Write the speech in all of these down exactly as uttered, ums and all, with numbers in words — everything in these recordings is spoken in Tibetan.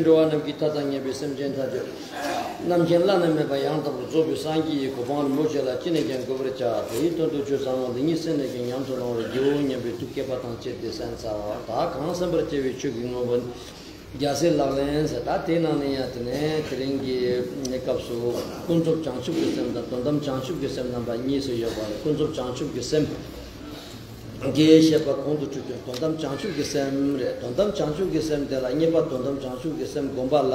འགྲོ་བ་རྣམས་ཀྱི་མཐའ་དང་མཉམ་པའི་སེམས་ཅན་ཐམས་ཅད། རྣམ་མཁྱེན་བླ་ན་མེད་པ་ཡང་དག་པར་རྫོགས་པའི་སངས་རྒྱས་ཀྱི་གོ་འཕང་རིན་པོ་ཆེ་ལ་ཅི་ནས་ཀྱང་འགོད་པར་བྱ། དེའི་དོན་དུ་ཆོས་ཚང་མ་འདི་ཉིད་སེམས་ནས་ཀྱང་ཉམས་སུ་བླང་བར་བགྱིའོ་སྙམ་པའི་ཐུགས་བསྐྱེད་པ་དང་བཅས་ཏེ་གསན་ཚར་བ་དག་གང་གསན་པར་བྱ་བའི་ཆོས་ཀྱི་དངོས་པོ་ནི་རྒྱལ་སྲས་ལག་ལེན་ཟེར། ད་དེའི་ནང་ནས་ཡང་དེ་ནས་དེ་རིང་གི་སྐབས་སུ་ཀུན་རྫོབ་བྱང་ཆུབ་ཀྱི་སེམས་དང་དོན་དམ་བྱང་ཆུབ་ཀྱི་སེམས་རྣམ་པ་གཉིས་སུ་ཡོད་པ་རེད། ཀུན་རྫོབ་བྱང་ཆུབ་ཀྱི་སེམས། དགེ་བཤེས་པ་གོང་དུ་འཁྲུལ་ཀྱང་དོན་དམ་བྱང་ཆུབ་ཀྱི་སེམས་རེད། དོན་དམ་བྱང་ཆུབ་ཀྱི་སེམས་དེ་ལ་གཉིས་པ་དོན་དམ་བྱང་ཆུབ་ཀྱི་སེམས་སྒོམ་པ་ལ།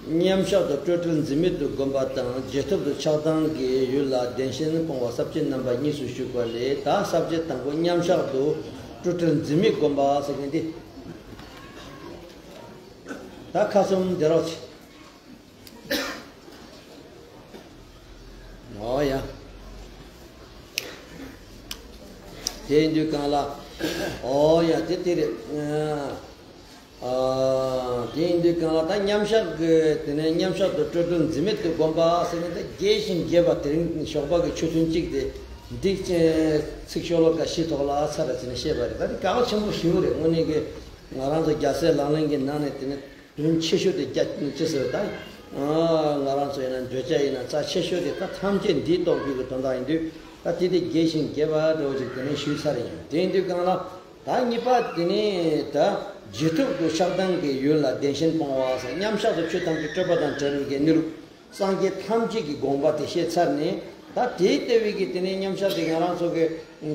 མཉམ་གཞག་ཏུ་སྤྲོས་བྲལ་འཛིན་མེད་དུ་སྒོམ་པ་དང་རྗེས་ཐོབ་ཏུ་ཆགས་སྡང་གི་ཡུལ་ལ་བདེན་ཞེན་སྤོང་བ་ས་བཅད་རྣམ་པ་གཉིས་སུ་བཞུགས་པ་ལས། ད་ས་བཅད་དང་པོ་མཉམ་གཞག་ཏུ་སྤྲོས་བྲལ་འཛིན་མེད་སྒོམ་པ་ཟེར་མཁན་འདི། ད་ཁ་ཙུམ་བདེ་རོགས་བྱེད། ཨོ་ཡ། དེ་ཡིན་དུས་གང་ལ། ཨོ་ཡ་དེ་དེ་རེད། དེ་ཡིན་དུས་གང་ལ་ད་མཉམ་བཞག་གི་དེ་ནས་མཉམ་བཞག་ཏུ་སྤྲོས་བྲལ་འཛིན་མེད་དུ་བསྒོམ་པ་ཟེར་ནས་ད་རྒྱས་ཤིང་རྒྱས་པ་དེ་རིང་ཞོགས་པ་གི་ཆོས་ཐུན་གཅིག་དེ་འདི་ཚིག་ཤོ་ལོ་ཀ་བཞི་ཐོག་ལ་ཚར་རེ་བྱས་ནས་བཤད་པ་རེད། ད་དེ་གལ་ཆེན་པོ་ཞིག་རེད། དངོས་གནས་ཀྱི་ང་རང་ཚོ་རྒྱལ་སྲས་ལག་ལེན་གྱི་ནང་ནས་དེ་ནས་དོན་ཆེ་ཤོས་དེ་རྒྱ་ཅི་ཟེར་ད། ང་རང་ཚོ་ཡིན་ན་འདོད་ཆགས་ཡིན་ན་རྩ་ཆེ་ཤོས་དེ་ད་ཐམས་ཅད་འདིས་རྟོགས་རྒྱུ་གི་དོན་དག་ཡིན་དུས་ད་དེ་དེ་རྒྱས་ཤིང་རྒྱས་པ་འདྲ་བོ་ཅིག་དེ་ནས་ཞུས་ཚར་ཡིན། དེ་ཡིན་དུས་གང་ལ། ད་གཉིས་པ་དེ་ནི་ད་རྗེས་ཐོབ་ཏུ་ཆགས་སྡང་གི་ཡུལ་ལ་བདེན་ཞེན་སྤོང་བ་ཟེར། མཉམ་བཞག་ཏུ་ཆོས་ཐམས་ཅད་སྤྲོས་པ་དང་བྲལ་བའི་གནས་ལུགས་སངས་རྒྱས་ཐམས་ཅད་ཀྱི་དགོངས་པ་དེ་བཤད་ཚར་ནས། ད་དེའི་ལྟེ་བའི་གི་དེ་ནས་མཉམ་བཞག་དེ་ང་རང་ཚོ་གི་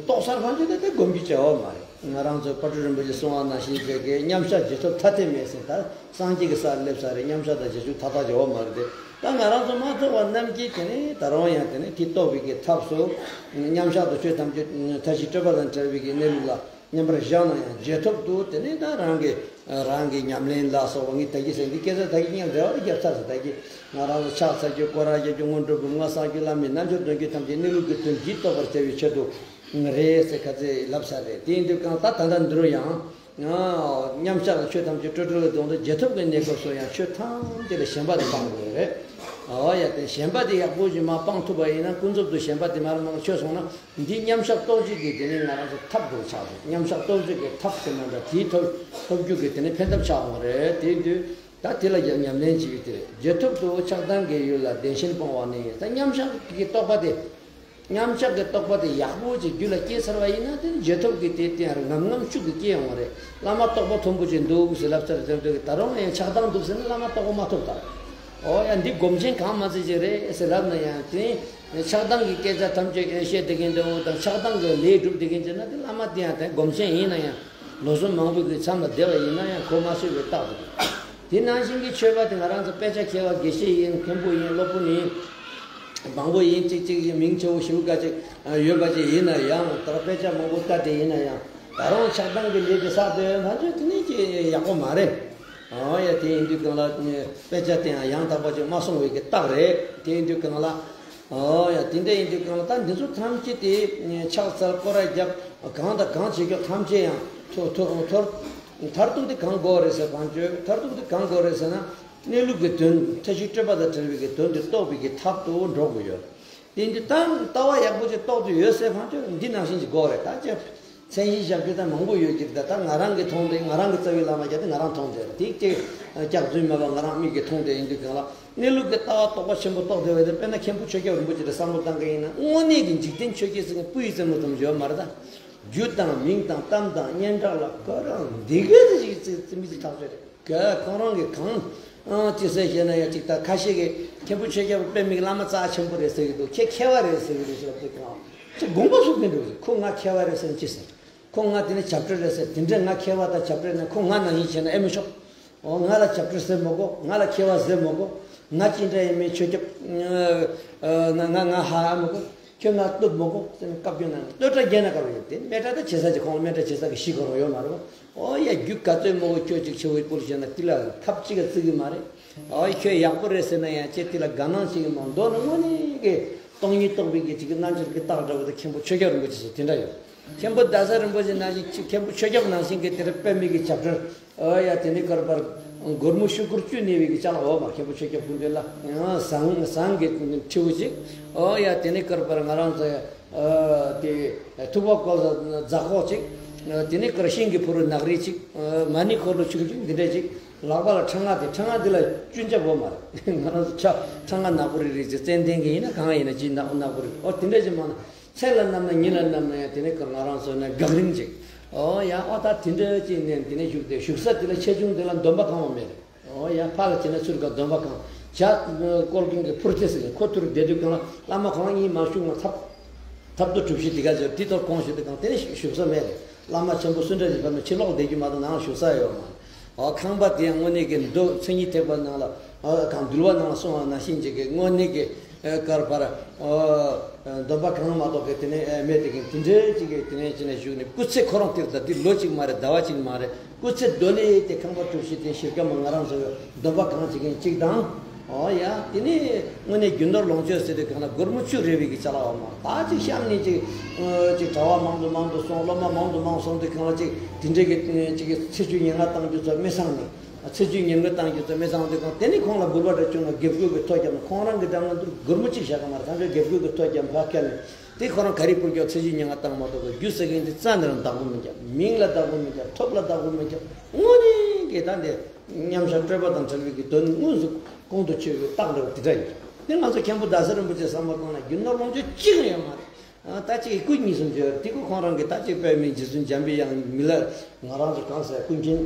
རྟོགས་ཚར་ཕན་ཆད་དེ་དེ་སྒོམ་རྒྱུ་བྱ་བ་མ་རེད། ང་རང་ཚོ་དཔལ་སྤྲུལ་རིན་པོ་ཆེ་གསུང་བ་ནང་བཞིན་བྱས་གི་མཉམ་བཞག་རྗེས་ཐོབ་ཐ་དད་མེད་ཟེར། ད་སངས་རྒྱས་ཀྱི་སར་སླེབས་ཚར་རེད། མཉམ་བཞག་དང་རྗེས་འཇུག་མཐའ་དག་བྱ་བ་མ་རེད་དེ། ད་ང་རང་ཚོ་མ་ཐུག་པ་རྣམས་ཀྱིས་དེ་ནས་ད་རུང་ཡང་དེ་ནས་དེ་རྟོགས་པའི་གི་ཐབས་སུ་མཉམ་བཞག་ཏུ་ཆོས་ཐམས་ཅད་མཐའ་བཞི་སྤྲོས་པ་དང་བྲལ་བའི་གི་གནས་ལུགས་ལ། མཉམ་པར་བཞག་ན་ཡང་རྗེས་ཐོབ་ཏུ་དེ་ནས་ད་རང་གི་རང་གི་ཉམས་ལེན་ལ་སོགས་པ་ངས་ད་གིན་ཟེར་འདི་སྐད་ཆ་ད་གིན་ཡང་འགྲེལ་བ་རྒྱབ་ཚར་ཟེར། ད་གིན་ང་རང་ཚོ་ཕྱག་འཚལ་རྒྱུ་སྐོར་ར་རྒྱབ་རྒྱུ་སྔོན་འགྲོ་སྒོམ་ལྔ་བསགས་རྒྱུ་བླ་མའི་རྣལ་འབྱོར་འདོན་རྒྱུ་ཐམས་ཅད་གནས་ལུགས་ཀྱི་དོན་འདི་རྟོགས་པར་བྱ་བའི་ཆེད་དུ་རེད་ཟེར་ཁ་ཚེ་ལབ་ཚར་རེད། དེ་ཡིན་དུས་གང་ལྟར་ད་ལྟ་འདི་རུ་ཡང་མཉམ་བཞག་ལ་ཆོས་ཐམས་ཅད་སྤྲོས་བྲལ་ལ་དོན་དུ་རྗེས་ཐོབ་ཀྱི་གནས་སྐབས་སུ་ཡང་ཆོས་ཐམས་ཅད་ལ་ཞེན་པ་དེ་སྤང་དགོས་རེད། ཨོ་ཡ་དེ་ཞེན་པ་དེ་ཡག་པོ་ཞིག་མ་སྤང་ཐུབ་པ་ཡིན་ན་ཀུན་རྫོབ་ཏུ་ཞེན་པ་དེ་མར་མར་ཆོད་སོང་ན། འདི་མཉམ་བཞག་རྟོགས་བྱེད་ཀྱི་དེ་ནི་ང་རང་ཚོ་ཐབས་སྒྲུབ་ཆགས་འདུག་མཉམ་བཞག་རྟོགས་བྱེད་ཀྱི་ཐབས་ཟེར་ན་འདྲ་དེའི་ཐོབ་ཐོབ་རྒྱུ་གི་དེ་ནི་ཕན་ཐབས་ཆགས་འོང་རེད། དེ་དུས་ད་དེ་ལ་ཡང་ཉམས་ལེན་བྱེད་ཀྱི་དེ་རེད། རྗེས་ཐོབ་ཏུ་ཆགས་སྡང་གི་ཡུལ་ལ་བདེན་ཞེན་སྤོང་བ་ནི་ད་མཉམ་བཞག་གི་རྟོགས་པ་དེ། མཉམ་བཞག་གི་རྟོགས་པ་དེ་ཡག་པོ་ཅིག་རྒྱུད་ལ་སྐྱེས་ཚར་བ་ཡིན་ན་དེ་ནི་རྗེས་ཐོབ་ཀྱི་དེ་དེ་ཡང་ངམ་ངམ་ཤུགས་ཀྱིས་སྐྱེ་ཡོང་བ་རེད། བླ་མ་རྟོགས་པ་མཐོན་པོ་ཅིག་འདུག་ཟེར་ལབ་ཚར་ཟེར་འདུག་གི་ད་རུང་ཡང་ཆགས་སྡང་འདུག་ཟེར་ན་བླ་མ་རྟོགས་པ་མ་ཐོབ་ད། ཨོ་ཡ་འདི་སྒོམ་ཆེན་གང་མ་ཚད་ཅིག་རེད་ཟེར་ལབ་ན་ཡང་དེ། ཆགས་སྡང་གི་སྐད་ཆ་ཐམས་ཅད་བཤད་བསྡད་མཁན་འདྲ་བོ་དང་ཆགས་སྡང་གི་ལས་སྒྲུབ་བསྡད་མཁན་ཅིག་ན་དེ་བླ་མ་དེ་ཡང་དེ་སྒོམ་ཆེན་ཡིན་ན་ཡང་ལོ་གསུམ་མང་པོ་གི་མཚམས་ལ་བསྡད་པ་ཡིན་ན་ཡང་གོ་མ་སོད་པའི་རྟགས་འདུག་དེ་ནང་བཞིན་གྱི་ཆོས་པ་དེ་ང་རང་ཚོ་དཔེ་ཆ་མཁས་པ་དགེ་བཤེས་ཡིན། མཁན་པོ་ཡིན། སློབ་དཔོན་ཡིན། མང་པོ་ཡིན། གཅིག་གཅིག་ཡིན། མིང་ཆེ་བོ་ཞེ་པོ་འགའ་ཅིག་ཡོད་པ་ཅིག་ཡིན་ན་ཡང་ད་དཔེ་ཆ་མང་པོ་བལྟས་ཏེ་ཡིན་ན་ཡང་ད་རུང་ཆགས་སྡང་གི་ལས་དེ་བསགས་བསྡད་ཡོད་ན་ཚོད་དེ་ནི་ཅི་ཡག་པོ་མ་རེད། ཨོ་ཡ་དེ་ཡིན་དུས་གང་ལ་དཔེ་ཆ་དེ་ཡང་ཡང་དག་པ་ཅིག་མ་སོང་བའི་གི་རྟགས་རེད། དེ་ཡིན་དུས་གང་ལ། ཨོ་ཡ་དེ་འདྲ་ཡིན་དུས་གང་ལ་ད་འདི་ཚོ་ཐམས་ཅད་དེ་ཕྱག་འཚལ་སྐོར་ར་རྒྱབ་གང་དང་གང་བྱེད་རྒྱུ་ཐམས་ཅད་ཡང་ཐོ་ཐོ་ཐོར་མཐར་ཐུག་དེ་གང་དགོས་རེད་ཟེར་བ་ཅོ། མཐར་ཐུག་དེ་གང་དགོས་རེད་ཟེར་ན་གནས་ལུགས་ཀྱི་དོན་མཐའ་བཞི་སྤྲོས་པ་དང་བྲལ་བའི་གི་དོན་དེ་རྟོགས་པའི་གི་ཐབས་དུ་འགྲོ་དགོས་ཡོད། དེ་འདི་ད་ལྟ་བ་ཡག་པོ་ཅིག་རྟོགས་ཏེ་ཡོད་ཟེར་བ་ཅོ་འདི་ནང་བཞིན་གྱི་དགོས་རེད་ད་ཅེ། མཚན་གཞི་བཞག་རྒྱུ་དང་མང་པོ་ཡོད་ཀྱི་རེད། ད་ང་རང་གིས་མཐོང་དེ་ང་རང་གི་རྩ་བའི་བླ་མ་རྒྱ་དེ་ང་རང་མཐོང་དེ་རེད། དེ་གཅིག་སྐྱག་རྫུན་མེད་པ་ང་རང་མིག་གིས་མཐོང་དེ་ཡིན་དུས་གང་ལ་གནས་ལུགས་ཀྱི་ལྟ་བ་རྟོགས་པ་ཆེན་པོ་རྟོགས་དེ་བས་དེ་དཔེར་ན་མཁན་པོ་ཆོས་སྐྱབས་རིན་པོ་ཆེ་ལ་བསམ་བློ་བཏང་གི་ཡིན་ན་དངོས་གནས་ཀྱི་འཇིག་རྟེན་ཆོས་བརྒྱད་ཟེར་མཁན་སྤུ་ཡི་རྩེ་མོ་ཙམ་ཡོད་མ་རེད་ད། རྒྱུ་དང་མིང་དང་གཏམ་དང་སྙན་གྲགས་ལ་ཁོ་རང་འདི་གའི་དེ་ཞིག་རྩི་རྩི་མི་ཚེ་ཐག་ཆོད་རེད། ག་ཁོང་རང་གིས་གང་ཅི་ཟེར་ཞེ་ན་ཡང་ཅིག་ད་ཁ་ཤས་ཀྱིས་མཁན་པོ་ཆོས་སྐྱབས་དཔེ་མི་བླ་མ་རྩ་ཆེན་པོ་རེད་ཟེར་གྱི་འདུག་ཁྱེད་མཁས་པ་རེད་ཟེར་གྱི་འདུག་ཟེར་ལབ་དུས་ཀྱང་ཅིག་དགོངས་པ་ཚུགས་མི་འདུག་ཁོ་ང་མཁས་པ་རེད་ཟེར་ན་ཅི་ཟེར། ཁོ་ང་དེ་ནས་བྱབས་ཁྲི་རེད་ཟེར། དེ་འདྲས་ང་མཁས་པ་དང་བྱབས་ཁྲི་ན་ཁོ་ང་ནང་བཞིན་བྱས་ན་ཨེ་མི་ཆོག་ཨོ་ང་ལ་བྱབས་ཁྲི་ཟེར་མ་དགོས། ང་ལ་མཁས་པ་ཟེར་མ་དགོས། ང་ཅི་འདྲ་ཡིན་མིན་ཆོས་སྐྱབས་ང་ང་ང་ཧ་ཧ་མ་དགོས། ཁྱོད་ང་གཏུབ་མ་དགོས་ཟེར་ནས་བཀའ་བཀྱོན་གནང་། བསྟོད་གྲྭ་རྒྱས་ན་དགའ་བ་ཡོད་དེ་མེ་གྲྭ་ད་བྱེད་ས་ཅིག་ཁོང་ལ་མེ་གྲྭ་བྱེད་ས་གི་གཞི་ཁོ་རང་ཡོད་མ་རེད་པ། ཨོ་ཡ་རྒྱུ་ག་ཚོད་མ་དགོས། ཁྱོད་ཅིག་ཆེ་བོའི་སྐོར་བཤད་ན་དེ་ལ་ཐབས་གཅིག་ག་བརྩི་གི་མ་རེད། ཨོ་ཁྱོད་ཡག་པོ་རེད་ཟེར་ན་ཡང་ཅེ་དེ་ལ་དགའ་སྣང་བྱེད་གི་མ་མདོར་ན་དངོས་གནས་ཀྱི་སྟོང་ཉིད་རྟོགས་པའི་གི་ཅིག་གི་རྣལ་འབྱོར་གྱི་རྟགས་འདྲ་བོ་དེ་མཁན་པོ་ཆོས་སྐྱབས་རིན་པོ་ཆེ་ཟེར་དེ་འདྲ་ཡོད། མཁན་པོ་རྡ་ས་རིན་པོ་ཆེ་ནང་བཞིན་ཅིག་མཁན་པོ་ཆོས་སྐྱབས་ནང་བཞིན་གྱི་དེ་འདྲ་དཔེ་མི་གི་བྱབས་ཁྲི། ཨོ་ཡ་དེ་ནི་ཀར་པར་སྒོར་མོ་ཤུ་སྐོར་བཅུ་གནས་པའི་གི་ཅ་ལག་འོ་མ་མཁན་པོ་ཆོས་སྐྱབས་སྐུ་མདུན་ལ་ཟངས་ཟངས་གི་ཁྲིའུ་ཅིག་ཨོ་ཡ་དེ་ནི་ཀར་པར་ང་རང་ཚོ་དེ་ཐུབ་པ་བཀོད་རྫ་ཁོག་ཅིག་དེ་ནི་ཀར་ཤིང་གི་ཕུ་རུ་ནག་རིལ་ཅིག་མ་ཎི་འཁོར་ལོ་ཆུང་ཆུང་འདི་འདྲས་ཅིག་ལག་པ་ལ་ཁྲ་ང་དེ་ཁྲ་ང་འདི་ལ་ཅུན་ཅབ་འོ་མ་རེད། ང་རང་ཚོ་ཁྲ་ཁྲ་ང་ནག་པོ་རིལ་རིལ་ཅིག་ཙན་དན་གི་ཡིན་ན་གང་ཡིན་ན་ཅི་ནག་ནག་པོ་རིལ་ཨོ་དེ་འདྲས་ཅིག་མ་ན། ཚེ་ལ་བསྣམས་ན་ཉིན་ལ་བསྣམས་ན་ཡང་དེ་ནས་ཁོ་ང་རང་ཚོ་ན་འགག་རིང་ཅིག་ཨོ་ཡ་ཨོ་ད་དེ་འདྲ་ཅིག་ནས་དེ་ནས་བཞུགས་ཏེ་བཞུགས་ས་དེ་ལ་ཆེ་ཆུང་དེ་ལ་འདོན་པ་གང་བ་མེད་རེད། ཨོ་ཡ་ཕ་ལ་བྱས་ན་ཚུར་ག་འདོན་པ་གང་ཇ་བསྐོལ་མཁན་གྱི་ཕུར་ཏེ་ཟེར་གྱི་ཁོ་ཐུར་བསྡད་དུས་གང་ལ་བླ་མ་ཁོ་རང་གཉིས་མ་བཞུགས་ན་ཐབས་ཐབས་རྡོ་གྲུ་བཞི་དེ་ག་ཟེར་དེ་ཐོག་གོང་ཞུ་དུས་གང་དེ་ནས་བཞུགས་ས་མེད་རེད། བླ་མ་ཆེན་པོ་སུ་འདྲ་ཞིག་བབས་ན་ཕྱི་ལོགས་བསྡད་རྒྱུ་མ་གཏོགས་ནང་བཞུགས་ས་ཡོད་མ་རེད། ཨོ་ཁང་པ་དེ་ཡང་དངོས་གནས་ཀྱི་མདོ་མཚན་ཉིད་ཐེག་པ་ནང་ལ་ཨོ་གང་འདུལ་བ་ནང་ལ་གསུངས་པ་ནང་བཞིན་ཅིག་གི་དངོས་གནས་ཀྱི་ཨེ་ཀར་པར་ཨོ་འདོན་པ་གང་མ་གཏོགས་ཀྱི་དེ་ནས་ཨེ་མེད་དེ་གི་དེ་འདྲའི་ཅིག་གི་དེ་ནས་ཅི་ནས་བཞུགས་ནས་སྐུ་ཚེ་ཁོ་རང་དེར་ད་འདི་ལོ་གཅིག་མ་རེད་ཟླ་བ་གཅིག་མ་རེད། སྐུ་ཚེ་རྡོ་ལེ་དེ་ཁང་པ་གྲུ་བཞི་དེ་གཞིར་ག་མ་ང་རང་ཚོ་འདོན་པ་གང་བྱེད་མཁན་གཅིག་དང་ ཨོ་ཡ། དེ་ནས་དངོས་གནས་རྒྱུ་ནོར་ལོངས་སྤྱོད་ཟེར་དུས་གང་ལ་སྒོར་མོ་བཅུ་རེ་བའི་གི་ཅ་ལག་འོ་མ། ད་ཅིག་གཤམ་ནས་ཅིག་ཨ་ཅིག་གྲྭ་བ་མང་དུ་མང་དུ་སོང་། སློབ་མ་མང་དུ་མང་སོང་དུས་གང་ལ་ཅིག་དེ་འདྲའི་གི་ཅིག་གི་ཚེ་བཅུད་ཉེར་ལྔ་བཏང་རྒྱུ་ཚོ་མི་ཚང་ནས། ཚེ་བཅུད་ཉེར་ལྔ་བཏང་རྒྱུ་ཚོ་མི་ཚང་དུས་གང་དེ་ནས་ཁོང་ལ་འབུལ་བ་འདྲ་བྱུང་ན་དགེ་བསྐོས་ཀྱི་ཐོ་བརྒྱབ་ན། ཁོང་རང་གི་འགྲམ་ལ་འདུག་སྒོར་མོ་གཅིག་བཞག་གི་མ་རེད། ཐམས་ཅད་དགེ་བསྐོས་ཀྱི་ཐོ་བརྒྱབ་ཕར་བསྐྱལ་ནས། དེ་ཁོ་རང་ག་རེ་བསྐུར་རྒྱུ། ཚེ་བཅུད་ཉེར་ལྔ་བཏང་མ་གཏོགས་རྒྱུ་ཟེར་མཁན་དེ་རྩ་ནས་རང་བདག་པོ་མི་རྒྱབ། མིང་ལ་བདག་པོ་མི་རྒྱབ། ཐོབ་ལ་བདག་པོ་མི་རྒྱབ། དངོས་གནས་ཀྱི་ད་འདི་མཉམ་བཞག་སྤྲོས་པ་དང་བྲལ་བའི་གི་དོན་དངོས་སུ་ཁོང་དུ་ཆུད་པའི་རྟགས་འདྲ་བ་དེ་འདྲ་ཡིན། དེ་ང་ཚོ་མཁན་པོ་ཟླ་ཟེར་རིན་པོ་ཆེ་བསམ་བློ་བཏང་ན་རྒྱུ་ནོར་ལོངས་སྤྱོད་གཅིག་ཡང་ཡོད་མ་རེད། ཨ། ད་ཅིག་སྐུ་གཉིས་གསུམ་བརྗོད་དེ་ཁོ་ཁོང་རང་གི་ད་ཅིག་དཔེ་མིང་རྗེ་བཙུན་འཇམ་པའི་དབྱངས། མི་ལ་ང་རང་ཚོ་གང་ཟེར། ཀུན་མཁྱེན་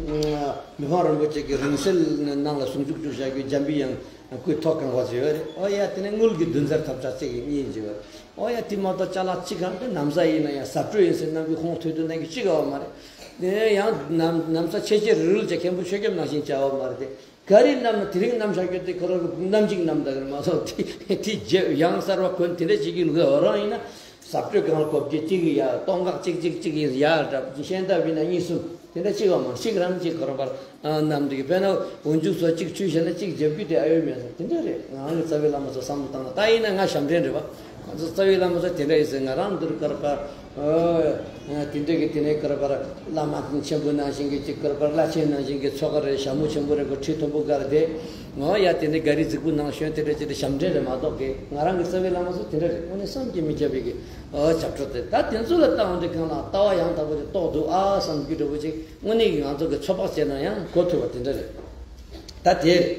མི་ཕམ་རིན་པོ་ཆེ་གི་རིང་བསྲེལ་ནང་ལ་ཟུང་འཇུག་བཅུག་བཞག་རྒྱུ་འཇམ་པའི་དབྱངས་སྐུའི་ཐོག་གང་བ་བརྗོད་རེད། ཨོ་ཡ། དེ་ནས་དངུལ་གྱི་བདུན་ཚར་ཐབས་ཆག་གཅིག་གཉིས་བརྗོད། ཨོ་ཡ། དེ་མ་གཏོགས་ཅ་ལག་གཅིག་གང་དེ་ན་བཟའ་ཡིན་ན་ཡང་གཟབ་སྤྲོས་ཡིན་ཟེར་གནང་རྒྱུ་ཁོང་ཐོས་དུས་གནང་རྒྱུ་གཅིག་ཡོད་མ་རེད། དེ་ཡང་ན་ན་བཟའ་ཆེ་ཆེ་རིལ་རིལ་བྱས་མཁན་པོ་ཆོས་སྐྱབས་ནང་བཞིན་བྱ་བ་མ་རེད་དེ། ག་རེ་བསྣམས་ན་དེ་རིང་བསྣམས་བཞག་རྒྱུ་དེ་ཁོ་རང་གི་བསྣམས་ཅིག་བསྣམས་ད་གི་མ་གཏོགས། དེ་དེ་རྗེས་ཡང་གསར་བ་གོན་དེ་འདྲ་བྱེད་ཀྱི་ལུགས་རང་ཡིན་ན། གཟབ་སྤྲོས་གང་ལ་གོ་བརྒྱད་གཅིག་གིས་ཡ། སྟོད་འགག་གཅིག་གཅིག་གཅིག་གིས་ཡ་འདྲ། ཤེས་ལྡན་པ་ཡིན་ན་གཉིས་གསུམ་དེ་འདྲ་གཅིག་ཡོད་མ་རེད། གཅིག་རང་གཅིག་ཁོ་རང་པར་བསྣམས་འདུག་གི། དཔེར་ན་འོ་མཇུག་སོགས་གཅིག་ཆུ་བཞག་ན་གཅིག་རྒྱབ་རྒྱུ་དེ་ཨ་ཡོད་མེད་ཟེར་དེ་འདྲ་རེད། ང་རང་གི་རྩ་བའི་བླ་མ་ཚོ་བསམ་བློ་བཏང་ན། ད་ཡིན་ན་ང་ཞབས་འདྲེན་རེད་པ། ང་ཚོ་རྩ་བའི་བླ་མ་ཚོ་དེ་འདྲ་ཡིན་ཟེར། ང་རང་འདིར་ཀར་པར། ཨོ། དེ་འདྲ་གི་དེ་ནས་ཀར་པར་བླ་མ་ཆེན་པོ་ནང་བཞིན་གྱི་ཅིག་ཀར་པར་བླ་ཆེན་ནང་བཞིན་གྱི་ཚོགས་ཀ་རེད། ཞྭ་མོ་ཆེན་པོ་རེད། གོ་ཁྲི་མཐོན་པོ་སྒར་དེ། ཨོ་ཡ། དེ་ནས་ག་རི་རྫིག་པོ་ནང་ཞོན་དེ་འདྲ་ཅིག་དེ་ཞབས་འདྲེན་རེད་མ་གཏོགས་གི། ང་རང་གི་རྩ་བའི་བླ་མ་ཚོ་དེ་འདྲ་རེད། དངོས་གནས་བསམ་གྱིས་མི་ཁྱབ་པའི་གི། ཨོ། བྱ་སྤྲོ་དེ། ད་དེ་ཚོ་ལ་བལྟ་འོང་དུས་གང་ལ་ལྟ་བ་ཡང་དག་པོ་ཅིག་རྟོགས་འདུག་ཨ་བསམ་རྒྱུ་འདྲ་པོ་ཅིག་དངོས་གནས་ཀྱི་ང་ཚོ་གི་ཚོད་དཔག་བྱས་ན་ཡང་གོ་ཐུབ་པ་དེ་འདྲ་རེད། ད་དེ་རེད།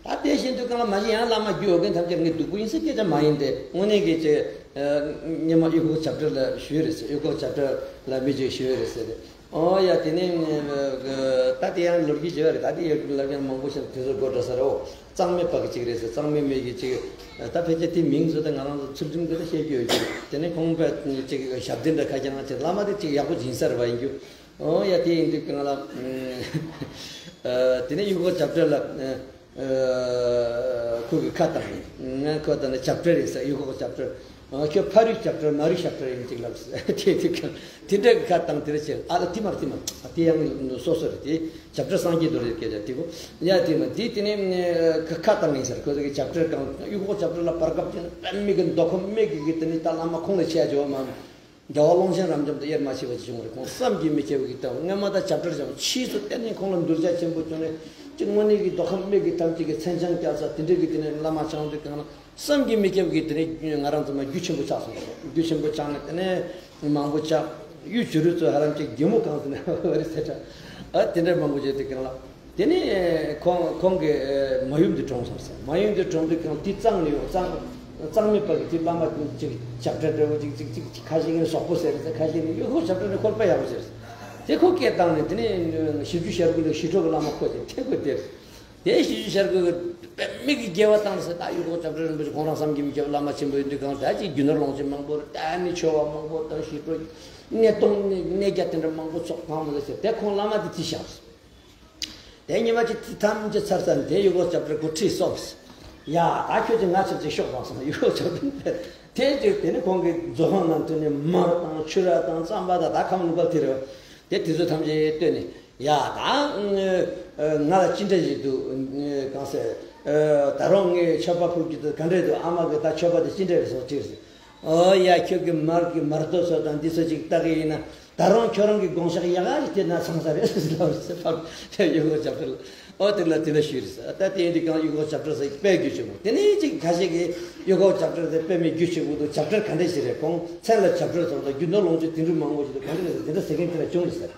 ད་དེ་བཞིན་དུ་གང་ལ་མ་གཞི་ཡང་བླ་མ་རྒྱུ་ཡོད་མཁན་ཐམས་ཅད་ངས་སྡུག་པོ་ཡིན་ཟེར་སྐད་ཆ་མ་ཡིན་ཏེ། དངོས་གནས་ཀྱི་ཅིག་སྔོན་མ་གཡུ་ཁོག་བྱ་སྤྲེལ་ལ་ཞུས་རེད་ཟེར། གཡུ་ཁོག་བྱ་སྤྲེལ་ལ་མི་ཅིག་ཞུས་རེད་ཟེར། ཨོ་ཡ། དེ་ནས་ད་དེ་ཡང་ལོ་རྒྱུས་བརྗོད་རེད། ད་དེ་ཡང་ལབ་ཀྱང་མང་པོ་ཞིག་དེ་ཚོ་དགོད་བྲོ་ས་རེད། འོ། གཙང་མའི་བ་གི་ཅིག་རེད་ཟེར། གཙང་མའི་མི་གི་ཅིག་ད་ཕལ་ཆེར་དེ་མིང་བཟོ་དེ་ང་རང་ཚོ་ཚུལ་ཁྲིམས་དེ་ལ་བཤད་རྒྱུ་ཡོད་ཀྱི། དེ་ནས་ཁོང་པས་ཅིག་ཞབས་བརྟན་འདྲ་ཁ་རྒྱ་ང་ཅིག་བླ་མ་དེ་ཅིག་ཡག་པོ་ཡིན་ས་རེད་པ། ཡིན་རྒྱུ། ཨོ་ཡ། དེ་ཡིན་དུས་གང་ལ། ཨ། དེ་ནས་གཡུ་ཁོག་བྱ་སྤྲེལ་ལ། ཨ། ཁོ་གི་ཁ་བཏང་ནས། ཁོ་བཏང་ནས་བྱ་སྤྲེལ་རེད་ཟེར། གཡུ་ཁོག་བྱ་སྤྲེལ། ཨ། ཁྱོད་ཕ་རིགས་བྱ་སྤྲེལ་མ་རིགས་བྱ་སྤྲེལ་ཡིན་ཅིག་ལབ་ཟེར། དེ་དེ་གང་དེ་འདྲ་གི་ཁ་བཏང་དེ་འདྲ་བྱས། ཨ་ལ་དེ་མར་དེ་མར། ཨ། དེ་ཡང་སོ་སོ་རེད་དེ། བྱ་སྤྲེལ་སངས་རྒྱས་རྡོ་རྗེ་སྐད་ཆ་དེ་གོ། ཡ། དེ་མ་དེ་དེ་ནས་ཁ་ཁ་བཏང་ཡིན་ཟེར། ཁོ་ཚོ་གི་བྱ་སྤྲེལ་གང་གཡུ་ཁོག་བྱ་སྤྲེལ་ལ་བར་སྐབས་དེ་ན་དཔེ་མི་གི་མདོ་ཁམས་མི་གི་གི་དེ་ནས་ད་བླ་མ་ཁོང་ལ་ཆས་འཇོག་མ། རྒྱལ་བ་ཀློང་ཆེན་རབ་འབྱམས་དང་དབྱེར་མ་ཕྱེ་བ་ཅིག་བྱུང་བ་རེད། ཁོང་བསམ་གྱིས་མི་ཁྱབ་པའི་གི་སྟབས། སྔོན་མ་ད་བྱ་སྤྲེལ་བྱ་བ་ཕྱིས་སུ་བརྟན་ནས་ཁོང་ལ་གདུལ་བྱ་ཆེན་པོ་བྱུང་ནས་ཅིག་དངོས་གནས་ཀྱི་མདོ་ཁམས་མི་གི་ཐམས་ཅད་ཀྱི་མཚན་བྱང་བརྒྱབ་ས་དེ་འདྲའི་གི་དེ་ནས་བླ་མ་ཆགས་དུས་གང་ལ་བསམ་གྱིས་མི་ཁྱབ་ཀྱི་དེ་ནས་ང་རང་ཚོ་མ་རྒྱུ་ཆེན་པོ་ཆགས་སོང་། རྒྱུ་ཆེན་པོ་ཆགས་ནས་དེ་ནས་མང་པོ་ཆགས། གཡུ་བྱུ་རུ་ཚོ་ཧ་ལམ་ཅིག་རྒྱལ་མོ་གང་ཟེར་ན་བ་རེད་ཟེར་ད། ཨ། དེ་འདྲ་མང་པོ་བྱས་དུས་གང་ལ། དེ་ནས་ཁོང་ཁོང་གི་མ་ཡུམ་དེ་གྲོངས་སོང་ཟེར། མ་ཡུམ་དེ་གྲོངས་དུས་གང་དེ་གཙང་ནས་ཡོང་། གཙང་གཙང་མའི་བར་གྱི་དེ་བླ་མ་ཅིག་བྱ་སྤྲེལ་འདྲ་བོ་ཅིག་ཅིག་ཅིག་ཁ་ཤས་ཀྱིས་ཟོག་པོ་ཟེར་ཟེར། ཁ་ཤས་ཀྱིས་གཡུ་ཁོག་བྱ་སྤྲེལ་ནི་ཁོ་དཔེ་ཡག་པོ་ཟེར། དེ་ཁོ་སྐད་བཏང་ནས་དེ་ནས་ཞིབ་འཇུག་ཤར་ཁུལ་ལ་ཞི་ཁྲོ་གི་བླ་མ་ཁོ་ཅིག་ཐེ་གོ་དེར། དེ་ཞིབ་འཇུག་ཤར་ཁུལ་གྱི་དཔེ་མི་གི་དགེ་བ་བཏང་ཟེར། ད་གཡུ་ཁོག་བྱ་སྤྲེལ་རིན་པོ་ཆེ་ཁོང་རང་བསམ་གྱིས་མི་ཁྱབ་བླ་མ་ཆེན་པོ་ཡིན་དུས་གང་ད་ཅིག་རྒྱུ་ནོར་ལོངས་སྤྱོད་མང་པོ་རེད། ད་ནི་ཆོས་པ་མང་པོ་དང་ཞི་ཁྲོ་གནས་སྟོང་གནས་གནས་རྒྱ་དེ་འདྲ་མང་པོ་ཚོགས་ཐང་མོ་ལ་ཟེར། དེ་ཁོང་བླ་མ་དེ་དེ་བཞག་སོང་། དེ་ཉི་མ་གཅིག་དེ་ཐམས་ཅད་ཚར་ཚར་ནས་དེ་གཡུ་ཁོག་བྱ་སྤྲེལ་གོ་ཁྲིད་སོང་ཟེར། ཡ། ད་ཁྱོད་ཀྱིས་ང་ཚོ་ཅིག་ཤོག་དང་ཟེར། གཡུ་ཁོག་བྱ་སྤྲེལ་དེ་ཅིག་དེ་ནི་ཁོང་གི་རྫོང་ཁང་ནང་དུ་ནས་མར་དང་ཕྱུ་ར་དང་རྩམ་པ་དང་ད་ཁམས་ལུང་པ་དེ་རེད། དེ་དེ་ཚོ་ཐམས་ཅད་བཏོན་ནས། ཡ། ད་ང་ལ་ཅི་འདྲ་ཞིག་འདུག་གང་ཟེར། ད་རུང་ངས་མཆོད་པ་ཕུལ་རྒྱུ་དེ་ག་འདྲ་འདུག་ཨ་མ་གིས་ད་མཆོད་པ་དེ་ཅི་འདྲ་རེད་ཟེར་དྲིས་ཟེར། ཨོ་ཡ། ཁྱོད་ཀྱི་མར་གྱི་མར་དོ་ཚོ་དང་འདི་ཚོ་ཅིག་ལྟ་གི་ཡིན་ན་ད་རུང་ཁྱོད་རང་གི་དགོངས་ཞག་ཡག་ག་ཞིག་དེ་ན་ཚང་ས་རེད་ཟེར་ལབ་ཟེར། ཕར་གཡུ་ཁོག་བྱ་སྤྲེལ་ལ། ཨོ་དེ་ལ་དེ་ལ་ཞུས་རེད་ཟེར། ད་དེ་ཡིན་དུས་གང་གཡུ་ཁོག་བྱ་སྤྲེལ་ཟེར་དཔེ་རྒྱུ་ཆེན་པོ། དེ་ནས་ཅིག་ཁ་ཤས་ཀྱིས་གཡུ་ཁོག་བྱ་སྤྲེལ་ཟེར་དཔེ་མི་རྒྱུ་ཆེན་པོ་འདུག་བྱ་སྤྲེལ་ག་འདྲ་ཞིག་རེད། ཁོང་མཚན་ལ་བྱ་སྤྲེལ་ཟེར་བ་དང་རྒྱུ་ནོར་ལོངས་སྤྱོད་དེ་འདྲ་མང་པོ་ཞིག་འདུག་ག་འདྲ་རེད་ཟེར། དེ་འདྲ་ཟེར་མཁན་དེ་འདྲ་བྱུང་རེད་ཟེར།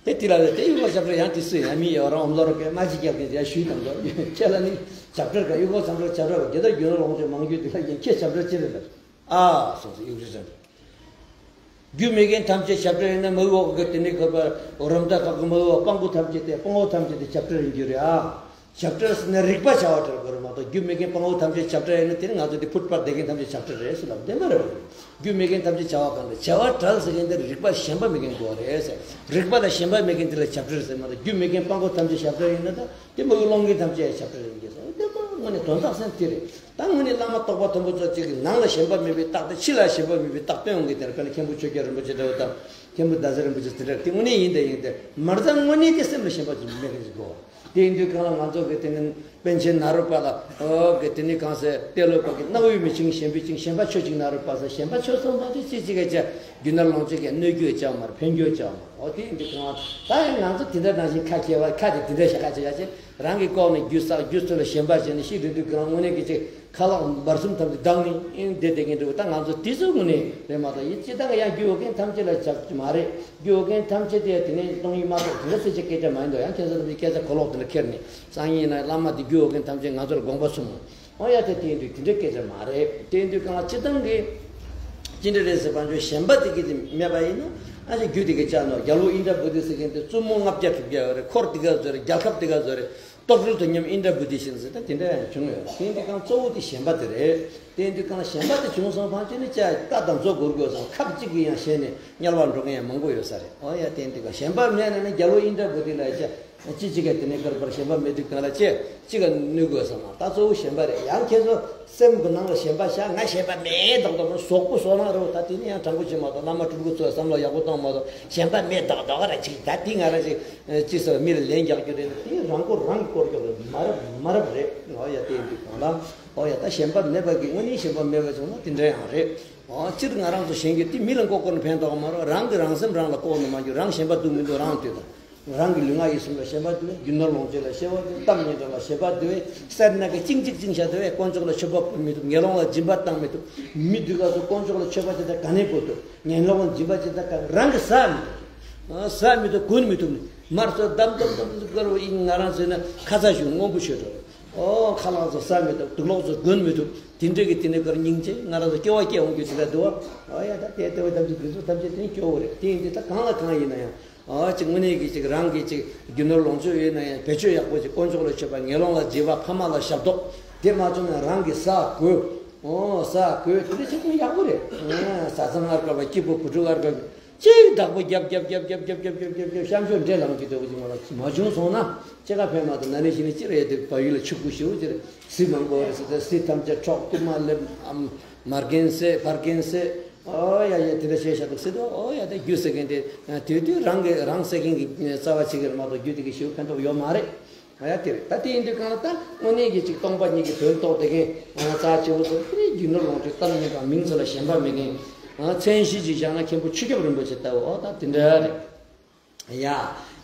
དེ་དེ་ལ་དེ་གཡུ་ཁོག་བྱ་སྤྲེལ་ཡང་དེ་སུ་ཡང་མི་ཡོད་རང་འོམ་ལོ་རོ་ཀའི་མ་ཅིག་རྒྱབ་ཀྱི་ཡ་ཞུས་དང་འདོད། ཁྱེད་ལ་ནི་བྱ་སྤྲེལ་ག་གཡུ་ཁོག་བྱ་སྤྲེལ་བྱ་སྤྲེལ་ག་དེ་ལྟར་རྒྱུ་ནོར་ལོངས་སྤྱོད་མང་རྒྱུ་དེ་ལ་ཡིན། ཁྱེད་བྱ་སྤྲེལ་ཅི་རེད་ལབ། ཨ་སོང་སོང་གཡུ་རི་རེད། རྒྱུ་མེད་མཁན་ཐམས་ཅད་བྱ་སྤྲེལ་ཡིན་ན་མི་འོག་གི་དེ་ནས་ཁོ་པ་རོམ་ད་ཁག་གི་མི་འོག་སྤང་པོ་ཐམས་ཅད་དེ་སྤང་པོ་ཐམས་ཅད་དེ་བྱ་སྤྲེལ་ཡིན་རྒྱུ་རེད་ཨ། བྱ་སྤྲེལ་ཟེར་ན་རིག་པ་བྱ་བ་སྤྲེལ་དགོས་རེད་མ་གཏོགས། རྒྱུ་མེད་མཁན་སྤང་པོ་ཐམས་ཅད་བྱ་སྤྲེལ་ཡིན་ན་དེ་ནི་ང་ཚོ་དེ་ཕུད་པར་བསྡད་མཁན་ཐམས་ཅད་བྱ་སྤྲེལ་རེད་ཟེར་ལབ་བདེན་པ་རེད་བ། རྒྱུ་མེད་མཁན་ཐམས་ཅད་བྱ་བ་སྤྲེལ་ཟེར་མཁན་དེ་རིག་པ་ཞན་པ་མེད་མཁན་དགོས་རེད་ཟེར། རིག་པ་ལ་ཞན་པ་མེད་མཁན་དེ་ལ་བྱ་སྤྲེལ་ཟེར་མ་གཏོགས། རྒྱུ་མེད་མཁན་སྤང་པོ་ཐམས་ཅད་བྱ་སྤྲེལ་ཡིན་ན་ད་དེ་མ་གི་སློང་མཁན་ཐམས་ཅད་བྱ་སྤྲེལ་ཡིན་གྱི་ཟེར། བདེན་པ་དངོས་གནས་དོན་དག་སེམས་དེ་རེད། ད་དངོས་གནས་བླ་མ་རྟོགས་པ་མཐོན་པོ་ཚོ་གཅིག་གིས་ནང་ལ་ཞན་པ་མེད་པའི་རྟགས་དེ་ཕྱི་ལ་ཞན་པ་མེད་པའི་རྟགས་སྟོན་ཡོང་གི་དེ་རེད། དཔེར་ན་མཁན་པོ་ཆོས་རྒྱལ་རིན་པོ་ཆེ་འདྲ་བོ་དང་མཁན་པོ་ཟླ་ཟེར་རིན་པོ་ཆེ་དེ་འདྲ་དེ་དངོས་གནས་ཡིན་དང་ཡིན་ཏེ། མར་ཙང་དངོས་གནས་དེ་སེམས་ལ་ཞན་པ་ཅིག་མེད་མཁན་ཅིག་དགོས། དེ་ཡིན་དུས་གང་ལ་ང་ཚོ་གི་དེ་ནི་པཎ་ཆེན་ནཱ་རོ་པ་ལ་ཨོ་གི་དེ་ནི་གང་ཟེར་ཏེ་ལོ་པ་གི་རྣ་བའི་མི་ཆིང་གཞན་པའི་ཆིང་གཞན་པ་ཆོས་ཅིག་ནཱ་རོ་པ་ཟེར་གཞན་པ་ཆོས་སོང་བ་དེ་ཅི་ཅི་ག་ཅ་རྒྱུ་ནོར་ལོངས་སྤྱོད་ཀྱི་གནོད་རྒྱུ་ཅང་མར་ཕན་རྒྱུ་ཅང་མར་ཨོ་དེ་ཡིན་དུས་གང་ལ་ད་ཡང་ང་ཚོ་དེ་འདྲ་ནང་བཞིན་ཁ་ཁྱེར་བ་ཁ་དེ་དེ་འདྲ་ཞིག་ཁ་ཅི་ག་ཅི་རང་གི་ལྐོག་ནས་རྒྱུ་བསགས་རྒྱུ་ཚུལ་ལ་ཞེན་པ་བྱས་ནས་ཤི་རེ་དུས་གང་དངོས་གནས་ཀྱི་ཅིག་ཁ་ལག་འབར་གསུམ་ཐམས་ཅད་བརྡངས་ནས་ཨིན་བསྡད་བསྡད་མཁན་འདྲ་བོ་ད་ང་ཚོ་དེ་ཚོའི་ངོས་ནས་རེད་མ་གཏོགས་ཡིན་སྤྱི་བཏང་གི་ཡང་རྒྱུ་ཡོད་མཁན་ཐམས་ཅད་ལ་བྱ་རྒྱུ་མ་རེད། རྒྱུ་ཡོད་མཁན་ཐམས་ཅད་དེ་དེ་ནས་གཏོང་ཡིན་མ་གཏོགས་དེ་འདྲ་སེ་ཆ་སྐད་ཆ་མ་ཡིན་འདུག་ཡང་ཁྱེད་ཚོ་ཚོའི་སྐད་ཆ་གོ་ལོག་དེ་འདྲ་ཁྱེར་ནས་སང་ཉིན་ཡིན་ན་བླ་མ་དེ་རྒྱུ་ཡོད་མཁན་ཐམས་ཅད་ང་ཚོ་ལ་དགོངས་པ་གསུངས། ཨོ་ཡ་དེ་དེ་ཡིན་དུས་དེ་འདྲའི་སྐད་ཆ་མ་རེད། དེ་ཡིན་དུས་གང་ལ་སྤྱི་བཏང་གི་ཅི་འདྲ་རེད་ཟེར་བ་འཇོག་ཞེན་པ་དེ་གི་དེ་མེད་པ་ཡིན་ན་ཨ་ཅེ་རྒྱུ་དེ་གི་ཅག་ནོ་རྒྱལ་པོ་ཨིནྡྲ་བྷུ་ཏི་ཟེར་མཁན་དེ་བཙུན་མོ་ལྔ་བརྒྱ་དྲུག་བརྒྱ་ཡོད་རེད། འཁོར་དེ་ག་བཟོ་རེད། རྒྱལ་ཁབ་དེ་ག་བཟོ་རེད། རྟོག་སྒྲུབ་དོ་མཉམ་ཨིནྡྲ་བྷུ་ཏི་བཞིན་ཟེར་ད་དེ་འདྲ་ཡང་བྱུང་ཡོད། དེ་འདི་གང་གཙོ་བོ་དེ་ཞེན་པ་དེ་རེད། དེ་འདི་གང་ཞེན་པ་དེ་བྱུང་སོང་ཕང་ཅི་ནི་ཅ་ལྟ་དང་ཚོ་སྒོར་དགོས་སོང་ཁབ་གཅིག་གིས་ཡང་ཞེན་ནས་དམྱལ་བར་འགྲོ་མཁན་ཡང་མང་པོ་ཡོད་ས་རེད། ཨོ་ཡ་དེ་འདི་གང་ཞེན་པ་མེད་ན་ནི་རྒྱལ་པོ་ཨིནྡྲ་བྷུ་ཏི་ལ་ཡ་ཅ་ཅི་ཅི་ག་དེ་ནས་ཀར་པར་ཞེན་པ་མེད་དུས་གང་ལ་ཅེ་ཅི་ག་གནོད་དགོས་སོང་ད་གཙོ་བོ་ཞེན་པ་རེད། ཡང་ཁྱེད་ཚོ་སེམས་ཀྱི་ནང་ལ་ཞེན་པ་བཞག་ང་ཞེན་པ་མེད་མདོག་མདོག་ཟོག་པོ་བཟོ་གནང་རེད་བ། ད་དེ་ནི་ཡང་དྲང་པོ་བྱེད་མ་གཏོགས་བླ་མ་སྤྲུལ་སྐུ་ཚོས་བསམ་བློ་ཡག་པོ་གཏོང་མ་གཏོགས་ཞེན་པ་མེད་མདོག་མདོག་རེད་ཅིག་ད་དེ་ང་རང་ཅིག་ཅི་ཟེར་མི་ལ་ལན་རྒྱག་རྒྱུ་རེད། དེ་རང་མགོ་རང་གིས་སྐོར་རྒྱག་རེད། མ་རབས་མ་རབས་རེད། ཨོ་ཡ་དེ་ཡིན་དུས་གང་ལ་ཨོ་ཡ་ད་ཞེན་པ་མེད་པ་གི་དངོས་གནས་ཞེན་པ་མེད་པ་བྱུང་ན་དེ་འདྲ་ཡང་རེད། ཨོ་སྤྱིར་ང་རང་ཚོ་ཞེན་རྒྱུ་དེ་མི་ལ་མགོ་སྐོར་ནས་ཕན་ཐོགས་མ་རེད། རང་གི་རང་སེམས་རང་ལ་ལྐོག་ནས་མ་འགྱུར་རང་ཞེན་པ་འདུག་མི་འདུག་རང་ལྟོས་དང་། རང་གི་ལུས་ངག་ཡིད་གསུམ་ལ་ཞེན་པ་འདུག་རྒྱུ་ནོར་ལོངས་སྤྱོད་ལ་ཞེན་པ་འདུག་གཏམ་སྙན་གྲགས་ལ་ཞེན་པ་འདུག་སེར་སྣ་གི་གཅིག་གཅིག་གཅིག་བྱ་འདུག་དཀོན་མཆོག་ལ་མཆོད་པ་ཕུལ་མི་ཐུབ་ངན་སློང་ལ་སྦྱིན་པ་བཏང་མི་ཐུབ་མི་འདུག་ག་ཚོ་དཀོན་མཆོག་ལ་མཆོད་པ་བྱེད་ད་ག་ནས་ཕུལ་ཐུབ་ངན་སློང་ལ་སྦྱིན་པ་བྱེད་ད་ག་རང་གི་ཟ་མི་ཐུབ། ཟ་མི་ཐུབ་གོན་མི་ཐུབ་ནི་མར་ཚོ་བསྡམ་བསྡམ་བསྡམ་བསྡམ་དཀར་བོ་ཡིན་ང་རང་ཚོས་ན་ཁ་ཚ་ཞུ་སྔོན་པོ་ཤོད་འགྲོ། ཨོ་ཁ་ལག་ཚོ་ཟ་མི་ཐུབ་དུག་ལོག་ཚོ་གོན་མི་ཐུབ་དེ་འདྲས་ཀྱི་དེ་ནས་ཀར་སྙིང་རྗེ་ང་རང་ཚོ་སྐྱོ་བ་སྐྱེ་འོང་རྒྱུ་དེ་འདྲ་འདུག་ཨོ་ཡ་ད་དེ་ལྟ་བུ་ཐམས་ཅད་དེ་ཚོ་ཐམས་ཅད་དེ་སྐྱོ་བོ་རེད། དེ་ཡིན་དུས་ད་གང་ལ་གང་ཡིན་ན་ཡང་། ཨ་ཅིག་དངོས་གནས་ཀྱི་ཅིག་རང་གི་ཅིག་རྒྱུ་ནོར་ལོངས་སྤྱོད་ཡོད་ན་ཡང་བེད་སྤྱོད་ཡག་པོ་ཅིག་དཀོན་མཆོག་ལ་མཆོད་པ་ངན་སློང་ལ་སྦྱིན་པ་ཕ་མ་ལ་ཞབས་ཏོག་དེ་མ་བྱུང་ན་རང་གི་ཟ་གོས། ཨོ་ཟ་གོས་དེ་འདྲ་བྱེད་ཀྱང་ཡག་པོ་རེད། ཨ་བཟའ་ཚང་ཨར་དཀར་བ་སྐྱིད་པོ་བུ་ཕྲུག་ཨར་དཀར་ཅིག་བདག་པོ་རྒྱབ་རྒྱབ་རྒྱབ་རྒྱབ་རྒྱབ་རྒྱབ་རྒྱབ་རྒྱབ་རྒྱབ་གཤམ་ཤོག་འདྲེ་ལངས་ཀྱི་འདུག་ཅིག་མ་ལ་མ་བྱུང་སོང་ན་ཅི་ག་ཕན་མ་ཐོགས་ན་ནི་ཞིག་ནི་ཅི་རེད་དེ་བལ་ཡུལ་ལ་ཆུ་ཁུ་ཞེ་པོ་ཅིག་རེད། གཟི་མང་པོ་རེད་ཟེར་ཏེ་གཟི་ཐམས་ཅད་འཕྲོག་རྐུ་མ་སླེབས་ཨམ་མར་རྒན་བསད་བར་རྒན་བསད། ཨོ་ཡ་ཡ་དེ་འདྲ་བྱས་བཞག་འདུག་ཟེར་དུས་ཨོ་ཡ་ད་རྒྱུ་ཟེར་མཁན་དེ་དུས་དུས་རང་གི་རང་ཟེར་མཁན་གྱི་རྩ་བ་བྱེད་ཀྱི་རེད་མ་གཏོགས་རྒྱུ་དེ་གི་ཞེ་པོ་ཕན་ཐོགས་ཡོད་མ་རེད། ཨོ་ཡ་དེ་རེད། ད་དེ་ཡིན་དུས་གང་ལ་ད་དངོས་གནས་ཀྱི་ཅིག་སྟོང་པ་ཉིད་ཀྱི་དོན་རྟོགས་བསྡད་མཁན་རྩ་ཆེ་བོ་ཚོ་དེ་རིང་རྒྱུ་ནོར་ལོངས་སྤྱོད་གཏམ་སྙན་གྲགས་མིང་ཚོ་ལ་ཞེན་པ་མེད་མཁན་མཚན་གཞི་ཅིག་བཞག་ན་མཁན་པོ་ཆུ་སྐྱབས་རིན་པོ་ཆེ་ལྟ་བུ་ཨོ་ད་དེ་འདྲ་རེད། ཡ།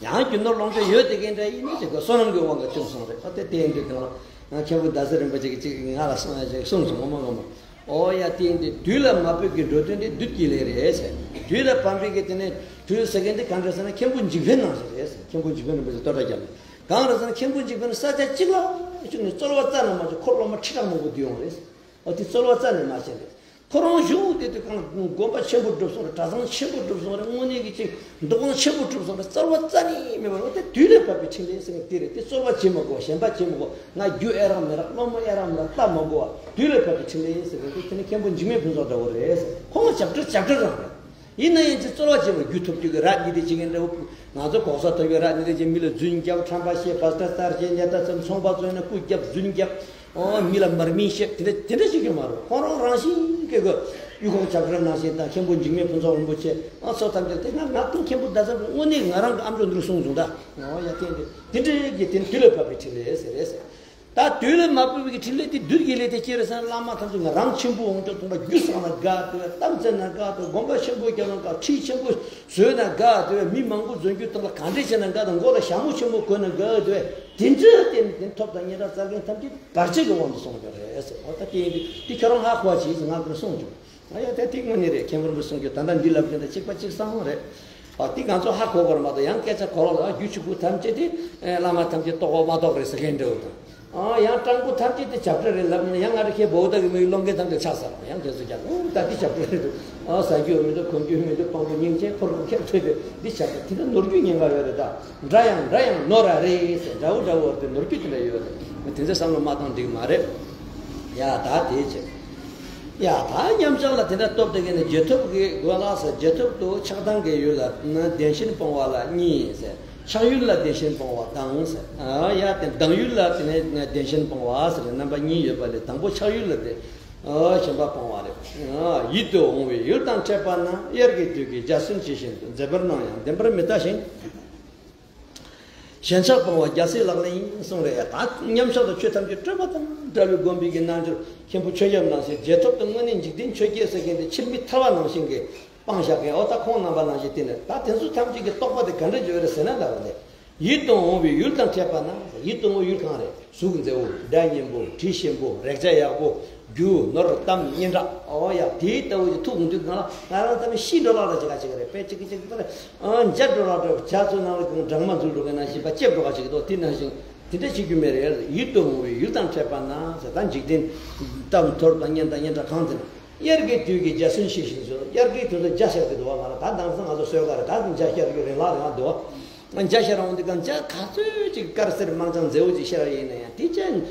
ཡང་རྒྱུ་ནོར་ལོངས་སྤྱོད་ཡོད་དེ་གན་འདྲ་ཡིན་ན་ཅིག་བསོད་ནམས་ཀྱི་དབང་གིས་བྱུང་སོང་རེད། ཨ་དེ་དེ་ཡིན་དུས་གང་ལ་ང་མཁན་པོ་ཟླ་ཟེར་རིན་པོ་ཆེ་གིས་ཅིག་ང་ལ་གསུངས་གསུངས་སོང་ངོ་མ་ངོ་མ། ཨོ་ཡ་དེ་ཡིན་དུས་དུས་ལ་མ་བབ་ཀྱི་འགྲོ་དོན་དེ་བདུད་ཀྱི་ལས་རེད་ཟེར། དུས་ལ་བབ་པའི་གི་དེ་ནས་དུས་ཟེར་མཁན་དེ་གང་འདྲ་ཟེར་ན་མཁན་པོ་འཇིགས་ཕན་ནང་བཞིན་རེད་ཟེར། མཁན་པོ་འཇིགས་ཕན་རིན་པོ་ཆེ་བསྟོད་སྒྲ་བརྒྱབ་ནས་གང་རེད་ཟེར་ན་མཁན་པོ་འཇིགས་ཕན་ནི་ས་ཆ་གཅིག་ལ་བཅུག་ནས་རྩོལ་བ་རྩ་ནས་མ་བྱས་འཁོར་སློབ་མ་ཁྲི་ཕྲག་མང་པོ་བསྡུས་ཡོང་རེད་ཟེར། ཨོ་དེ་རྩོལ་བ་རྩ་ནས་མ་བྱས་རེད། ཁོ་རང་བཞུགས་དེ་དུས་གང་དགོན་པ་ཆེན་པོ་གྲུབ་སོང་རེད། གྲྭ་ཚང་ཆེན་པོ་གྲུབ་སོང་རེད། དངོས་གནས་ཀྱི་ཅིག་འདུ་ཁང་ཆེན་པོ་གྲུབ་སོང་རེད། རྩོལ་བ་རྩ་ནས་མེད་པར་འོ་དེ་དུས་ལས་བབས་པའི་ཕྲིན་ལས་ཟེར་ནས་དེ་རེད། དེ་རྩོལ་བ་བྱེད་མ་དགོས། ཞེན་པ་བྱེད་མ་དགོས། ང་རྒྱུ་ཨེ་རག་མི་རག་སློབ་མ་ཨེ་རག་མི་རག་ལྟ་མ་དགོས་པ་དུས་ལས་བབས་པའི་ཕྲིན་ལས་ཟེར་རེད། དེ་ནི་མཁན་པོ་འཇིགས་མེད་ཕུན་ཚོགས་འདྲ་བོ་རེད་ཟེར། ཁོང་ལ་ཞབས་ཁྲིར་ཞབས་ཁྲིར་རང་རེད། ཡིན་ན་ཡང་ཅིག་རྩོལ་བ་བྱེད་པར་རྒྱུ་ཐོབ་རྒྱུ་གི་ར་ཉི་དེ་བྱེད་མཁན་འདྲ་བོ། ང་ཚོ་གོག་ས་ཐོབ་ཡོད་ར་ཉི་དེ་བྱེད་མི་ལ་རྫུན་རྒྱབ་ཁྲམ་པ་བཤད་བ་སྟ་སྟར་བྱེད་ཉལ་ཐ་ཚབ་ཚོང་པ་ཚོ་ཡིན་ན་རྐུ་རྒྱབ་རྫུན་རྒྱབ། ཨོ་མི་ལ་མར་མེ་བཤད་དེ་འདྲ་དེ་འདྲ་ཞིག་གི་མ་རེད། ཁོང་རང་རང་བཞིན་གྱི་གི་གཡུ་ཁོག་ཇག་སྒྲ་ནང་བཞིན་དང་མཁན་པོ་འཇིགས་མེད་ཕུན་ཚོགས་རིན་པོ་ཆེ་ཨ་ཚོ་ཐམས་ཅད་དེ་ང་ང་ཀུན་མཁན་པོ་ཟླ་ཚབ་དངོས་གནས་ང་རང་གི་ཨམ་ཅོག་འདིར་གསུངས་བྱུང་ད། ཨོ་ཡ་དེ་འདྲ་དེ་འདྲའི་གི་དེ་དུས་ལས་བབས་པའི་ཕྲིན་ལས་ཟེར་རེད་ཟེར། ད་དུས་ལས་མ་བབས་པའི་ཕྲིན་ལས་དེ་བདུད་ཀྱི་ལས་དེ་ཅི་རེད་ཟེར་ན་བླ་མ་ཐམས་ཅད་ང་རང་ཆེན་པོ་འོང་ཀྱང་དང་པ་རྒྱུ་བསགས་ན་དགའ་དེ་བས། གཏམ་བཙལ་ན་དགའ་དེ་བས། དགོན་པ་ཆེན་པོ་རྒྱབ་ན་དགའ། ཁྲིད་ཆེན་པོ་བཟོས་ན་དགའ་དེ་བས། མི་མང་པོ་འཛོམས་རྒྱུ་དང་པ་ག་འདྲས་བྱས་ན་དགའ་དང་མགོ་ལ་ཞྭ་མོ་ཆེན་པོ་གོན་ན་དགའ་དེ་བས། དེ་འདྲ་བརྟེན་ནས་དེ་ཐོབ་དང་སྙན་གྲགས་བཙལ་མཁན་ཐམས་ཅད་བར་ཆད་ཀྱི་དབང་དུ་སོང་རྒྱུ་རེད་ཟེར། འོ་ད་དེ་ཡིན་དུས་དེ་ཁྱོད་རང་ཧ་གོ་བ་བྱེད་ཟེར་ང་ཀུན་གསུངས་བྱུང་། ཨ་ཡ་དེ་ཐིག་དངོས་གནས་རེད། མཁན་པོ་རིན་པོ་གསུང་རྒྱུ་ད་ལྟ་འདི་ལབ་མཁན་དང་གཅིག་པ་གཅིག་རྐྱང་རེད། ཨ་དེ་ང་ཚོ་ཧ་གོ་བར་མ་གཏོགས་ཡང་སྐད་ཆ་གོ་ལོག་ལ་རྒྱུ་ཆུ་བུ་ཐམས་ཅད་དེ་བླ་མ་ཐམས་ཅད་རྟོགས་པ་མ་གཏོགས་རེད་ཟེར་མཁན་འདྲ་བོ་དང་། ཨ་ཡང་སྤྲང་པོ་ཐམས་ཅད་དེ་བྱབས་ཁྲ་རེད་ལབ་ན་ཡང་ང་རེ་ཁའི་བོ་ད་གི་མི་སློང་མཁན་ཐམས་ཅད་ཆགས་ས་རང་ཡང་དེ་ཚོ་ཀྱང་ཨུ་ད་འདི་བྱབས་ཁྲ་རེད་འདུག་ཨ་ཟ་རྒྱུ་མི་འདུག་གོན་རྒྱུ་མི་འདུག་དཔང་པོ་སྙིང་རྗེ་ཁོ་རང་ཁྱེད་ཐོས་པས་འདི་བྱབས་ཁྲ་དེ་འདྲ་ནོར་རྒྱུ་ཉེན་ཁ་ཡོད་རེད་ད། འདྲ་ཡང་འདྲ་ཡང་ནོར་ར་རེད་ཟེར་འདྲ་བོ་འདྲ་བོ་དེ་ནོར་རྒྱུ་དེ་འདྲ་ཡོད་རེད། དེ་ཚོ་བསམ་བློ་མ་བཏང་འགྲིག་མ་རེད། ཡ་ད་དེ་བྱས། ཡ་ད་མཉམ་བཞག་ལ་དེ་འདྲ་སྟོབས་དེ་གས་ནས་རྗེས་ཐོབ་ཀྱི་དགོས་ལགས་སོ། རྗེས་ཐོབ་ཏུ་ཆགས་སྡང་གི་ཡུལ་ལ་བདེན་ཞེན་སྤོང་བ་ལ་གཉིས་ཟེར། ཆགས་ཡུལ་ལ་བདེན་ཞེན་སྤོང་བ་དང་ཟེར། ཡ་དེ་སྡང་ཡུལ་ལ་དེ་ནས་བདེན་ཞེན་སྤོང་བ་ཟེར་རྣམ་པ་གཉིས་ཡོད་པ་ལས་དང་པོ་ཆགས་ཡུལ་ལ་དེ་ཞེན་པ་སྤོང་བ་རེད། ཡིད་དུ་འོང་བའི་ཡུལ་དང་འཕྲད་པ་ན་དབྱར་གྱི་དུས་ཀྱི་འཇའ་ཚོན་ཇི་བཞིན་དུ་མཛེས་པར་སྣང་ཡང་བདེན་པར་མི་ལྟ་ཞིང་། ཞེན་ཆགས་སྤོང་བ་རྒྱལ་སྲས་ལག་ལེན་ཡིན་གསུངས་རེད་ཡ། ད་མཉམ་གཞག་ཏུ་ཆོས་ཐམས་ཅད་སྤྲོས་པ་དང་བྲལ་བའི་སྒོམ་པའི་གི་རྣལ་འབྱོར་མཁན་པོ་ཆོས་རྒྱལ་རྣམ་ཤེས་རྗེས་ཐོབ་ཏུ་དངོས་གནས་འཇིག་རྟེན་ཆོས་བརྒྱད་ཟེར་མཁན་དེ་ཕྱིར་མིག་ཐལ་བ་ནང་བཞིན་གྱི་སྤང་བཞག་མཁན། འོ་ད་ཁོང་རྣམ་པ་ནང་བཞིན་དེ་ནི་ད་དེ་ཚོ་ཐམས་ཅད་ཀྱི་རྟོགས་པ་དེ་ག་འདྲ་བརྗོད་རེད་ཟེར་ན། ལབ་པ་ནས་ཡིད་དུ་འོང་བའི་ཡུལ་དང་འཕྲད་པ་ན། ཡིད་དུ་འོང་བའི་ཡུལ་གང་རེད། གཟུགས་མཛེས་པོ། སྒྲ་སྙན་པོ། དྲི་ཞིམ་པོ། རེག་བྱ་ཡག་པོ། རྒྱུ་ནོར་གཏམ་སྙན་གྲགས། འོ་ཡ། དེའི་ལྟ་བུ་ཅིག་ཐུག་འོང་དུས་སྒང་ལ་ང་རང་ཚོ་ནི་ཤི་འགྲོ་ལག་ལ་ཅིག་ག་ཅིག་རེད་པས། ཅིག་གི་ཅིག་ལྟར་འཇའ་འགྲོ་ལག་འགྲོ། འཇའ་ཚོའི་ནང་ལ་སྦྲང་མ་འཛུལ་འགྲོ་མཁན་ནང་བཞིན་པ་ལྕེབ་འགྲོ་ག་ཅིག་འདུག་དེ་ནང་བཞིན་དེ་འདྲ་བྱེད་རྒྱུ་མེད་རེད། ཡིད་དུ་འོང་བའི་ཡུལ་དང་འཕྲད་པ་ན་ཟེར། ད་འཇིག་རྟེན་གཏམ་ཐོར་དང་སྙན་དང་སྙན་གྲགས་གང་དེ་ན། དབྱར་གྱི་དུས་ཀྱི་འཇའ་ཚོན་ཤེས་བཞིན་དུ། དབྱར་གྱི་དུས་སུ་འཇའ་ཤར་གྱི་འདུག་བ། ང་ལ་ད་དེང་སང་ང་ཚོ་གསོལ་ཁ་རེད། ད་འཇའ་ཤར་རྒྱུ་རིང་ལ་རིང་ལ་འདུག་བ། འཇའ་ཤར་འོང་དུས་སྒང་འཇའ་ག་ཚོད་ཅིག་དཀར་སེར་མང་ཙང་མཛེས་པོ་ཅིག་ཤར་བ་ཡིན་ན་ཡང་། དེ་ཅི་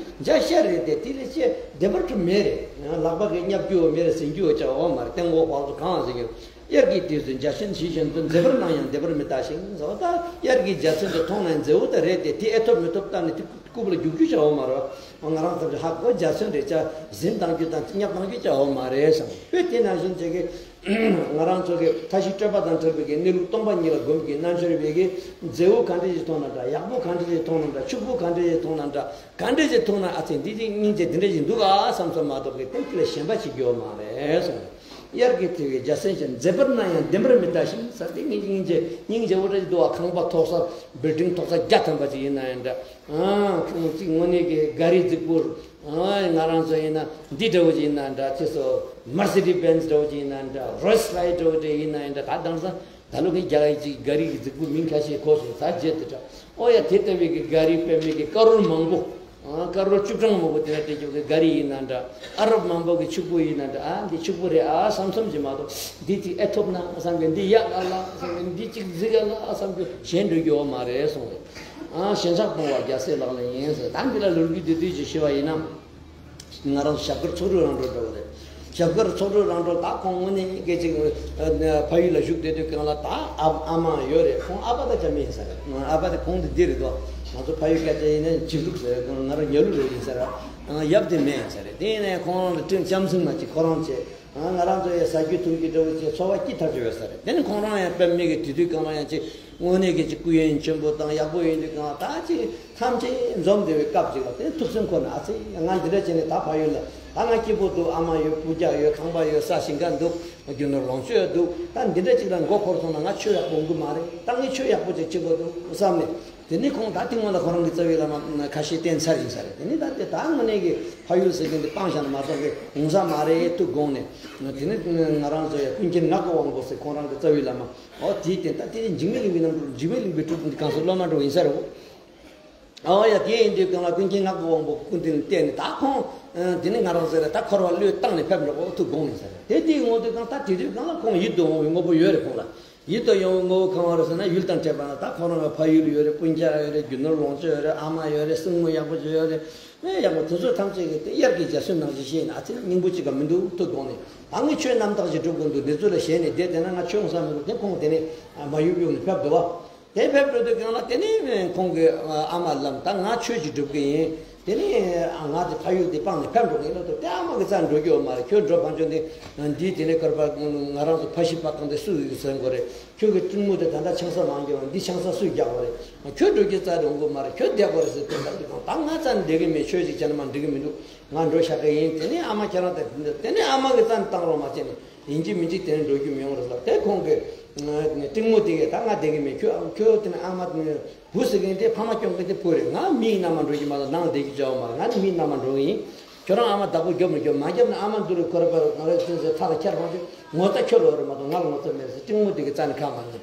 འཇའ་ཤར་རེད་དེ། དེ་ལས་ཅི་བདེ་བར་གྲུབ་མེད་རེད། ལག་པ་གིས་བརྙབ་རྒྱུ་མེད་རེད། ཟིན་རྒྱུ་ཅིག་ཡོད་མ་རེད། སྟེང་འོག་བར་དུ་གང་ཟིན་རྒྱུ། དབྱར་གྱི་དུས་སུ་འཇའ་ཚོན་ཤེས་བཞིན་དུ། མཛེས་པར་སྣང་ཡང་བདེ་བར་མི་ལྟ་ཞིང་ཟེར་བ། ད་དབྱར་གྱི་འཇའ་ཚོན་དེ་མཐོང་ན་མཛེས་པོ་དེ་རེད་དེ། དེ་ཨེ་ཐོབ་མི་ཐོབ་བལྟས་ནས་དེ་རྐུབ་ལ་རྒྱུག་རྒྱུ་ཅིག་ཡོད་མ་རེད། ང་རང་ཚོ་ཧ་གོ། འཇའ་ཚོན་རེད། ཅིག་ཟིན་བཏང་རྒྱུ་དང་བརྙབ་བཏང་རྒྱུ་ཅིག་ཡོད་མ་རེད་བསམ། དཔེ་དེ་ནང་བཞིན་བྱས་ཀྱི་ང་རང་ཚོ་གི་མཐའ་བཞི་སྤྲོས་པ་དང་བྲལ་བའི་གི་གནས་ལུགས་སྟོང་པ་ཉིད་ལ་སྒོམ་གྱི་རྣལ་འབྱོར་བའི་གི་མཛེས་པོ་ག་འདྲ་ཞིག་མཐོང་ན་འདྲ། ཡག་པོ་ག་འདྲ་ཞིག་མཐོང་ན་འདྲ། ཕྱུག་པོ་ག་འདྲ་ཞིག་མཐོང་ན་འདྲ། ག་འདྲ་ཞིག་མཐོང་ན་ཨ་ཙི་འདི་ཅིག་སྙིང་རྗེ་འདི་འདྲ་ཞིག་འདུག་ཨ་བསམ་བསམ་མ་གཏོགས་གི་དེ་ལ་ཞེན་པ་བྱེད་རྒྱུ་ཡོད་མ་རེད་གསུངས། དབྱར་གྱི་དུས་ཀྱི་འཇའ་ཚོན་ཤར། མཛེས་པར་སྣང་ཡང་བདེ་བར་མི་ལྟ་ཞིང་ཟེར། དེ་སྙིང་རྗེ་སྙིང་རྗེ་པོ་འདྲ་ཞིག་འདུག་ཨ། ཁང་པ་མཐོ་ས་བིལ་ཌིང་མཐོ་ས་བརྒྱ་ཐམ་པ་ཅིག་ཡིན་ན་ཡང་འདྲ། ཨ་ཁོང་ཅིག་དངོས་གནས་ཀྱི་ག་རི་རྫིག་པོ། ཨ་ང་རང་ཚོ་ཡིན་ན་འདི་འདྲ་བོ་ཅིག་ཡིན་ན་འདྲ། ཅེས་སོ། མར་སི་ཌི་བེན་ཛི་འདྲ་བོ་ཅིག་ཡིན་ན་འདྲ། རོལ་སི་རོ་ཡིས་འདྲ་བོ་ཅིག་ཡིན་ན་ཡང་འདྲ། ད་དེང་སང་ད་ལོ་གི་རྒྱ་ཡིག་ཅིག་ག་རི་གི་རྫིག་པོ་མིང་ཁ་ཤས་གོ་སོང་། ད་རྗེས་དེ་འདྲ། ཨོ་ཡ། དེ་ལྟ་བུའི་གི་ག་རི་དཔེ་མེད་ཀྱི་ཀ་རོར་མང་པོ། ཨ་ཀ་རོར་བཅུ་གྲངས་མང་པོ་དེ་འདྲ་སྤྲད་རྒྱུ་གི་ག་རི་ཡིན་ན་འདྲ། ཨ་རབ་མང་པོ་གི་ཕྱུག་པོ་ཡིན་ན་འདྲ། ཨ་འདི་ཕྱུག་པོ་རེད་ཨ་བསམ་བསམ་གྱིས་མ་གཏོགས། འདི་ཅིག་ཨེ་ཐོབ་ན་བསམ་གི། འདི་ཡག་ཨ་ལ་བསམ་གི། འདི་ཅིག་རྫིག་ཨ་ལ་བསམ་གི་ཞེན་འགྲོ་རྒྱུ་ཡོད་མ་རེད་གསུངས་རེད། ཨ་ཞེན་ཆགས་སྤོང་བ་རྒྱལ་སྲས་ལག་ལེན་ཡིན་ཟེར། ད་འདི་ལ་ལོ་རྒྱུས་བསྡུས་བསྡུས་ཅིག་ཞུས་པ་ཡིན་ན། ང་རང་ཞབས་དཀར་ཚོགས་དྲུག་རང་གྲོལ་འདྲ་བོ་རེད། ཞབས་དཀར་ཚོགས་དྲུག་རང་གྲོལ་ད་ཁོང་དངོས་གནས་སྐད་ཅིག་ཕ་ཡུལ་ལ་བཞུགས་བསྡད་དུས་སྒང་ལ། ད་ཨ་ཨ་མ་ཡོད་རེད། ཁོང་ཨ་ཕ་ད་ཅང་མེད་ཡིན་ས་རེད། ཨ་ཕ་དེ་ཁོང་དེ་འདི་རེད་དོ། ང་ཚོ་ཕ་ཡུལ་སྐད་ཆ་ཡིན་ན་འཇིགས་ལུག་ཟེར་རེད། ང་རང་ཉ་ལུག་རེད་ཡིན་ས་རེད། ཡབ་དེ་མེད་ཡིན་ས་རེད། དེ་ཡིན་ན་ཡང་ཁོང་རང་ལ་སྤྲིན་ལྕམ་སྲིང་མ་ཅིག་ཁོ་རང་བྱས། ང་རང་ཚོ་ཡང་ཟ་རྒྱུ་འཐུང་རྒྱུ་འདྲ་བོ་བྱས་འཚོ་བ་སྐྱིད་ཐག་ཆོད་ཡོད་ས་རེད། དེ་ནི་ཁོང་རང་ཡང་དཔེ་མེད་ཀྱི་དེ་དུས་སྒང་ལ་ཡང་ཅིག་དངོས་གནས་ཀྱི་ཅིག་སྐུ་ཡོན་ཆེན་པོ་དང་ཡག་པོ་ཡིན་དུས་སྒང་ལ། ད་ཅིག་ཐམས་ཅད་འཛོམས་བསྡད་པའི་སྐབས་ཅིག་ལ་དེ་ཐུགས་སེམས་ཁོ་ན་ཨ་ཙི་ང་འདི་འདྲ་བྱས་ནས་ད་ཕ་ཡུལ་ལ། ད་ང་སྐྱིད་པོ་འདུག་ཨ་མ་ཡོད། སྤུན་ཀྱག་ཡོད། ཁང་པ་ཡོད། ས་ཞིང་ཁ་འདུག་རྒྱུ་ནོར་ལོངས་སྤྱོད་འདུག་ད་འདི་འདྲ་ཅིག་ལ་མགོ་འཁོར་སོང་ན་ང་ཆོས་ཡག་པོ་འོང་གི་མ་རེད། ད་ངས་ཆོས་ཡག་པོ་ཅིག་བྱེད་དགོས་འདུག་བསམ་ནས། དེ་ནས་ཁོང་ད་ཐེངས་མ་ལ་ཁོ་རང་གི་རྩ་བའི་བླ་མ་ཁ་ཤས་བསྟེན་ཚར་ཡིན་ས་རེད། དེ་ནས་ད་དེ་ད་དངོས་གནས་ཀྱི་ཕ་ཡུལ་ཟེར་མཁན་དེ་སྤང་བཞག་ན་མ་གཏོགས་གི་འོང་ས་མ་རེད་དུ་དགོངས་ནས། དེ་ནས་ང་རང་ཚོ་ཡ་ཀུན་མཁྱེན་ངག་གི་དབང་པོ་ཟེར་ཁོང་རང་གི་རྩ་བའི་བླ་མ། ཨོ་དེའི་རྟེན་ད་དེ་འཇིགས་མེད་གླིང་པའི་རྣམ་སྤྲུལ། འཇིགས་མེད་གླིང་པའི་སྤྲུལ་སྐུ་འདི་གང་ཟེར་སློབ་མ་འགྲོ་ཡིན་ས་རེད། ཨོ་ཡ། དེ་ཡིན་དུས་སྒང་ལ་ཀུན་མཁྱེན་ངག་གི་དབང་པོ་སྐུ་མདུན་ལ་བསྟན་ནས། ད་ཁོང་དེ་ནས་ང་རང་ཚོ་ལ་ད་འཁོར་བ་བློས་བཏང་ནས་ཕེབས་འགྲོ་དགོས་ཐུག་དགོངས་ནས་ས་རེད། དེ་དེའི་ངོ་དུས་སྒང་ད་དེ་དུས་སྒང་ལ་ཁོང་ཡིད་དུ་འོང་བའི་དངོས་པོ་ཡོད་རེད་ཁོང་ལ། ཡིད་དུ་འོང་བའི་དངོས་པོ་གང་རེད་ཟེར་ན། ཡུལ་དང་འཕྲད་པ་ན་ད་ཁོ་རང་གི་ཕ་ཡུལ་ཡོད་རེད། སྤུན་ཀྱག་ཡོད་རེད། རྒྱུ་ནོར་ལོངས་སྤྱོད་ཡོད་རེད། ཨ་མ་ཡོད་རེད། སྲིང་མོ་ཡག་པོ་ཅིག་ཡོད་རེད། ཨེ་ཡག་པོ་དེ་ཚོ་ཐམས་ཅད་ཀྱི་དེ་དབྱར་གྱི་འཇའ་ཚོན་ནང་བཞིན་ཤེས་ན་ཨ་ཙི་སྙིང་པོ་ཅིག་ག་མི་འདུག་ཐུག་དགོངས་ནས། ད་ངས་ཆོས་རྣམ་དག་ཅིག་སྒྲུབ་དགོས་འདུག་འདི་ཚོ་ལ་ཞེན་ནས་བསྡད་བསྡད་ན་ང་ཆོས་འོང་ས་མི་འདུག་དེ་ཁོང་དེ་ནས་མ་ཡུག་ཡུག་ནས་ཕེབས་འདུག་བ། དེ་ཕེབས་འགྲོ་དུས་སྒང་ལ་དེ་ནས་ཁོང་གི་ཨ་མ་ལ་ད་ང་ཆོས་ཅིག་སྒྲུབ་གི་ཡིན། དེ་ནས་ང་དེ་ཕ་ཡུལ་དེ་སྤངས་ནས་ཕེབས་འགྲོ་གི་ཡིན་ལབ་དུས། དེ་ཨ་མ་གི་རྩར་འགྲོ་རྒྱུ་ཡོད་མ་རེད། ཁྱོད་འགྲོ་ཕ་ཆོས་འདི་འདིའི་དེ་ནས་ཀར་པ་ང་རང་ཚོ་ཕ་ཤི་པ་གང་དེ་སུ་ཡིན་ཟེར་དགོས་རེད། ཁྱོད་ཀྱི་སྲིང་མོ་དེ་ད་ལྟ་ཆང་ས་མ་འགྱོ་བ་འདི་ཆང་ས་སུས་རྒྱག་དགོས་རེད། ཁྱོད་འགྲོ་རྒྱུ་རྩ་དེ་འོང་གི་མ་རེད། ཁྱོད་བསྡད་དགོས་རེད་ཟེར་དེ་ལབ་དུས་སྒང་ད་ང་རྩར་བསྡད་གི་མེད། ཆོས་ཅིག་བྱས་ན་མ་འགྲིག་གི་མི་འདུག་ང་འགྲོ་བཞག་གི་ཡིན། དེ་ནས་ཨ་མ་ཁྱེད་རང་དང་དེ་ནས་ཨ་མ་གི་རྩར་བཏང་རོགས་མ་བྱས་ནས། ཡིན་གཅིག་མིན་གཅིག་དེ་ནས་འགྲོ་རྒྱུ་མི་ཡོང་རེད་ལབ། དེ་ཁོང་གི་སྲིང་མོ་དེ་གིས་ད་ང་བསྡད་གི་མེད། ཁྱོད་ཁྱོད་དེ་ནས་ཨ་མ་བུ་ཟེར་མཁན་དེ་ཕ་མ་སྐྱོང་མཁན་དེ་བུ་རེད། ང་མིའི་མནའ་མར་འགྲོ་རྒྱུ་མ་གཏོགས་ནང་བསྡད་རྒྱུ་ཅིག་ཡོད་མ་རེད། ང་ནི་མིའི་མནའ་མར་འགྲོ་གི་ཡིན། ཁྱོད་རང་ཨ་མ་བདག་པོ་རྒྱོབ་མི་རྒྱོབ། མ་རྒྱབ་ན་ཨ་མ་འདི་རུ་ཁོ་ར་པར་ང་རང་ཚོའི་མཐའ་ལ་ཁྱེར་མ་ཆོག་ངོ་ཚ་ཁྱོད་ལ་ཡོད་རེད་མ་གཏོགས་ང་ལ་ངོ་ཚ་མེད་ཟེར་སྲིང་མོ་དེ་གི་རྩ་ནས་ཁ་མ་ཉན།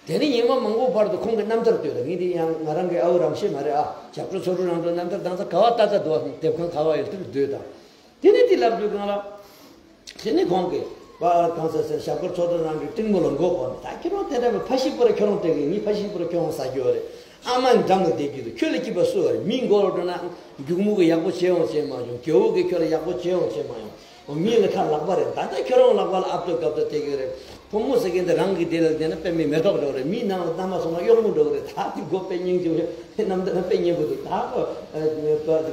དེ་ནས་ཉི་མ་མང་པོ་བར་དུ་ཁོང་གི་རྣམ་ཐར་ལྟོས་དང་། ངས་འདི་ཡང་ང་རང་གི་ཨ་བོ་རང་ཤེས་མ་རེད་ཨ། ཞབས་བྲོ་ཚོགས་དྲུག་རང་གྲོལ་རྣམ་ཐར་དེང་སང་ག་བ་ལྟ་ལྟ་འདུག་དེབ་ཁང་ག་བ་ཡོད་དེར་སྡོད་དང་། དེ་ནས་དེ་ལབ་དུས་སྒང་ལ། དེ་ནས་ཁོང་གིས་པ་གང་ཟེར་ཟེར་ཞབས་དཀར་ཚོགས་དྲུག་རང་གི་སྲིང་མོ་ལ་མགོ་སྐོར་ནས། ད་ཁྱེད་རང་དེ་འདྲ་བའི་ཕ་ཤི་པོ་ར་ཁྱོད་རང་སྤྲད་གི་ཡིན། ཕ་ཤི་པོ་ར་ཁྱོད་རང་ཟ་རྒྱུ་རེད། ཨ་མ་འགྲམ་ལ་བསྡད་རྒྱུ་དང་ཁྱོད་ལ་སྐྱིད་པ་སུ་བ་རེད། མིའི་མགོ་ལ་འགྲོ་ན་སྒྱུག་མོ་གིས་ཡག་པོ་བྱེད་ཡོང་བྱེད་མ་ཡོང་། རྒྱལ་པོ་གིས་ཁྱོད་ལ་ཡག་པོ་བྱེད་ཡོང་བྱེད་མ་ཡོང་། མི་ལ་ཁ་ལག་པ་རེད། ད་ལྟ་ཁྱོད་རང་ལག་པ་ལ་ཨབ་ཏོ་གབ་ཏོ་སྟེར་གི་རེད། ཕོ་མོ་ཟེར་མཁན་དེ་རང་གི་དེ་ལ་བསྡད་ན་དཔེ་མི་མེ་ཏོག་འདྲ་བོ་རེད། མིའི་ནང་ལ་མནའ་མ་སོང་ན་གཡོག་མོ་འདྲ་བོ་རེད། ད་དེ་མགོ་དཔེ་སྙིང་རྗེ་པོ་རེད། རྣམ་ཐར་དཔེ་སྙན་པོ་འདུག་ད་ཁོ་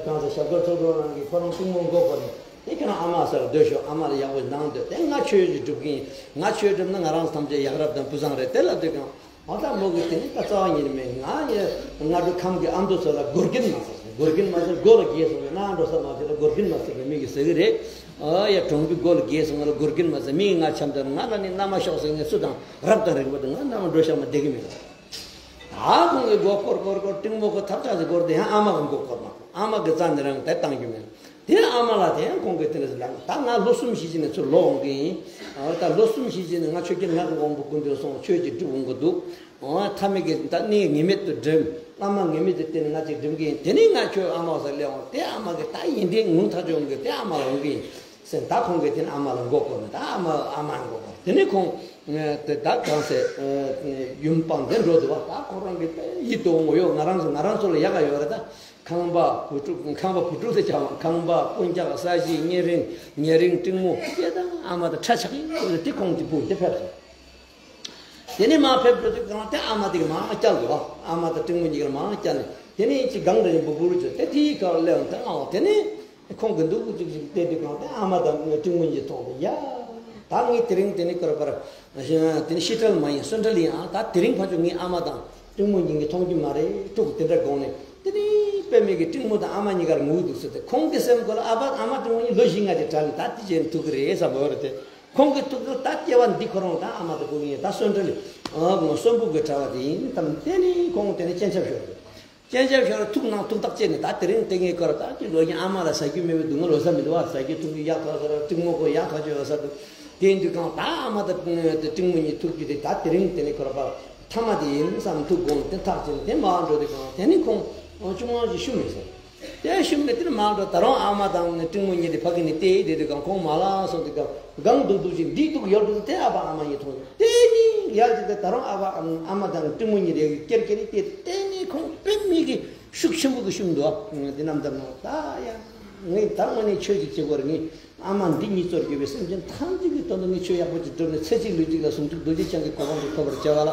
གང་ཟེར་ཞབས་དཀར་ཚོགས་དྲུག་རང་གིས་ཁོ་རང་སྲིང་མོ་མགོ་སྐོར་ནས། དེ་ཁྱེད་རང་ཨ་མ་སར་སྡོད་ཤོག་ཨ་མ་ལ་ཡག་པོ་གནང་སྡོད། དེ་ང་ཆོས་ཅིག་སྒྲུབ་གི་ཡིན། ང་ཆོས་སྒྲུབ་ན་ང་རང་ཚོ་ཐམས་ཅད་ཡག་རབས་དང་ཕུགས་བཟང་རེད། དེ་ལབ་དུས་སྒང་ ཨ་ད་མོ་གི་དེ་ནི་ད་རྩ་བ་ཉིད་ནས་མེད། ང་ཡ་སྔ་དྲོ་ཁམས་ཀྱི་ཨ་མདོ་ཚོ་ལ་སྒོར་རྒན་མ་ཟེར། སྒོར་རྒན་མ་ཟེར། སྒོ་ལ་རྒས་སོང་བས་ན་འགྲོ་ས་མ་ཟེར་ལ་སྒོར་རྒན་མ་ཟེར་བའི་མི་གིས་ཟེར་གི་རེད། ཨ་ཡ་གྲོང་གི་སྒོ་ལ་རྒས་སོང་ང་ལ་སྒོར་རྒན་མ་ཟེར། མི་ཡིས་ང་འཆམ་དང་ང་ལ་ནི་མནའ་མ་ཤོག་ཟེར་ངས་སུ་དང་རབ་དང་རིང་པོ་དང་ང་མནའ་མ་འགྲོ་ཤག་མ་བསྡད་གི་མེད། ད་ཁོང་གི་མགོ་སྐོར་སྐོར་སྐོར་སྤྲིང་མོ་ཁོ་ཐབས་ཆག་ཟེར་སྐོར་དེ་ཡང་ཨ་མ་གི་མགོ་སྐོར་མ། ཨ་མ་གི་རྩ་ནས་རང་དེ་བཏང་རྒྱུ་མེད། དེ་ཨ་མ་ལ་དེ་ཡང་ཁོང་གིས་དེ་འདྲ་ཟེར་ལབ། ད་ང་ལོ་གསུམ་བཞི་ཅིག་ནས་ཚུར་ལོག་འོང་གི་ཡིན། ཨ་ད་ལོ་གསུམ་བཞི་ཅིག་ནས་ང་ཆོས་རྒྱལ་ངག་གི་དབང་པོ་སྐུ་མདུན་སོང་ཆོས་ཅིག་སྒྲུབ་འོང་གི་འདུག། ཨོ་ཐ་མའི་གི་ད་གནས་ངེས་མེད་དུ་འགྲིམ། བླ་མ་ངེས་མེད་དུ་བསྟེན་ནས་ང་ཅིག་འགྲིམ་གི་ཡིན། དེ་ནས་ང་ཁྱོད་ཨ་མ་ཟེར་སླེབས་འོང་། དེ་ཨ་མ་གིས་ད་ཡིན་དེ་ངུ་ཐག་ཆོད་འོང་གི། དེ་ཨ་མ་ལ་འོང་གི་ཡིན་ཟེར། ད་ཁོང་གིས་དེ་ནས་ཨ་མ་ལ་མགོ་སྐོར་ནས་ད་ཨ་མ་ཨ་མ་མགོ་སྐོར། དེ་ནས་ཁོང་དེ་ད་གང་ཟེར་ཡུམ་སྤངས་དེ་འགྲོ་འདུག་བ། ད་ཁོ་རང་གི་དཔེ་ཡིད་དུ་འོང་གི་ཡོད། ང་རང་ཚོ་ང་རང་ཚོ་ལ་ཡག་ག་ཡོད་རེད་ད། ཁང་པ་བུ་ཕྲུག་ཁང་པ་བུ་ཕྲུག་ཟེར་བྱ་བ། ཁང་པ་སྤུན་ཀྱག་ས་གཞི་ཉེ་རིང་ཉེ་རིང་སྤྲིང་མོ་སྐད་དང་ཨ་མ་དང་ཁྲ་ཆགས་ཀྱི་ཡོད་རེད། དེ་ཁོང་དེ་སྤུངས་དེ་ཕེབས་སོང་། དེ་ནས་མར་ཕེབས་འགྲོ་དུས་གང་དེ་ཨ་མ་དེ་གིས་མར་བསྐྱལ་འདུག་བ། ཨ་མ་དང་སྤྲིང་མོ་གཉིས་ཀ་མར་བསྐྱལ་ནས་དེ་ནས་ཅིག་སྒང་རེ་འབུ་འབུར་བྱས་དེ་དེའི་ཁར་སླེབས་དེ་ཨ་དེ་ནས་ཁོང་གིས་འདུག་ཅིག་ཅིག་བལྟས་དུས་གང་དེ་ཨ་མ་དང་སྤྲིང་མོ་གཉིས་མཐོང་དེ་ཡ། ད་ངས་དེ་རིང་དེ་ནས་ཀར་པར་དེ་ནས་ཤི་ཁྲེལ་མ་ཡིན་གསོན་ཁྲེལ་ཡིན་ཨ། ད་དེ་རིང་ཕར་ཚུར་ངའི་ཨ་མ་དང་སྤྲིང་མོ་གཉིས་ཀྱིས་མཐོང་རྒྱུ་མ་རེད་དྲུག་དེ་འདྲ་དགོངས་ནས་དེ་ནས་དཔེ་མེད་ཀྱི་སྤྲིང་མོ་དང་ཨ་མ་གཉིས་ཀར་ངུ་འདུག་ཟེར་ཏེ་ཁོང་གི་སེམས་ཁོ་ལ་ཨ་ཕ་ཨ་མ་སྤྲིང་མོ་གཉིས་ལོ་བཞི་ལྔ་ཅིག་གྲྭ་ནས་ད་དེ་བྱས་ནས་ཐུག་གི་རེད་བསམ་པ་ཡོད་རེད་དེ། ཁོང་གིས་ཐུག་ཐུག་ད་སྐྱེ་བ་འདི་ཁོ་རང་ད་ཨ་མ་དང་སྤུ་གུ་ཡིན། ད་གསོན་ཁྲེལ་གསོན་པོ་གི་གྲྭ་བ་དེ་ཡིན་དམ། དེ་ནས་ཁོང་དེ་ནས་སྤྱན་ཆབ་ཤོར་རེད། སྤྱན་ཆབ་ཤོར་ཐུག་ནང་ཐུག་ཐག་བཅད་ནས་ད་དེ་རིང་དེ་ངའི་སྐོར་ད་ཅི་ལོ་ཡིན་ཨ་མ་ལ་ཟ་རྒྱུ་མེད་པའི་སྡུག་བསྔལ་ལོ་ས་མི་འདུག་བ། ཟ་རྒྱུ་འཐུང་རྒྱུ་ཡག་ཐག་ཆོད་ར་སྤྲིང་མོ་ཁོ་ཡག་ཐག་ཆོད་ཡོད་ས་འདུག། དེ་ཡིན་དུས་གང་ད་ཨ་མ་དང་སྤྲིང་མོ་གཉིས་ཐུག་རྒྱུ་དེ་ད་དེ་རིང་དེ་ནས་ཁོ་ར་པ་ཐ་མ་དེ་ཡིན་བསམ་ཐུག་དགོངས་དེ་ཐག་བཅད་ནས་དེ་མར་འགྲོ་དུས་གང་དེ་ནས་ཁོང་ཅུང་མང་ཞིག་ཤུ་མེད་ཟེར། དེ་ཤུམ་གི་དེར་མ་འགྲོ། ད་རུང་ཨ་མ་དང་སྤྲིང་མོ་གཉིས་དེ་ཕ་གི་ནས་བལྟས་དེ་དུས་གང་ཁོང་མ་ལ་སོང་དུས་གང་སྒང་འདུག་འདུག་ཅིག་འདི་འདུག་ཡོད་འདུག་དེ་ཨ་ཕ་ཨ་མ་གཉིས་མཐོང་། དེ་ནི་ཡར་ཅིག་དེ་ད་རུང་ཨ་ཕ་ཨ་མ་དང་སྤྲིང་མོ་གཉིས་དེ་ཀེར་ཀེར་བལྟས། དེ་ནི་ཁོང་དཔེ་མི་གི་ཤུགས་ཆེན་པོ་གི་ཤུམ་འདུག་ཨ། དེ་རྣམ་ཐར་ནང་ད་ཡ་ངས་ད་དངོས་གནས་ཆོས་ཅིག་བྱེད་དགོས་རེད། ངས་ཨ་མ་འདི་གཉིས་གཙོར་གྱུར་པའི་སེམས་ཅན་ཐམས་ཅད་ཀྱི་དོན་དུ་ངས་ཆོས་ཡག་པོ་ཅིག་བསྒྲུབས་ནས་ཚེ་གཅིག་ལུས་གཅིག་ལ་ཟུང་འཇུག་རྡོ་རྗེ་འཆང་གི་གོ་འཕང་དུ་ཐོབ་པར་བྱ་བ་ལ།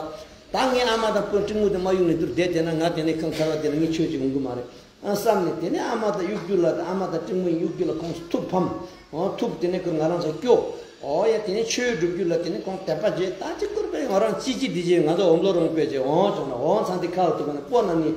ད་ངའི་ཨ་མ་དང་སྤུན་སྤྲིང་མོ་དེ་མ་གཡུག་ནས་འདིར་བསྡད་བསྡད་ན་ང་དེ་ནས་ཁམས་ཚར་བ་དེ་ལ་ངས་ཆོས་ཅིག་འོང་གི་མ་རེད། ཨ་བསམ་ནས་དེ་ནས་ཨ་མ་དང་གཡུག་རྒྱུ་ལ་ཨ་མ་དང་སྤྲིང་མོ་གཡུག་རྒྱུ་ལ་ཁོང་ཚོ་ཐུག་ཕམ། ཨོ་ཐུག་དེ་ནས་ཁོ་ང་རང་ཚོ་སྐྱོ། ཨོ་ཡ་དེ་ནས་ཆོས་སྒྲུབ་རྒྱུ་ལ་དེ་ནས་ཁོང་དད་པ་བྱས། ད་ཅི་སྐོར་པས་ང་རང་ཅི་ཅི་དེ་བྱས་ང་ཚོ་འོམ་ལོ་རོང་པས་བྱས་འོང་བྱུང་ན་འོང་ཚང་དེ་ཁ་ལ་ཐུག་ན་སྤོ་ན་ནི་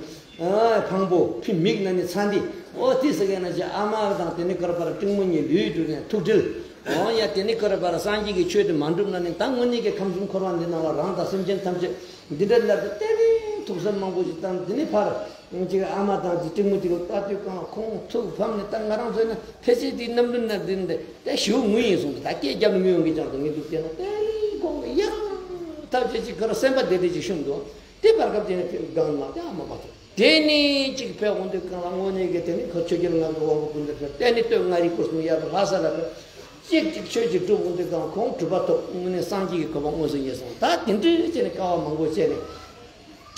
ཨ་ཕང་པོ་ཕི་མིག་ན་ནི་ཚང་དེ་ཨོ་དེ་ཟེར་མཁན་ན་ཅི་ཨ་མ་དང་དེ་ནས་སྐོར་པར་སྤྲིང་མོ་གཉིས་ལུས་དུ་ནས་ཐུག་འདྲིལ། ཨོ་ཡ་དེ་ནས་སྐོར་པར་སངས་རྒྱས་ཀྱི་ཆོས་དེ་མ་འགྲུབ་ན་ནི་ད་དངོས་གནས་ཀྱི་ཁམས་གསུམ་འཁོར་བ་འདི་ནང་ལ་རང་དང་སེམས་ཅན་ཐམས་ཅད་འདི་འདྲ་ལབ་སྟེ་དེ་ནས་ཐུགས་བསམ་མང་པོ་ཞིག་བཏང་། དེ་ནས་ཕར། ཅིག་ཨ་མ་དང་ཅིག་སྤྲིང་མོ་ཅིག་ལ་ལྟ་དུས་གང་ལ་ཁོང་ཐུགས་ཕམ་ནས་ད་ང་རང་ཚོ་ན་ཕལ་ཆེར་དེའི་རྣམ་སྤྲུལ་ན་འདི་འདི་ད་ཞེ་པོ་ངུ་ཡིན་གསུངས་ཏེ། ད་སྐད་རྒྱབ་ནས་ངུ་ཡོང་གི་ཅང་དུ་ངས་འདུག་བལྟས་ན་དེ་ནི་ཁོང་གི་ཡང་ཐབས་ཅིག་ཅིག་ཁོ་ར་སེམས་པ་བདེ་བདེ་ཅིག་ཤུམ་འདུག། དེ་བར་སྐབས་དེ་ནས་སྒང་མ་དེ་ཨ་མ་མ་ཐུག། དེ་ནས་ཅིག་ཕེབས་འོང་དུས་གང་ལ་དངོས་གནས་ཀྱི་དེ་ནི་ཁོ་ཆོས་རྒྱལ་ངག་གི་དབང་པོ་ཀུན་ཏུ་ཕེབས། དེ་ནི་སྟོད་མངའ་རིས་སྐོར་གསུམ་ཡར་དུ་ལྷ་ས་ལ་ཕེབས། ཅིག་ཅིག་ཆོས་ཅིག་སྒྲུབ་འོང་དུས་གང་ཁོང་གྲུབ་པ་ཐོབ། དངོས་གནས་སངས་རྒྱས་ཀྱི་གོ་འཕང་མངོན་སུམ་རྙེད་སོང་། ད་དེ་འདྲའི་བྱས་ནས་དཀའ་བ་མང་པོ་སྤྱད་ནས།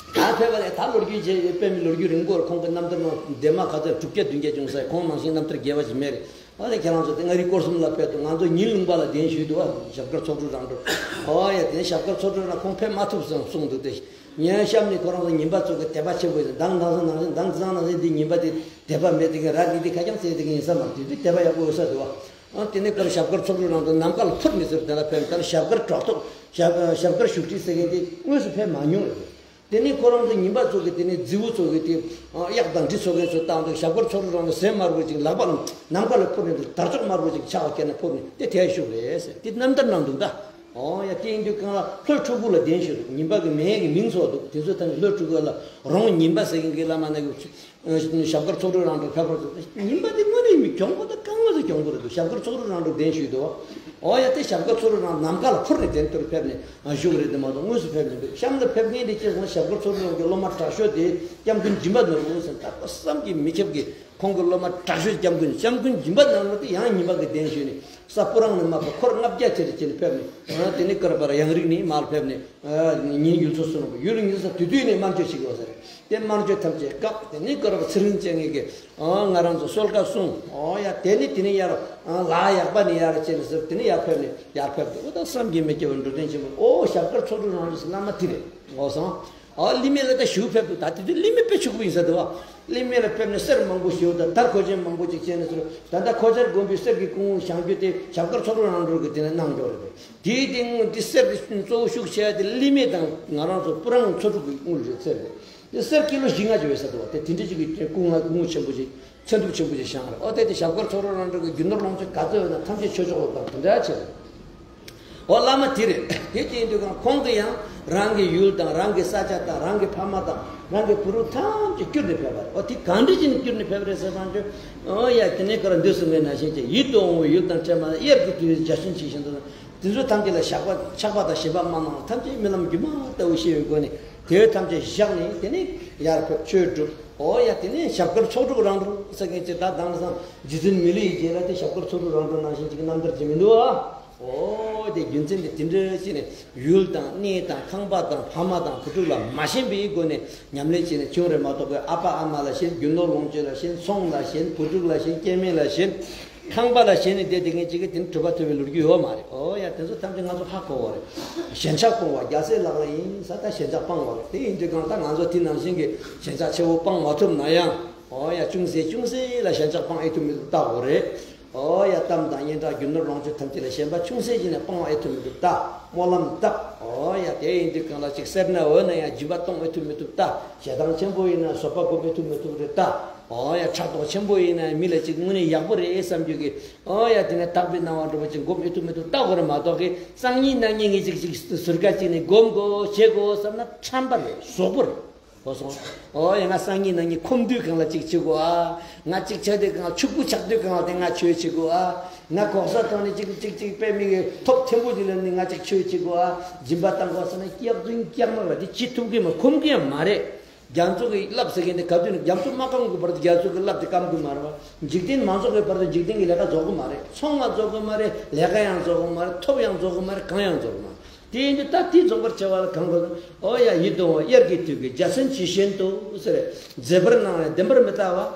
ད་ཕེབས་པ་ལས་ད་ལོ་རྒྱུས་བྱས་ཡོད་པའི་མི་ལོ་རྒྱུས་རིང་པོར་ཁོང་གི་རྣམ་ཐར་ནང་འདས་མ་ག་ཚོད་དྲུག་བརྒྱ་བདུན་བརྒྱ་བྱུང་ས་ཁོང་ནང་བཞིན་རྣམ་ཐར་རྒྱས་པ་ཞིག་མེད་རེད། ཨ་ལས་ཁྱེད་རང་ཚོ་དེ་མངའ་རིས་སྐོར་གསུམ་ལ་ཕེབས་འདུག། ང་ཚོ་ཉིན་ལུང་པ་ལ་གདན་ཞུས་འདུག་ཨ། ཞབས་དཀར་ཚོགས་དྲུག་རང་གྲོལ། ཨོ་ཡ་དེ་ཞབས་དཀར་ཚོགས་དྲུག་རང་ཁོང་ཕེབས་མ་ཐུབ་ཙང་གསུངས་འདུག་སྟེ། ཉན་གཤམ་ནས་ཁོ་རང་ཚོ་ཉིན་པ་ཚོ་གི་དད་པ་ཆེན་པོ་ཡིན། མདང་ནང་སང་ནང་བཞིན་མདང་ཙང་ནང་བཞིན་འདི་ཉིན་པ་དེ་དད་པ་མེད་དེ་གི་ར་འདི་འདི་ཁ་རྐྱང་བཙལ་དེ་གི་ཡིན་ས་མ་རེད། དེ་དུས་དད་པ་ཡག་པོ་ཡོད་ས་འདུག་ཨ། ཨ་དེ་ནས་ཁོ་རང་ཞབས་དཀར་ཚོགས་དྲུག་རང་དུ་ནམ་མཁའ་ལ་འཕུར་ནས་ཟེར་དེ་ལ་ཕེབས། ད་ཞབས་དཀར་གྲོགས་ཐོབ་ཞབས་ཞབས་དཀར་བཞུགས་ཁྲི་ཟེར་མཁན་དེ་དངོས་སུ་ཕེབས་མ་མྱོང་རེད། དེ་ནས་ཁོ་རང་ཚོ་ཉིན་པ་ཚོ་གི་དེ་ནས་རྫི་བོ་ཚོ་གི་དེ་གཡག་དང་འབྲི་ཚོ་མཁན་ཚོ་བཏང་དུས་ཞབས་དཀར་ཚོགས་དྲུག་རང་གི་ཟས་དམར་པོ་ཅིག་ལག་པ་ནམ་མཁའ་ལ་འཕུར་ནས་འདུག། དར་ལྕོག་དམར་པོ་ཅིག་ཕྱག་ལ་འཁྱེར་ནས་འཕུར་ནས་དེ་དེར་བཞུགས་རེད་ཟེར་དེ་རྣམ་ཐར་ནང་འདུག་ད། ཨོ་ཡ་དེ་ཡིན་དུས་གང་ལ་ལྷོ་ཕྲུ་གུ་ལ་གདན་ཞུས་འདུག། ཉིན་པ་གི་མིང་གི་མིང་ཚོགས་འདུག། དེ་ཚོ་ཐམས་ཅད་ལྷོ་ཕྲུ་གུ་ལ་རོང་ཉིན་པ་ཟེར་མཁན་གྱི་བླ་མ་ནས་ཞབས་དཀར་ཚོགས་དྲུག་རང་གྲོལ་ཕེབས་པར་ཚོགས། ཉིན་པ་དེ་དངོས་གནས་མི་གྱོང་པོ་དང་དཀའ་ངལ་དུ་གྱོང་པོ་རེད་འདུག། ཞབས་དཀར་ཚོགས་དྲུག་རང་གྲོལ་གདན་ཞུས་འདུག། ཨོ་ཡ་དེ་ཞབས་དཀར་ཚོགས་དྲུག་རང་ནམ་མཁའ་ལ་འཕུར་ནས་དེར་དུར་ཕེབས་ནས་བཞུགས་རེད་དེ་མ་གཏོགས་དངོས་སུ་ཕེབས་མི་འདུག། གཤམ་དུ་ཕེབས་མཁན་དེ་སྐྱེས་སོང་ཞབས་དཀར་ཚོགས་དྲུག་རང་གི་སློབ་མ་དྲག་ཤོས་དེ་སྐྱབས་མགོན་སྦྱིན་པ་ནོར་བུ་ཟེར་ད་བསམ་གྱིས་མི་ཁྱབ་ཀྱི་ཁོང་གི་སློབ་མ་དྲག་ཤོས་སྐྱབས་མགོན་སྐྱབས་མགོན་སྦྱིན་པ་ནོར་བུ་དེ་ཡང་ཉིན་པ་གི་གདན་ཞུས་ནས། ས་སྤུ་རང་ནས་མར་ཕེབས། འཁོར་ལྔ་བརྒྱ་ཅིག་ཕེབས་ནས། དེ་ནས་ཀར་པར་ཡང་རིགས་ནས་མར་ཕེབས་ནས། ཉིན་ཡུལ་ཚོ་སོང་ཡུལ་ཉིན་ས་དེ་དུས་ནས་དམར་མཆོད་ཞིག་ཡོད་ས་རེད། དེ་དམར་མཆོད་ཐམས་ཅད་བཀག། དེ་ནས་ཀར་པར་ཚེ་རིང་བཅས་ངེད་ཀྱི་ང་རང་ཚོ་གསོལ་ཁ་གསུངས། ཨོ་ཡ་དེ་ནས་དེ་ནས་ཡར་ལ་ཡག་པ་ནས་ཡར་བྱས་ནས་ཟེར། དེ་ནས་ཡར་ཕེབས་ནས་ཡར་ཕེབས་ཏེ་ཨོ་ད་བསམ་གྱིས་མི་ཁྱབ་པའི་འགྲོ་དོན་ཆེན་པོ། ཨོ་ཞབས་དཀར་ཚོགས་དྲུག་རང་རེད་ཟེར་བླ་མ་དེ་རེད། འོ་སོང་། ཨ་ལི་མེ་ལ་ད་ཞུ་ཕེབས་འདུག་ད་དེ་དུས་ལི་མེ་དཔེ་ཕྱུག་པོ་ཡིན་ས་འདུག་བ། ལི་མེ་ལ་ཕེབས་ནས་གསེར་མང་པོ་ཞུ་ད་དར་གོས་ཆེན་མང་པོ་ཅིག་བྱས་ནས་ཟེར། ད་ལྟ་ཁོ་ཆར་དགོན་པའི་གསེར་གྱི་སྐུ་ངོ་བཞེངས་རྒྱུ་དེ་ཞབས་དཀར་ཚོགས་དྲུག་རང་གྲོལ་གྱི་དེ་ནས་གནང་འགྱོ་རེད། དེའི་སྟེང་དེ་གསེར་དེ་གཙོ་བོ་ཤུགས་ཆེ་བ་དེ་ལི་མེ་དང་ང་རང་ཚོ་སྤུ་རངས་ཚོགས་དྲུག་གི་དངུལ་རེད་གསེར་རེད། དེ་གསེར་ཀི་ལོ་བཞི་ལྔ་ཅིག་ཡོད་ས་འདུག་བ། དེ་དེ་འདྲ་ཅིག་གི་སྐུ་ངོ་སྐུ་ངོ་ཆེན་པོ་ཅིག་མཚན་སྟོབས་ཆེན་པོ་ཞིག་བཞེངས་རེད། ཨོ་དེ་དེ་ཞབས་དཀར་ཚོགས་དྲུག་རང་གྲོལ་གྱི་རྒྱུ་ནོར་ལོངས་སྤྱོད་ག་ཚོད་ཡོད་ན་ཐམས་ཅད་ཆོས་ཕྱོགས་ལ་བཏང་དེ་འདྲ་བྱས་རེད། ཨོ་བླ་མ་དེ་རེད། དེ་བྱས་དུས་ཀྱང་ཁོང་གིས་ཡང་རང་གི་ཡུལ་དང་རང་གི་ས་ཆ་དང་རང་གི་ཕ་མ་དང་རང་གི་བུ་ཕྲུག་ཐམས་ཅད་བསྐྱུར་ནས་ཕེབས་པ་རེད། ཨོ་དེ་གང་འདྲ་བྱས་ནས་བསྐྱུར་ནས་ཕེབས་པ་རེད་ཟེར་བསམ་བྱུང་། ཨོ་ཡ་དེ་ནས་ཁོ་རང་འདི་གསུང་གི་ནང་བཞིན་གྱི་ཡིད་དུ་འོང་བའི་ཡུལ་དང་འཕྲད་མ་དབྱར་གྱི་དུས་འཇའ་ཚོན་ཇི་བཞིན་དུ། དེ་ཚོ་ཐམས་ཅད་ལ་ཞགས་པ་ཆགས་པ་དང་ཞེན་པ་མ་གནང་བ་ཐམས་ཅད་རྨི་ལམ་སྒྱུ་མ་ལྟ་བུ་ཤེས་པའི་སྒོ་ནས་དེ་ཐམས་ཅད་བཞག་ནས་དེ་ནས་ཡར་ཕེབས་ཆོས་སྒྲུབ། ཨོ་ཡ་དེ་ནས་ཞབས་དཀར་ཚོགས་དྲུག་རང་གྲོལ་ཟེར་མཁན་ཅིག་ད་དེང་སང་རྗེ་བཙུན་མི་ལའི་རྗེས་ལ་དེ་ཞབས་དཀར་ཚོགས་དྲུག་རང་གྲོལ་ནང་བཞིན་ཅིག་རྣམ་ཐར་ཅིག་མི་འདུག་ཨ། ཨོ་དེ་རྒྱུ་མཚན་དེ་དེ་འདྲ་ཞིག་ནས་ཡུལ་དང་གནས་དང་ཁང་པ་དང་ཕ་མ་དང་བུ་ཕྲུག་ལ་མ་ཞེན་པའི་སྒོ་ནས་ཉམས་ལེན་བྱས་ནས་བྱུང་རེད་མ་གཏོགས་པའི་ཨ་ཕ་ཨ་མ་ལ་ཞེན། རྒྱུ་ནོར་ལོངས་སྤྱོད་ལ་ཞེན། ཚོང་ལ་ཞེན། བུ་ཕྲུག་ལ་ཞེན། སྐྱེ་དམན་ལ་ཞེན། ཁང་པ་ལ་ཞེན་ནས་བསྡད་དེ་མཁན་ཅིག་གིས་དེ་ནི་གྲུབ་པ་ཐོབ་པའི་ལོ་རྒྱུས་ཡོད་མ་རེད། ཨོ་ཡ་དེ་ཚོ་ཐམས་ཅད་ང་ཚོ་ཧ་གོ་བ་རེད། ཞེན་ཆགས་སྤོང་བ་རྒྱལ་སྲས་ལག་ལེན་ཡིན་ས། ད་ཞེན་ཆགས་སྤང་བ་རེད། དེ་ཡིན་དུས་གང་ལྟར་ང་ཚོ་དེ་ནང་བཞིན་གྱི་ཞེན་ཆགས་ཆེ་བོ་སྤང་མ་ཐུབ་ན་ཡང་། ཨོ་ཡ་ཅུང་ཟད་ཅུང་ཟད་ལ་ཞེན་ཆགས་སྤང་ཨེ་ཐུབ་མི་ཐུབ་བལྟ་དགོས་རེད། ཨོ་ཡ་གཏམ་དང་སྙན་གྲགས་རྒྱུ་ནོར་ལོངས་སྤྱོད་ཐམས་ཅད་ལ་ཞེན་པ་ཅུང་ཟད་ཅིག་ནས་སྤང་བ་ཨེ་ཐུབ་མི་ཐུབ་བལྟ། སྨོན་ལམ་བཏབ། ཨོ་ཡ་དེ་ཡིན་དུས་གང་ལ་ཅིག་སེར་སྣ་འོད་སྣ་ཡང་སྦྱིན་པ་གཏོང་ཨེ་ཐུབ་མི་ཐུབ་བལྟ། ཞེ་སྡང་ཆེན་པོ་ཡིན་ན་བཟོད་པ་སྒོམ་ཨེ་ཐུབ་མི་ཐུབ་རེད་བལྟ། ཨོ་ཡ་ཕྲག་དོག་ཆེན་པོ་ཡིན་ན་མི་ལ་ཅིག་དངོས་གནས་ཡག་པོ་རེད་བསམ་རྒྱུ་གི། ཨོ་ཡ་དེ་ནས་དག་པའི་སྣང་བ་འགྲུབ་པ་ཅིག་སྒོམ་ཨེ་ཐུབ་མི་ཐུབ་བལྟ་དགོས་རེད་མ་གཏོགས་གི། སང་ཉིན་གནངས་ཉིན་ངས་ཅིག་ཅིག་ཟུར་ཁ་ཅིག་ནས་སྒོམ་དགོས་བྱེད་དགོས་བསམ་ན་ཁྲམ་པ་རེད། ཟོག་པོ་རེད། གོ་སོང་། ཨོ་ཡ་ང་སང་ཉིན་གནངས་ཉིན་ཁོམ་དུས་གང་ལ་ཅིག་བྱེད་དགོས་ཨ། ང་ཅིག་ཆགས་དུས་གང་ལ་ཕྱུག་པོ་ཆགས་དུས་གང་ལ་དེ་ང་ཆོས་བྱེད་དགོས་ཨ། ང་གོག་ས་ཐོག་ནས་ཅིག་ཅིག་ཅིག་དཔེ་མི་གི་ཐོབ་ཐེན་པོ་ཅིག་ལ་ནི་ང་ཅིག་ཆོས་བྱེད་དགོས་ཨ། སྦྱིན་པ་བཏང་དགོས་ཟེར་ན་སྐྱག་རྫུན་སྐྱག་མ་ར་དེ་བྱེད་ཐུབ་གི་མ་ཁོམ་གི་ཡང་མ་རེད། རྒྱ་མཚོ་གི་རླབས་ཟེར་མཁན་དེ་ག་དུས་ནས་རྒྱ་མཚོ་མ་སྐམ་གི་བར་དུ་རྒྱ་མཚོ་གི་རླབས་དེ་སྐམ་གི་མ་རེད་བ། འཇིག་རྟེན་མ་རྫོགས་པའི་བར་དུ་འཇིག་རྟེན་གྱི་ལས་ཀ་རྫོགས་གི་མ་རེད། ཚོང་ཡང་རྫོགས་གི་མ་རེད། ལས་ཀ་ཡང་རྫོགས་གི་མ་རེད། ཐོབ་ཡང་རྫོགས་གི་མ་རེད། གང་ཡང་རྫོགས་གི་མ་རེད། དེ་ཡིན་དུས་ད་དེ་རྫོགས་པར་བྱ་བ་ལ་གང་དགོས། ཨོ་ཡ་ཡིད་དུ་འོང་དབྱར་གྱི་དུས་ཀྱི་འཇའ་ཚོན་ཇི་བཞིན་དུ་ཟེར། མཛེས་པར་སྣང་བས་བདེན་པར་མི་ལྟ་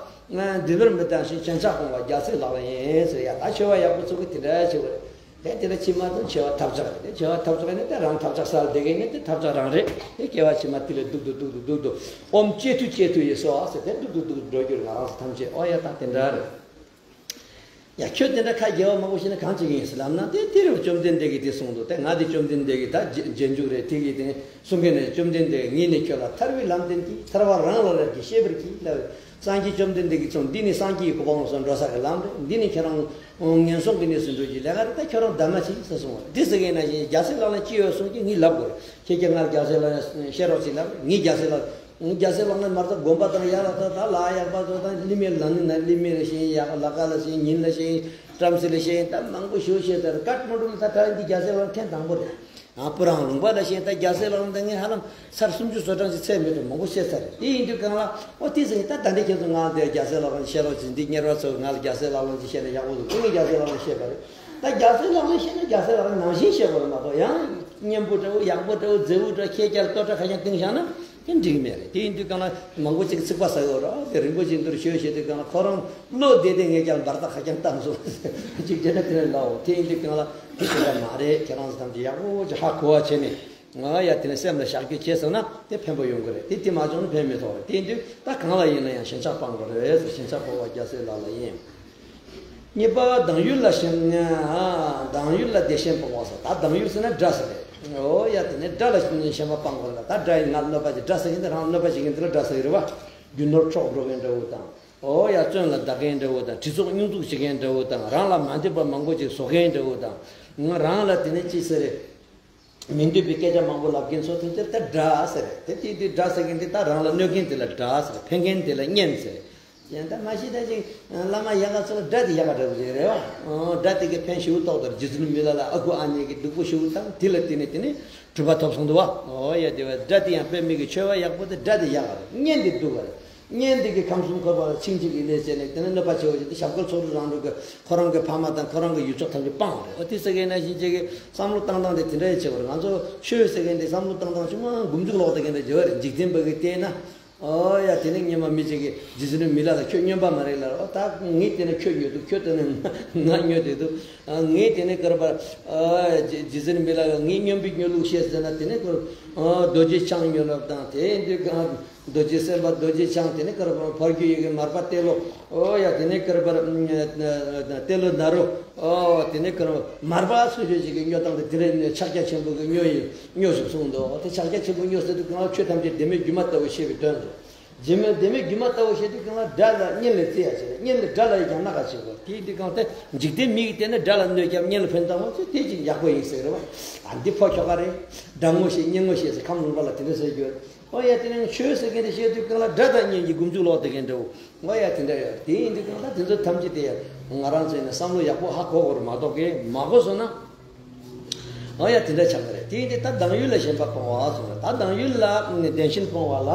བ། ང་བདེན་པར་མི་ལྟ་ཞིང་ཞེན་ཆགས་སྤོང་བ་རྒྱལ་སྲས་ལག་ལེན་ཡིན་ཟེར། ཡ་ད་ཆོས་པ་ཡག་པོ་ཚོ་གི་དེ་འདྲ་བྱེད་དགོས་རེད། དེ་དེ་ལ་ཕྱི་མ་དང་ཆེ་བ་ཐབས་ཆག་རེད། དེ་ཆེ་བ་ཐབས་ཆག་ནི་དེ་རང་ཐབས་ཆག་སར་བསྡད་མཁན་ནི་དེ་ཐབས་ཆག་རང་རེད། དེ་སྐྱེ་བ་ཕྱི་མ་དེ་ལས་སྡུག་ཏུ་སྡུག་ཏུ་སྡུག་ཏུ། ཨོམ་ཅེ་ཐུ་ཅེ་ཐུ་ཡེ་སོ་ཨ་ཟེར་དེ་སྡུག་ཏུ་སྡུག་ཏུ་འགྲོ་རྒྱུར་ང་རང་ཚོ་ཐམས་ཅད། ཨོ་ཡ་ད་དེ་འདྲ་རེད། ཡ་ཁྱོད་དེ་འདྲ་ཁ་རྒྱལ་བ་མང་པོ་ཞིག་ནི་གང་བྱེད་ཀྱི་ཡིན་ཟེར་ལབ་ན། དེ་དེ་རུ་བཅོམ་ལྡན་འདས་ཀྱིས་དེ་གསུངས་འདུག་དེ་ང་དེ་བཅོམ་ལྡན་འདས་ཀྱིས་ད་རྗེས་འཇུག་རེད། དེ་གིས་དེ་གསུང་མཁན་ནི་བཅོམ་ལྡན་འདས་ངས་ནི་ཁྱོད་ལ་ཐར་བའི་ལམ་བསྟན་གྱིས། ཐར་པ་རང་ལ་རབ་ཀྱིས་ཤེས་པར་གྱིས་ལབ། སངས་རྒྱས་བཅོམ་ལྡན་འདས་ཀྱིས་གསུངས། འདི་ནི་སངས་རྒྱས་ཀྱི་གོ་འཕང་ལ་སོགས་འགྲོ་ས་གི་ལམ་རེད། འདི་ནི་ཁྱེད་རང་ངན་སོང་གི་གནས་སུ་འགྲོ་རྒྱུའི་ལས་ཀ་རེད། ད་ཁྱོད་རང་གདམས་ངག་བྱེད་ཟེར་གསུངས་པ་རེད། འདི་ཟེར་མཁན་ནང་བཞིན་རྒྱལ་སྲས་ལག་ལེན་ཅི་ཡོད་གསུང་གི་ངས་ལབ་དགོས་རེད། ཁྱེད་ཀྱིས་ང་རྒྱལ་སྲས་ལག་ལེན་བཤད་རོགས་བྱེད་ལབ། ངས་རྒྱལ་སྲས་ལག་ལེན། རྒྱལ་སྲས་ལག་ལེན་མ་རེད། ད་སྒོམ་པ་དང་ཡ་ལ་ད་ད་ལ་ཡག་པ་ཚོ་དང་གླི་མེར་ལ་ནི་ན་གླི་མེར་ལ་ཤེས་ཡག་ལ་ཀ་ལ་ཤེས་ཉིན་ལ་ཤེས་བྲམ་ཟེ་ལ་ཤེས་ད་མང་པོ་ཞུ་ཤེས་ད་རེད། ཀ་ཐ་མན་ཌུ་ལ་ད་ད་འདི་རྒྱལ་སྲས་ལག་ལེན་ཐེངས་དང་པོ་རེད། ཡང་སྤུ་རངས་ལུང་པ་ལ་ཤེས་ད་རྒྱལ་སྲས་ལག་ལེན་ད་ངས་ཧ་ལམ་ཚར་སུམ་ཅུ་སོ་གྲངས་ཤིག་ཚད་མེད་དུ་མང་པོ་ཤེས་ཚར་རེད། དེ་ཡིན་དུས་གང་ལ་ཨོ་དེ་ཟེར་ད་ད་འདི་ཁྱེད་ཚོ་ང་དེ་རྒྱལ་སྲས་ལག་ལེན་བཤད་རོགས་བྱེད། འདི་གཉེར་བ་ཚོ་ང་ལ་རྒྱལ་སྲས་ལག་ལེན་ཅིག་བཤད་ན་ཡག་པོ་འདུག་ཁོ་ངས་རྒྱལ་སྲས་ལག་ལེན་བཤད་པ་རེད། ད་རྒྱལ་སྲས་ལག་ལེན་བཤད་ན་རྒྱལ་སྲས་ལག་ལེན་ནང་བཞིན་བཤད་དགོས་རེད་མ་གཏོགས་ཡང་སྙན་པོ་འདྲ་བོ་ཡག་པོ་འདྲ་བོ་མཛེས་པོ་འདྲ་ཁྱེད་ཀྱ་ལ་ལྟོ་ཁྲ་ཁ་རྐྱང་བཏིང་བཞག་ན་དེ་འགྲིག་མེད་རེད། དེ་ཡིན་དུས་གང་ལ་མང་པོ་ཅིག་ཚིག་པ་ཟ་ཡོད་ར་དེ་རིན་པོ་ཆེ་འདིར་ཞོལ་བྱེད་དུས་གང་ལ་ཁོ་རང་བློ་བདེ་བདེ་ངས་ཀྱང་འབར་ཐག་ཁ་རྐྱང་བཏང་སོང་ཅིག་བྱས་ན་དེ་ནས་ལའོ། དེ་ཡིན་དུས་གང་ལ་དེ་དེ་འདྲ་མ་རེད། ཁྱེད་རང་ཚོ་ཐམས་ཅད་ཡག་པོ་ཅིག་ཧ་གོ་བ་བྱས་ནས་ང་ཡ་དེ་ནས་སེམས་ལ་བཞག་རྒྱུ་བྱས་སོང་ན་དེ་ཕན་པ་ཡོང་གི་རེད། དེ་དེ་མ་བྱུང་ན་ཕན་མི་ཐོགས་རེད། དེ་ཡིན་དུས་ད་གང་ལ་ཡིན་ན་ཡང་ཞེན་ཆགས་སྤང་དགོས་རེད་ཟེར། ཞེན་ཆགས་སྤོང་བ་རྒྱལ་སྲས་ལག་ལེན་ཡིན། གཉིས་པ་སྡང་ཡུལ་ལ་ཞེན། སྡང་ཡུལ་ལ་བདེ་ཞེན་སྤོང་བ་ཟེར། ད་སྡང་ཡུལ་ཟེར་ན་དགྲ་ཟེར་རེད། འོ་ཡ་དེ་ནས་དགྲ་ལ་ཞེན་པ་སྤང་དགོས་ལ། ད་དགྲ་ཡིན་ང་གནོད་པ་ཅིག་དགྲ་ཟེར་གྱིན་དེ་རང་གནོད་པ་བྱེད་མཁན་དེ་ལ་དགྲ་ཟེར་གྱི་རེད་བ། རྒྱུ་ནོར་འཕྲོག་འགྲོ་མཁན་འདྲ་བོ་དང་། འོ་ཡ་བཙོན་ལ་བདག་མཁན་འདྲ་བོ་དང་། གྲི་ཚོགས་སྙོན་འཛུགས་བྱེད་མཁན་འདྲ་བོ་དང་། རང་ལ་མ་འདོད་པ་མང་པོ་ཅིག་བཟོ་མཁན་འདྲ་བོ་དང་། ང་རང་ལ་དེ་ནས་ཅི་ཟེར་རེད། མི་འདོད་པའི་སྐད་ཆ་མང་པོ་ལབ་མཁན་ཚོ་དེ་ཚོ་ད་དགྲ་ཟེར། དེ་དེ་དེ་དགྲ་ཟེར་མཁན་དེ་ད་རང་ལ་གནོད་མཁན་དེ་ལ་དགྲ་ཟེར། ཕན་མཁན་དེ་ལ་གཉེན་ཟེར། ཡང་ད་མ་གཞི་ད་ཅིག་བླ་མ་ཡག་ག་ཚོ་ལ་དགྲ་དེ་ཡག་ག་འདྲ་པོ་ཅིག་རེད་བ། ཨོ་དགྲ་དེ་གི་ཕན་ཞེ་པོ་ཏོག་ཏོ་རྗེ་བཙུན་མི་ལ་ལ་ཨ་ཁུ་ཨ་ནེ་གི་སྡུག་པོ་ཞེ་པོ་བཏང་དེ་ལ་བརྟེན་ནས་དེ་ནས་གྲུབ་པ་ཐོབ་སོང་འདུག་བ། ཨོ་ཡ་དེ་བ་དགྲ་དེ་ཡང་དཔེ་མི་གི་ཆོས་པ་ཡག་པོ་དེ་དགྲ་དེ་ཡག་ག་རེད། གཉེན་དེ་སྡུག་ག་རེད། གཉེན་དེ་གིས་ཁམས་གསུམ་འཁོར་བ་ལ་ཆིང་ཆིང་གི་ལས་བྱས་ནས་དེ་ནས་གནོད་པ་ཆེ་བོ་བྱས་ཏེ་ཞབས་དཀར་ཚོགས་དྲུག་རང་གྲོལ་གྱི་ཁོ་རང་གི་ཕ་མ་དང་ཁོ་རང་གི་ཡུལ་ཕྱོགས་ཐམས་ཅད་སྤངས་རེད། འོ་དེ་ཟེར་མཁན་ནང་བཞིན་ཅིག་གི་བསམ་བློ་བཏང་སྟངས་དེ་དེ་འདྲ་ཡི་བྱེད་པར་ང་ཚོ་ཆོས་ཟེར་མཁན་དེ་བསམ་བློ་བཏང་སྟངས་ཅུང་མ་མགོ་མཇུག་ལོག་བསྡད་མཁན་འདྲ་བྱེད་པ་རེད། འཇིག་རྟེན་པ་གིས་བལྟས་ན་ ཨོ་ཡ། དེ་ནས་སྔོན་མ་མི་གཅིག་གིས་རྗེ་བཙུན་མི་ལ་ལ་ཁྱོད་སྨྱོན་པ་མ་རེད་ལ། ཨོ་ད་ངས་དེ་ནས་ཁྱོད་སྨྱོས་འདུག་ཁྱོད་དེ་ནས་ང་སྨྱོས་བསྡད་འདུག་ཨ་ངས་དེ་ནས་ཀར་པར་ཨ་རྗེ་རྗེ་བཙུན་མི་ལ་ལ་ངས་སྨྱོན་པའི་སྨྱོ་ལུགས་བཤད་ཟེར་ན། དེ་ནས་ཀར་ཨ་རྡོ་རྗེ་འཆང་སྨྱོ་ལབ་དང་། དེ་འདི་གང་རྡོ་རྗེ་སེམས་དཔའ་རྡོ་རྗེ་འཆང་། དེ་ནས་ཀར་པར་ཕ་རྒྱུད་ཡི་གེ་མར་པ་ཏེ་ལོ། ཨོ་ཡ། དེ་ནས་ཀར་པར་ཏེ་ལོ་ན་རོ། ཨོ་དེ་ནས་ཀར་པར་མར་པ་སུ་ཞིག་གི་སྨྱོ་སྟངས་དེ། དེ་རིང་ནས་ཕྱག་རྒྱ་ཆེན་པོ་གི་སྨྱོ་ཡིན། སྨྱོ་ཞིག་གསུངས་འདུག་དེ་ཕྱག་རྒྱ་ཆེན་པོ་སྨྱོ་ཟེར་དུས་གང་ལ་ཆོས་ཐམས་ཅད་བདེན་མེད་སྒྱུ་མ་ལྟ་བུ་ཤེས་པའི་དོན་རེད། བདེན་མེད་བདེན་མེད་སྒྱུ་མ་ལྟ་བུ་ཤེས་དུས་གང་ལ་དགྲ་ལ་གཉེན་ལ་བརྩི་ཡ་བྱེད་རེད། གཉེན་ལ་དགྲ་ལ་ཡི་ཀྱང་སྣ་ཁ་བྱེད་དགོས། དེའི་དུས་གང་དེ་འཇིག་རྟེན་མི་གིས་བལྟས་ན་དགྲ་ལ་གནོད་སྐྱབས། གཉེན་ལ་ཕན་བཏགས་པ་ཚོས་དེ་ཅིག་ཡག་པོ་ཡིན་ཟེར་རེད་བ། ཨ་འདི་ཕོ་ཁྱོ་ག་རེད། དགྲ་ངོ་ཤེས་གཉེན་ངོ་ཤེས་ཟེར་ཁམས་ལུང་པ་ལ་དེ་འདྲ་ཟེར་རྒྱུ། ཨོ་ཡ། དེ་ནས་ཆོས་ཟེར་མཁན་དེ་བཤད་དུས་གང་ལ་དགྲ་དང་གཉེན་གྱི་མགོ་མཇུག་ལོག་བསྡད་མཁན་འདྲ་བོ། ཨོ་ཡ། དེ་འདྲ་ཡོད། དེ་ཡིན་དུས་གང་ལ་དེ་ཚོ་ཐམས་ཅད་དེ་ང་རང་ཚོ་ཡིན་ན་བསམ་བློ་ཡག་པོ་ཧ་གོ་དགོས་རེད། མ་གཏོགས་གི་མ་གོ་སོང་ན། ཨོ་ཡ། དེ་འདྲ་ཆགས་ཀྱི་རེད། དེ་ཡིན་དུས་ད་སྡང་ཡུལ་ལ་ཞེན་པ་སྤོང་བ་གསུངས་རེད། ད་སྡང་ཡུལ་ལ་བདེན་ཞེན་སྤོང་བ་ལ།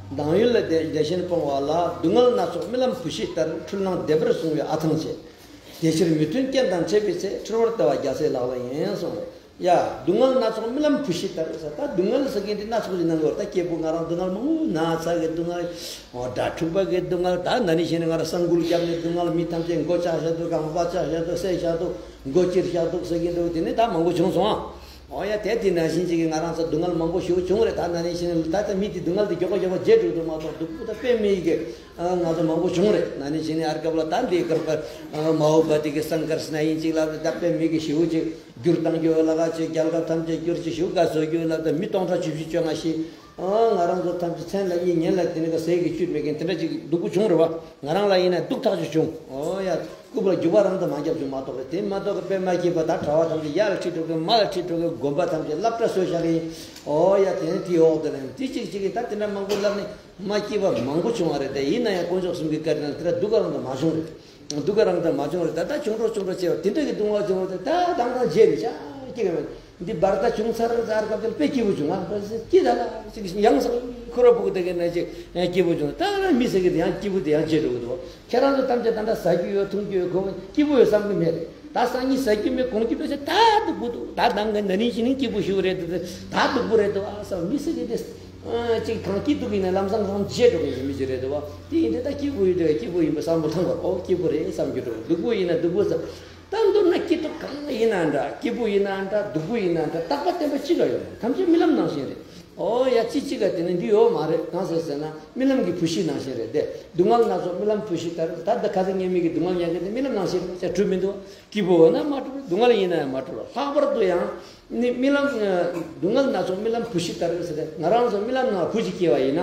སྡང་ཡུལ་ལ་བདེན་བདེན་ཞེན་སྤོང་བ་ལ། སྡུག་བསྔལ་སྣ་ཚོགས་རྨི་ལམ་བུ་ཤི་ལྟར། འཁྲུལ་སྣང་བདེན་པར་བཟུང་བའི་ཨ་ཐང་ཆད། དེ་ཕྱིར་མི་མཐུན་རྐྱེན་དང་འཕྲད་པའི་ཚེ། འཁྲུལ་བར་ལྟ་བ་རྒྱལ་སྲས་ལག་ལེན་ཡིན་གསུངས་རེད། ཡ། སྡུག་བསྔལ་སྣ་ཚོགས་རྨི་ལམ་བུ་ཤི་ལྟར་ཟེར། ད་སྡུག་བསྔལ་ཟེར་མཁན་དེ་སྣ་ཚོགས་ཀྱི་ནང་གི་བར། ད་སྐྱེས་བུ་ང་རང་སྡུག་བསྔལ་མང་པོ། ན་ཚ་གི་སྡུག་བསྔལ། འོ་དགྲ་འཁྲུག་པ་གི་སྡུག་བསྔལ། ད་ན་ནིང་གཞེས་ནིང་ང་རང་ས་འགུལ་བརྒྱབ་ནས་སྡུག་བསྔལ། མི་ཐམས་ཅད་མགོ་བཅག་བཞག་འདུག་གམ་པ་བཅག་བཞག་འདུག་བསད་བཞག་འདུག་མགོ་ཅིར་བཞག་འདུག་ཟེར་གྱི་འདུག་དེ་ནས་ད་མང་པོ་བྱུང་སོང་ཨ། འོ་ཡ། དེ་དེ་ནང་བཞིན་ཅིག་གི་ང་རང་ཚོ་སྡུག་བསྔལ་མང་པོ་ཞེ་པོ་བྱུང་རེད། ད་ན་ནིང་གཞེས་ནིང་ད་ལྟ་མི་དེ་སྡུག་བསྔལ་དེ་མགྱོགས་པོ་མགྱོགས་པོ་བརྗེད་འགྲོ་འདུག་མ་གཏོགས་སྡུག་པོ་ད་དཔེ་མེད་ཀྱི་ང་ཚོ་མང་པོ་བྱུང་རེད། ན་ནིང་གཞེས་ནིང་ཨར་སྐབས་ལ། ད་འདིའི་སྐབས་ལ་མ་འོངས་པ་དེ་གི་སང་སྐར་ཟེར་ན་ཡིན་ཅིག་ལ་ད་དཔེ་མེད་ཀྱི་ཞེ་པོ་ཅིག་བསྒྱུར་བཏང་རྒྱུ་ལ་ཁ་ཅིག་རྒྱལ་ཁབ་ཐམས་ཅད་བསྒྱུར་ཅིག་ཞེ་པོ་དགའ་བསུ་རྒྱུ་ལ། ད་མི་སྟོང་ཕྲག་བཅུ་བཞི་བཅོ་ལྔ་ཤི། ཨ་ང་རང་ཚོ་ཐམས་ཅད་མཚན་ལ་གཉིས་ཉིན་ལ་དེ་ནི་ག་ཟས་ཀྱི་བཅུད་མེད་མཁན་དེ་འདྲ་ཅིག་སྡུག་པོ་བྱུང་རེད་བ། ང་རང་ལ་ཡིན་ན་སྡུག་ཐག་ཆོད་བྱུང་། ཨོ་ཡ། སྐུད་པ་ལ་རྒྱུག་པ་རང་དུ་མ་བརྒྱབ་བྱུང་མ་གཏོགས་རེད། དེ་མ་གཏོགས་ཀྱི་དཔེ་མ་སྐྱིད་པ་ད་གྲྭ་བ་ཐམས་ཅད་ཡར་ལ་ཁྲིད་འགྲོ་གི། མར་ལ་ཁྲིད་འགྲོ་གི། དགོན་པ་ཐམས་ཅད་སློབ་གྲྭ་བཟོས་བཞག་གི་ཡིན། ཨོ་ཡ། དེ་ནི་དེའི་འོག་དེ་ལ་ཡིན། དེ་གཅིག་གཅིག་གིས་ད་དེ་འདྲ་མང་པོ་ལབ་ནས་མ་སྐྱིད་པ་མང་པོ་བྱུང་བ་རེད། དེ་ཡིན་ན་ཡང་དཀོན་མཆོག་གསུམ་གྱི་བཀའ་དྲིན་ལ་དེ་འདྲ་སྡུག་ག་རང་དུ་མ་བྱུང་རེད། སྡུག་ག་རང་དུ་མ་བྱུང་རེད། ད་ལྟ་བྱུང་འགྲོ་བྱུང་འགྲོ་བྱས་པ་དེ་འདྲ་གི་སྡུག་བསྔལ་བྱུང་བ་དེ་ད་དང་དང་བརྗེད་ནས་ཆ་སྐྱེ་གི་མེད། འདི་བར་ད་བྱུང་ཚར་ཚར་སྐབས་དེར་དཔེ་སྐྱིད་པོ་བྱུང་ང་། སྐྱིད་ད་ལ་ཅིག་ཡང་སང་ཁོ་ར་ཕྲུ་གུ་དེ་གའི་ན་ཅིག་སྐྱིད་པོ་བྱུང་། ད་རང་མི་ཟེར་གི་དེ་ཡང་སྐྱིད་པོ་དེ་ཡང་བརྗེད་འགྲོ་གི་འདུག་ཁྱེད་རང་ཚོ་ཐམས་ཅད་ད་ལྟ་ཟ་རྒྱུ་ཡོད། འཐུང་རྒྱུ་ཡོད། ཁོ་སྐྱིད་པོ་ཡོད་བསམ་གི་མེད་རེད། ད་སང་ཉིན་ཟ་རྒྱུ་མེད། གོན་རྒྱུ་མེད་ཟེར། ད་སྡུག་པོ་འདུག་ད་དང་གི་ན་ནིང་གཞེས་ནིང་སྐྱིད་པོ་ཞིག་རེད་འདུག་ད་སྡུག་པོ་རེད་འདུག་ཨ་བསམ། མི་ཟེར་གི་དེ་ཅིག་གང་སྐྱིད་སྡུག་ཡིན་ན་ལམ་སང་ལམ་བརྗེད་འགྲོ་གི་ཡིན། མི་ཅིག་རེད་འདུག་བ། དེ་ཡིན་དུས་ད་སྐྱིད་པོ་ཡོད་དུས་སྐྱིད་པོ་ཡིན་པ་བསམ་བློ་བཏང་བ། ཨོ་སྐྱིད་པོ་རེད་བསམ་རྒྱུ་འགྲོ། སྡུག་པོ་ཡིན་ན་སྡུག་པོ་བསམ། ད་མདོར་ན་སྐྱིད་སྡུག་གང་ཡིན་ན་འདྲ། སྐྱིད་པོ་ཡིན་ན་འདྲ། སྡུག་པོ་ཡིན་ན་འདྲ། རྟག་པ་བརྟན་པ་གཅིག་ལ་ཡོད། ཐམས་ཅད་རྨི་ལམ་ནང་བཞིན་རེད། ཨོ་ཡ། གཅིག་གཅིག་ག་དེ་ནི་འདི་ཡོད་མ་རེད། གང་ཟེར་ཟེར་ན་རྨི་ལམ་གྱི་བུ་ཤི་ནང་བཞིན་རེད་དེ། སྡུག་བསྔལ་སྣ་ཚོགས་རྨི་ལམ་བུ་ཤི་ལྟར། ད་ལྟ་ཁ་སང་ཉལ་མི་གི་སྡུག་བསྔལ་མྱང་མཁན་དེ་རྨི་ལམ་ནང་བཞིན་རེད་ཟེར། གྲུབ་མི་འདུག་སྐྱིད་པོ་ཡོད་ན་མ་གྲུབ་རེད། སྡུག་བསྔལ་ཡིན་ན་ཡང་མ་གྲུབ་རེད། ལྷག་པར་དུ་ཡང་ནི་རྨི་ལམ་སྡུག་བསྔལ་སྣ་ཚོགས་རྨི་ལམ་བུ་ཤི་ལྟར་ཟེར་ཏེ། ང་རང་ཚོ་རྨི་ལམ་ནང་བུ་ཞིག་སྐྱེས་པ་ཡིན་ན།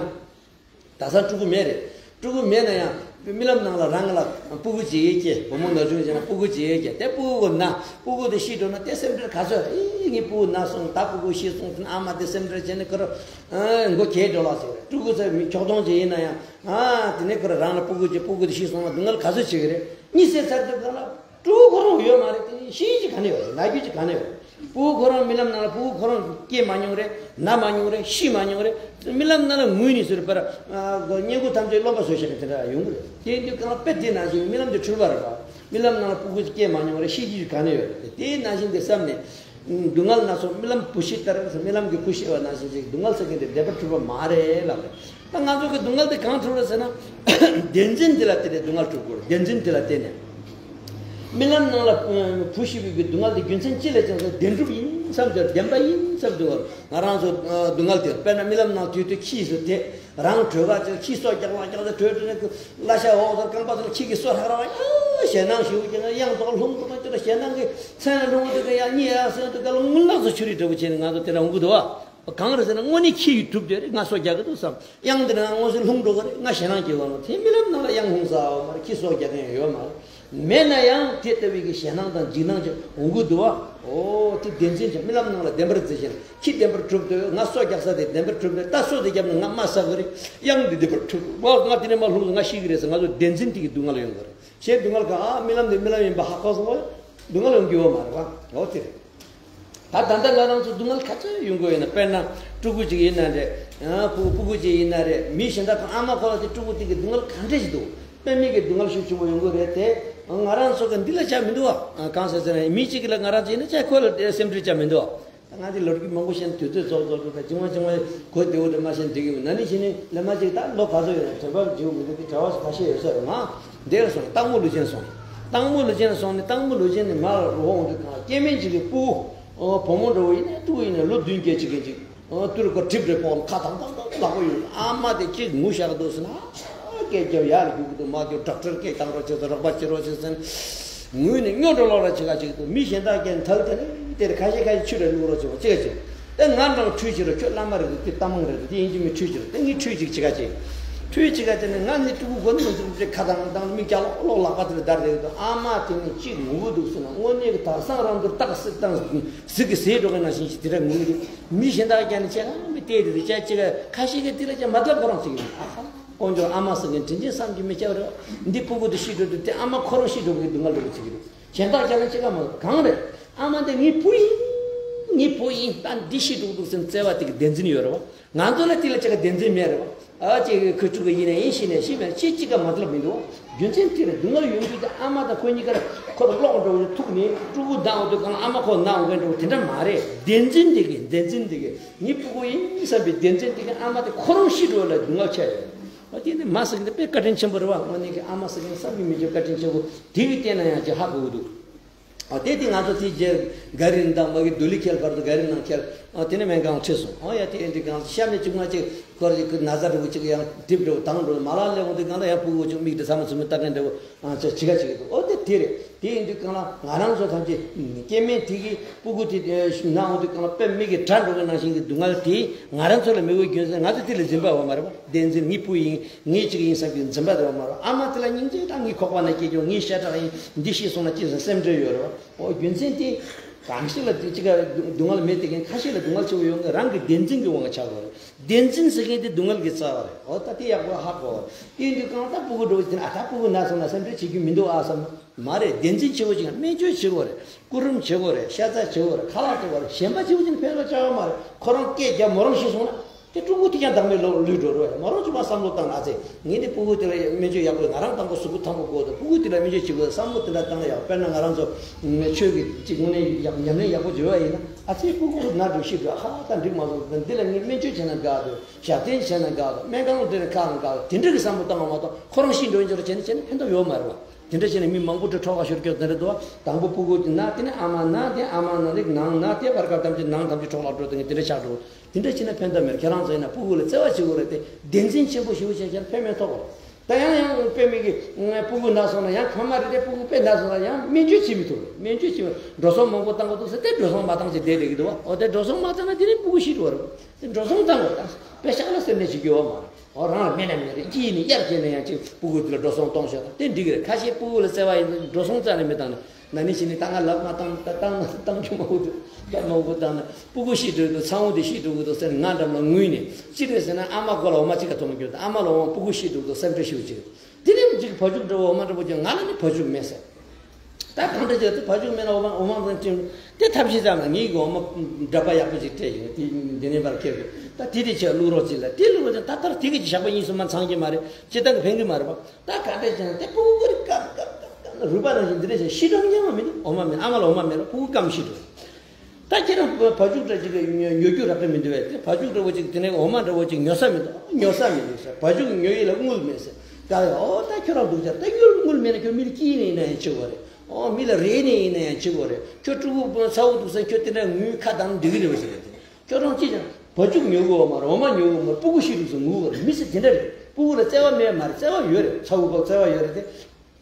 དེང་སང་ཕྲུ་གུ་མེད་རེད། ཕྲུ་གུ་མེད་ན་ཡང་རྨི་ལམ་ནང་ལ་རང་ལ་སྤུ་གུ་ཅིག་སྐྱེས། བུ་མོ་ན་ཆུང་བྱས་ན་སྤུ་གུ་ཅིག་སྐྱེས། དེ་སྤུ་གུ་ན། སྤུ་གུ་དེ་ཤི་འགྲོ་ན་དེ་སེམས་ཁྲལ་ག་ཚོད་རེད། ངའི་སྤུ་གུ་ན་སོང་། ད་སྤུ་གུ་ཤི་སོང་ཟེར་ན་ཨ་མ་དེ་སེམས་ཁྲལ་བྱས་ནས་ཁོ་རང་མགོ་གས་འགྲོ་ལ་ཟེར། ཕྲུ་གུ་ཚོ་མི་ཁྱོག་ཐོང་ཅིག་ཡིན་ན་ཡང་། ཨ་དེ་ནས་ཁོ་རང་རང་ལ་སྤུ་གུ་ཅིག་སྤུ་གུ་དེ་ཤི་སོང་ན་སྡུག་བསྔལ་ག་ཚོད་བྱེད་ཀྱི་རེད། གཉིད་སད་ཚར་དུས་གང་ལ། ཕྲུ་གུ་ཁོ་རང་ཡོད་མ་རེད། དེ་ནི་ཤི་རྒྱུ་ག་ནས་ཡོད་རེད། ན་རྒྱུ་ཅིག་ག་ནས་ཡོད་རེད། ཕྲུ་གུ་ཁོ་རང་རྨི་ལམ་ནང་ལ་ཕྲུ་གུ་ཁོ་རང་སྐྱེས་མ་མྱོང་རེད། ན་མ་མྱོང་རེད། ཤི་མ་མྱོང་རེད། རྨི་ལམ་ནང་ལ་ངུས་ནས་ཟེར་བར། ཨ་བསྙེན་བཀུར་ཐམས་ཅད་རློམ་པ་བཟོས་བཞག་ནས་དེ་འདྲ་ཡོང་གི་རེད། དེ་ཡིན་དུས་གང་ལ་དཔེ་དེ་ནང་བཞིན་རྨི་ལམ་དེ་འཁྲུལ་པ་རེད་པ། རྨི་ལམ་ནང་ལ་ཕྲུ་གུ་སྐྱེས་མ་མྱོང་རེད། ཤི་རྒྱུ་ག་ནས་ཡོད་རེད། དེ་ནང་བཞིན་དེ་བསམ་ནས། སྡུག་བསྔལ་སྣ་ཚོགས་རྨི་ལམ་བུ་ཤི་ལྟར། རྨི་ལམ་གྱི་བུ་ཤི་བ་ནང་བཞིན་ཅིག་སྡུག་བསྔལ་ཟེར་མཁན་དེ་བདེན་པར་གྲུབ་པ་མ་རེད་ལབ་རེད། ད་ང་ཚོ་གི་སྡུག་བསྔལ་དེ་གང་གྲུབ་རེད་ཟེར་ན། བདེན་འཛིན་དེ་ལ་བརྟེན་ནས་སྡུག་བསྔལ་གྲུབ་དགོས་རེད། བདེན་འཛིན་དེ་ལ་བརྟེན་ནས། རྨི་ལམ་ནང་ལ་བུ་ཤི་བའི་གི་སྡུག་བསྔལ་དེ་རྒྱུ་མཚན་ཅི་ལ་བྱུང་ཟེར། བདེན་གྲུབ་ཡིན་བསམ་དུས། བདེན་པ་ཡིན་བསམ་དུས། ང་རང་ཚོ་སྡུག་བསྔལ་དེ་དཔེར་ན་རྨི་ལམ་ནང་དུས་དུས་ཁྱི་ཟེར་དེ། རང་བྲོས་ཁ་ཅིག་ཁྱི་སོ་རྒྱག་ལ་རྒྱག་ཚེ་བྲོས་བྲོས་ནས་གླ་ཆ་འོག་ཚར་རྐང་པ་ཚོ་ཁྱི་གི་སོ་ཧྲག་ར་བ། ཡང་ཞེད་སྣང་ཞེ་པོ་སྐྱེ་ན་གཡང་ཐོག་ལྷུང་འགྲོ་ན་ཅི་ར་ཞེད་སྣང་གི་མཚན་ལྷུང་དུས་ཀ་ཡང་གཉིད་ཡར་སོན་དུས་ཀ་ལ་རྔུལ་ནག་ཚོ་ཆུ་རིས་འདྲ་བོ་བྱས་ནས་ང་ཚོ་དེ་འདྲ་འོང་གི་འདུག་བ། གང་རེད་ཟེར་ན་དངོས་གནས་ཁྱི་ཡིས་གྲུབ་བསྡད་རེད། ང་སོ་རྒྱག་གི་འདུག་བསམ། གཡང་དེ་ན་དངོས་སུ་ལྷུང་འགྲོ་གི་རེད། ང་ཞེད་སྣང་སྐྱེ་བ་མ་རེད། དེ་རྨི་ལམ་ནང་ལ་གཡང་ལྷུང་ས་བ་མ་རེད། ཁྱི་སོ་རྒྱག་མཁན་ཡོད་མ་རེད། མེད་ན་ཡང་དེ་ལྟ་བུའི་གི་ཞེད་སྣང་དང་འཇིགས་སྣང་ཅིག་འོང་གི་འདུག་བ། ཨོ་དེ་བདེན་འཛིན་གྱི་རྨི་ལམ་ནང་ལ་བདེན་པར་འཛིན་བཞིན། ཁྱི་བདེན་པར་གྲུབ་འདུག་ང་སོ་རྒྱག་ས་དེ་བདེན་པར་གྲུབ་འདུག་ད་སོ་དེ་བརྒྱབ་ན་ང་རྨ་ཟ་གི་རེད། གཡང་འདི་བདེན་པར་གྲུབ་འདུག་ང་དེ་ནས་མར་ལྷུང་སོང་། ང་ཤི་གི་རེད་ཟེར། ང་ཚོ་བདེན་འཛིན་དེ་གི་སྡུག་བསྔལ་ཡོང་གི་རེད། གཞན་སྡུག་བསྔལ་གང་། ཨ་རྨི་ལམ་འདི་རྨི་ལམ་ཡིན་པ་ཧ་གོ་སོང་བ། སྡུག་བསྔལ་ཡོང་གི་ཡོད་མ་རེད་བ། འོ་དེ་རེད། ད་ད་ལྟ་ང་རང་ཚོ་སྡུག་བསྔལ་ག་ཚོད་ཡོང་གི་ཡོད་ན། དཔེར་ན་ཕྲུ་གུ་ཅིག་ཡིན་ན་རེད། ཨ་ཕྲུ་ཕྲུ་གུ་ཅིག་ཡིན་ན་རེད། མི་གཞན་དག་དང་ཨ་མ་ཁོ་ལ་དེ་ཕྲུ་གུ་དེ་གི་སྡུག་བསྔལ་ག་འདྲ་ཞིག་འདུག་དཔེ་མེད་ཀྱི་སྡུག་བསྔལ་ཤུགས་ཆེན་པོ་ཡོང་གི་རེད་དེ། ང་རང་ཚོ་གི་འདི་ལ་ཆ་མི་འདུག་བ། གང་ཟེར་ཟེར་ན་མི་གཅིག་གི་ལ་ང་རང་ཚོ་ཡིན་ན་ཆ་ཁོ་ལ་སེམས་ཁྲལ་ཆ་མི་འདུག་བ། ང་འདི་ལོ་རྒྱུས་མང་པོ་བཤད་ན་དུས་ཚོད་རྫོགས་རྫོགས་འགྲོ། ད་ཅི་མ་ཅི་མ་གོ་བདེ་བོ་དེ་མ་བཤད་འགྲིག་གི་མིན། ན་ནིང་ཕྱི་ནིང་ལས་མ་ཅིག་ད་ལོ་ག་ཚོད་ཡོད་ན་དྲན་པ་བརྗེ་བོ་མི་འདུག་གི། གྲྭ་བ་སུ་ཁ་ཤས་ཡོད་ས་རེད། ང་འདིར་སོང་། སྟག་མོ་ལུས་ཅན་སོང་། སྟག་མོ་ལུས་ཅན་སོང་ནས། སྟག་མོ་ལུས་ཅན་ནས་མར་འོང་དུས་གང་། སྐྱེ་དམན་ཅིག་གི་སྤུ་གུ་བུ་མོ་འདྲ་བོ་ཡིན་ན་སྤུ་གུ་ཡིན་ན་ལོ་བདུན་བརྒྱད་ཅིག་གི་ཅིག་ཨོ་ཏུ་རུ་ཀོ་གྲིབ་རེ་ཕོག་ཁ་ཐང་ཐང་ཐང་ལག་པ་ཡོད། ཨ་མ་དེ་གཅིག་ངུ་ཤག་འདུག་ཟེར་ན། སྐད་རྒྱབ་ཡར་རྒྱུག་གི་འདུག་མ་རྒྱུག་ཌོག་ཊར་སྐད་བཏང་རོགས་བྱེད་ཟེར། རོགས་པ་བྱེད་རོགས་བྱེད་ཟེར། ངུས་ནས་སྨྱོ་འགྲོ་ལོག་ར་བྱེད་ག་བྱེད་ཀྱི་འདུག་མི་གཞན་དག་གིས་ཐལ་དེ་ནས་དེར་ཁ་ཤས་ཁ་ཤས་ཆུ་རེ་བླུག་རོགས་བྱེད་པ་བྱེད་ག་བྱེད། ཨེ་ང་འདྲ་ཁྲུས་བྱེད་རོགས། ཁྱོད་བླ་མ་རེད་འདུག་དེ་ལྟ་མང་རེད་འདུག་དེ་ཡིན་གཅིག་མིན་ཁྲུས་བྱེད་རོགས། དེ་ངས་ཁྲུས་གཅིག་བྱེད་ག་བྱེད། ཁྲུས་བྱེད་ག་བྱེད་ནས་ང་ནི་ཕྲུ་གུ་མགོ་ནས་འཛུགས་ཏེ་ཁ་ཐང་ཐང་མིག་སྐྱ་ལོག་ལོག་ལག་པ་དེ་ལ་བརྡར་བསྡད་ཀྱི་འདུག་ཨ་མ་དེ་ནས་གཅིག་ངུ་གི་འདུག་ཟེར་ན། དངོས་གནས་ཀྱི་དག་སང་རང་དུ་སྟག་གཟིག་དང་གཟིག་གི་ཟས་འགྲོ་གི་ནང་བཞིན་ཞིག་དེ་འདྲ་ངུ་གི་འདུག་མི་གཞན་དག་ཀྱང་ནི་ཅེ་ག་མི་བལྟས་དེ་དེ་ཅག་ཅེ་ག་ཁ་ཤས་ཀྱིས་དེ་ལ་ཅང་མ་ལབ་ཁོ་རང་ཟེར་གྱི་འདུག་ཨ་ཧ། དཀོན་མཆོག་ཨ་མ་ཟེར་མཁན་དྲིན་ཅན་བསམ་གྱིས་མི་ཁྱབ་རེད། འདི་ཕྲུ་གུ་དེ་ཤི་འགྲོ་དུས་དེ་ཨ་མ་ཁོ་རང་ཤི་འགྲོ་གི་སྡུག་བསྔལ་འདྲ་བོ་ཅིག་རེད། གཞན་དག་ཀྱང་ན་ཅི་ག་མ་གང་རེད། ཨ་མ་འདི་ངའི་བུ་ཡིན། ངའི་བུ་ཡིན། ད་འདི་ཤི་འགྲོ་གི་འདུག་ཟེར་བརྩེ་བ་དེ་གི་བདེན་འཛིན་ཡོད་རེད་བ། ང་ཚོ་ལ་དེ་ལ་ཅི་ག་བདེན་འཛིན་མེད་རེད་བ། ཨ་ཅེ་ཁོ་ཕྲུ་གུ་ཡིན་ན་ཡིན། ཤི་ན་ཤི། མེད་ན་ཅི་ཅི་ག་མ་ཐུབ་མི་འདུག་རྒྱུ་མཚན་དེ་རེད། སྡུག་བསྔལ་ཡོང་དུས་དེ་ཨ་མ་དང་ཁོ་གཉིས་ཀར་ཁོ་ལ་གློག་འགྲོ་བའི་ཐུག་ནས་ཕྲུ་གུ་འདང་འོ་དུས་གང་ཨ་མ་ཁོ་ན་འོ་གན་འགྲོ་དེ་འདྲ་མ་རེད། བདེན་འཛིན་དེ་གི་བདེན་འཛིན་དེ་གི་ངའི་ཕྲུ་གུ་ཡིན་བསམ་པའི་བདེན་འཛིན་དེ་གི་ཨ་མ་དེ་ཁོ་རང་ཤི་འགྲོ་ལ་སྡུག་བསྔལ་ཆེ་ཡོད། ཨ་དེ་ནི་མ་ཟེར་གི་འདི་དཔེ་བཀའ་དྲིན་ཆེན་པོ་རེད་བ། དངོས་གནས་ཀྱི་ཨ་མ་ཟེར་མཁན་བསམ་གྱིས་མི་ཁྱབ་བཀའ་དྲིན་ཆེན་པོ། དེ་གི་བལྟས་ན་ཡང་ཅིག་ཧ་གོ་གི་འདུག་ཨ་དེ་དེ་ང་ཚོ་དེ་རྗེས་ག་རི་ནས་དང་མ་གི་དུ་ལི་ཁེལ་བར་དུ་ག་རི་ནང་ཁེལ། ཨ་དེ་ནས་སྨན་ཁང་ཁྲིད་སོང་། ཨོ་ཡ་དེ་ཨེ་འདྲི་གང་ཤ་མེད་ཅིག་མ་ཅིག་ཁོར་ཅིག་གི་ན་ཚ་འདྲ་བོ་ཅིག་ཡང་གྲིབ་འདྲ་བོ་དང་འགྲོ་མ་ལ་ལས་འོང་དུས་གང་ལ་ཡང་ཕྲུ་གུ་ཅིག་མིག་དེ་ཚ་མ་ཚུ་མི་ལྟ་མཁན་འདྲ་བོ། ཨ་ཅག་ཅི་ག་ཅིག་འདུག་ཨོ་དེ་དེ་རེད། དེ་ཡིན་དུས་གང་ལ་ང་རང་ཚོ་ཐམས་ཅད་སྐྱེ་དམན་དེ་གི་ཕྲུ་གུ་དེ་ན་འོང་དུས་གང་ལ་དཔེ་མིག་གི་གྲ་འགྲོ་གི་ནང་བཞིན་གྱི་སྡུག་བསྔལ་དེ་ང་རང་ཚོ་ལ་མི་དགོས་རྒྱུ་མཚན་ང་ཚོ་དེ་ལ་འཛིན་པ་འོ་མ་རེད་པ། བདེན་འཛིན་ངའི་བུ་ཡིན། ངའི་གཅིག་ཡིན་བསམ་གྱི་འཛིན་པ་དེ་བ་མ་རེད། ཨ་མ་དེ་ལ་སྙིང་རྗེ་དང་ངའི་ཁོག་པ་ན་སྐྱེས་ཀྱང་ངའི་ཤ་ཁྲག་ཡིན། འདི་ཤི་སོང་ན་ཅི་ཟེར་སེམས་ཁྲལ་ཡོད་རེད་བ། ཨོ་རྒྱུ་མཚན་དེ་གང་ཞིག་ལ་དེ་གཅིག་ག་སྡུག་བསྔལ་མེད་དེ་མཁན་ཁ་ཤས་ལ་སྡུག་བསྔལ་ཆེ་བོ་ཡོང་གི། རང་གི་བདེན་འཛིན་གྱི་དབང་གིས་ཆགས་དགོས་རེད། བདེན་འཛིན་ཟེར་མཁན་དེ་སྡུག་བསྔལ་གྱི་རྩ་བ་རེད། ཨོ་ད་དེ་ཡག་པོ་ཧ་གོ། དེ་ཡིན་དུས་གང་ལྟར་ཕྲུ་གུ་འདྲ་བོ་དེ་ན་ཨ་ད་ཕྲུ་གུ་ན་སོང་ན་སེམས་ཁྲལ་བྱེད་རྒྱུ་མི་འདུག་ཨ་བསམ། མ་རེད། བདེན་འཛིན་ཆེ་བོ་ཅིག་སྨན་བཅོས་བྱེད་དགོས་རེད། སྐུ་རིམ་བྱེད་དགོས་རེད། ཤ་ཚ་བྱེད་དགོས་རེད། ཁ་ལག་བཟོ་དགོས་རེད། གཞན་པ་ཆེ་བོ་ཅིག་ཕན་ཐོགས་ཆགས་ཡོད་མ་རེད། ཁོ་རང་སྐད་རྒྱབ་མོ་རང་ཤི་སོང་ན། དེ་ཕྲུ་གུ་དེ་ཀྱང་བདག་མེད་ལོག་ལུས་འགྲོ་རོགས། མ་རོགས་ཅིག་མ་བསམ་བློ་བཏང་ན། ཨ་ཙི་ངས་འདི་ཕྲུ་གུ་དེ་ལ་སྨན་བཅོས་ཡག་པོ། ང་རང་དང་པོ་གཟུགས་པོ་ཐང་པོ་དགོས་འདུག་ཕྲུ་གུ་དེ་ལ་སྨན་བཅོས་བྱེད་དགོས་བསམ་བློ་དེ་འདྲ་བཏང་ན་ཡག་དཔེར་ན་ང་རང་ཚོ་ཆོས་ཀྱི་ཅིག་དངོས་གནས་ཡག་ཉམས་ལེན་ཡག་པོ་བྱེད་པ་ཡིན་ན། ཨ་ཙི་ཕྲུ་གུ་ན་འགྲོ་ཤི་འགྲོ། ཧ་ད་འགྲིག་མ་སོང་། འདི་ལ་ངས་སྨན་བཅོས་བྱས་ན་དགའ་འདུག་ཞབས་བརྟན་བྱས་ན་དགའ་འདུག་སྨན་ཁང་འདི་ནས་ཁག་ན་དགའ་འདུག་དེ་འདྲ་གི་བསམ་བློ་བཏང་བ་མ་གཏོགས་ཁོ་རང་ཤི་འགྲོ་ཡིན་ཅོག་ར་བྱས་ནས་བྱས་ན་ཕན་ཐོགས་ཡོད་མ་རེད་བ། དེ་འདྲ་བྱས་ནས་མི་མང་པོ་འདྲ་འཕྲོ་བརླག་ཤོར་རྒྱུ་དེ་འདྲ་འདུག་དང་པོ་ཕྲུ་གུ་དེ་ན་དེ་ནས་ཨ་མ་ན་དེ་ཨ་མ་ན་རིགས་ནང་ན་དེ་བར་སྐབས་ཐམས་ཅད་ནང་ཐམས་ཅད་འཕྲོ་བརླག་འགྲོ་དེ་ངས་དེ་འདྲ་ཆགས་འགྲོ། དེ་འདྲ་བྱས་ན་ཕན་ཐོགས་མེད། ཁྱེད་རང་ཚོ་ཡིན་ན་ཕྲུ་གུ་ལ་བརྩེ་བ་བྱེད་དགོས་རེད་དེ། བདེན་འཛིན་ཆེན་པོ་ཞེ་པོ་བྱས་བྱས་ན་ཕན་མེད་ཐོགས་པ་རེད། ད་ཡང་ཡང་དཔེ་མི་གི་ཕྲུ་གུ་ན་སོང་ན་ཡང་ཁ་མ་རེད་དེ། ཕྲུ་གུ་དཔེ་ན་སོང་ན་ཡང་སྨན་བཅོས་བྱེད་མི་ཐུབ་རེད། སྨན་བཅོས་བྱེད་མི། འགྲོ་སོང་མང་པོ་བཏང་དགོས་འདུག་ཟེར་ཏེ་འགྲོ་སོང་མ་བཏང་བྱས་བསྡད་བསྡད་ཀྱི་འདུག་བ། འོ་དེ་འགྲོ་སོང་མ་བཏང་ན་དེ་རིང་ཕྲུ་གུ་ཤི་འགྲོ་བ་རེད། དེ་འགྲོ་སོང་བཏང་དགོས། ད་དཔེ་ཤག་ལ་སེམས་ནད་བྱེད་རྒྱུ་ཡོད་མ་རེད། འོ་རང་ལ་སྨན་ནམ་ཡོད་རེད། ཅི་ཡིན་ནི་གཡར་བྱས་ན་ཡང་ཅིག་ཕྲུ་གུ་དེ་ལ་འགྲོ་སོང་གཏོང་ཤོག་དང་དེ་འགྲིག་གི་རེད། ཁ་ཤས་ཕྲུ་གུ་ལ་བརྩེ་བ་ཡིན་ན་འགྲོ་སོང་རྩ་ནས་མི་བཏང་ནས། ན་ནིང་ཕྱི་ནས་ད་ང་ལབ་མ་བཏང་། ད་བཏང་ན་བཏང་རྒྱུ་མང་པོ་འདུག་ད་མང་པོ་བཏང་ན་ཕྲུ་གུ་ཤི་འགྲོ་གི་འདུག་ཚ་བོ་དེ་ཤི་འགྲོ་གི་འདུག་ཟེར་ནས་ང་འགྲམ་ལ་ངུས་ནས། ཅི་རེད་ཟེར་ན་ཨ་མ་མགོ་ལ་འོ་མ་གཅིག་ག་འཐུང་རྒྱུ་དང་། ཨ་མ་ལ་འོ་མ་ཕྲུ་གུ་ཤི་འགྲོ་གི་འདུག་སེམས་ཁྲལ་ཞེ་པོ་བྱེད། དེ་ནས་ཅིག་བ་ཕྱུགས་འདྲ་བོ་འོ་མ་འདྲ་བོ་ཅིག་ང་ལ་ནི་བ་ཕྱུགས་མེད་ཟེར། ད་གང་འདྲ་བྱས་ཏེ་བ་ཕྱུགས་མེད་ན་འོ་མ་འོ་མ་འདྲ་ཅིག་དེ་ཐབས་ཤེས་ཙམ་ལ་ངའི་གི་འོ་མ་འདྲ་པ་ཡག་པོ་ཅིག་སྤྲད་ཡོད། དེ་འདི་ནས་པར་ཁྱེར་དགོས། ད་དེ་དེ་ཆེད་བླུག་རོགས་ཅིག་ལ་དེ་བླུག་རོགས་ཅིག་ད་ལྟར་དེ་གི་ཞག་པ་གཉིས་གསུམ་མ་ཚང་གི་མ་རེད། སྤྱིར་བཏང་གི་ཕན་གི་མ་རེད་པ། ད་ག་འདྲ་བྱས་ན་དེ་ཕྲུ་གུ་རིགས་སྐམ་སྐམ་སྐམ་སྐམ་རུས་པ་ནང་བཞིན་འདི་འདྲ་བྱས་ཤི་གྲབས་ཉན་པ་མི་འདུག་འོ་མ་མེད། ཨ་མ་ལ་འོ་མ་མེད་ལ་ཕྲུ་གུ་སྐམ་ཤི་འགྲོ། ད་ཁྱེད་རང་བ་ཕྱུགས་འདྲ་ཅིག་ཉོ་ཉོ་རྒྱུ་རག་གི་མི་འདུག་བས། དེ་བ་ཕྱུགས་འདྲ་བོ་ཅིག་དེ་ནས་འོ་མ་འདྲ་བོ་ཅིག་ཉོ་ས་མི་འདུག་ཉོ་ས་མི་འདུག་ཟེར། བ་ཕྱུགས་ཉོ་ཡས་ལ་དངུལ་མེད་ཟེར། ད་ཡ་ཨོ་ད་ཁྱོད་རང་སྡུག་ཅག་ད་དངུལ་དངུལ་མེད་ན་ཁྱོད་མི་ལ་སྐྱིད་ནས་ཡིན་ན་ཡང་བྱེད་དགོས་རེད། ཨོ་མི་ལ་རེ་ནས་ཡིན་ན་ཡང་བྱེད་དགོས་རེད། ཁྱོད་ཕྲུ་གུ་ཚ་བོ་འདུག་ཟེར་ཁྱོད་དེ་འདྲ་ངུས་ཁ་གདངས་འདུག་གི་རེད་ཟེར། ཁྱོད་རང་ཅི་ཅང་བ་ཕྱུགས་ཉོ་གི་འོ་མ་རེད། འོ་མ་ཉོ་གི་འོ་མ་རེད། ཕྲུ་གུ་ཤི་འདུག་ཟེར་ངུ་གི་རེད། མི་ཚེ་དེ་འདྲ་རེད། ཕྲུ་གུ་ལ་བརྩེ་བ་མེད་མ་རེད། བརྩེ་བ་ཡོད་རེད། ཚ་བོ་བ་བརྩེ་བ་ཡོད་རེད་དེ།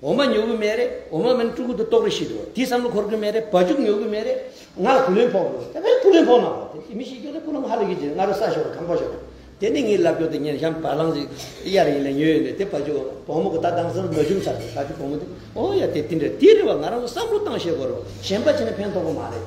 འོ་མ་ཉོ་གི་མེད་རེད། འོ་མ་མེད་ན་ཕྲུ་གུ་དེ་ལྟོགས་རི་ཤི་འགྲོ། དེ་བསམ་བློ་འཁོར་གི་མེད་རེད། བ་ཕྱུགས་ཉོ་གི་མེད་རེད། ང་ལ་བུ་ལོན་ཕོག་འགྲོ། དེ་བས་བུ་ལོན་ཕོག་ན་ཕོག་དེ་མི་ཤེས་རྒྱུ་དེ་བུ་ལོན་ཧ་ལས་གི་ཅིག་ང་རང་ས་ཤོར་ཁང་པ་ཤོར། དེ་ནི་ངའི་ལབ་རྒྱུ་དེ་ཉན་གཤམ་བ་ལང་ཅིག་གཡར་ཡིན་ལ་ཉོས་ཡོད་ནས། དེ་བ་ཕྱུགས་བུ་མོ་གི་ད་དང་སང་མ་བྱུང་ཚར་ཏེ་བ་ཕྱུགས་བུ་མོ་དེ་ཨོ་ཡ་དེ་དེ་འདྲ་དེ་རེད་བ། ང་རང་ཚོ་བསམ་བློ་བཏང་ཤེས་དགོས་རེད་བ། གཞན་པ་བྱས་ན་ཕན་ཐོགས་གི་མ་རེད།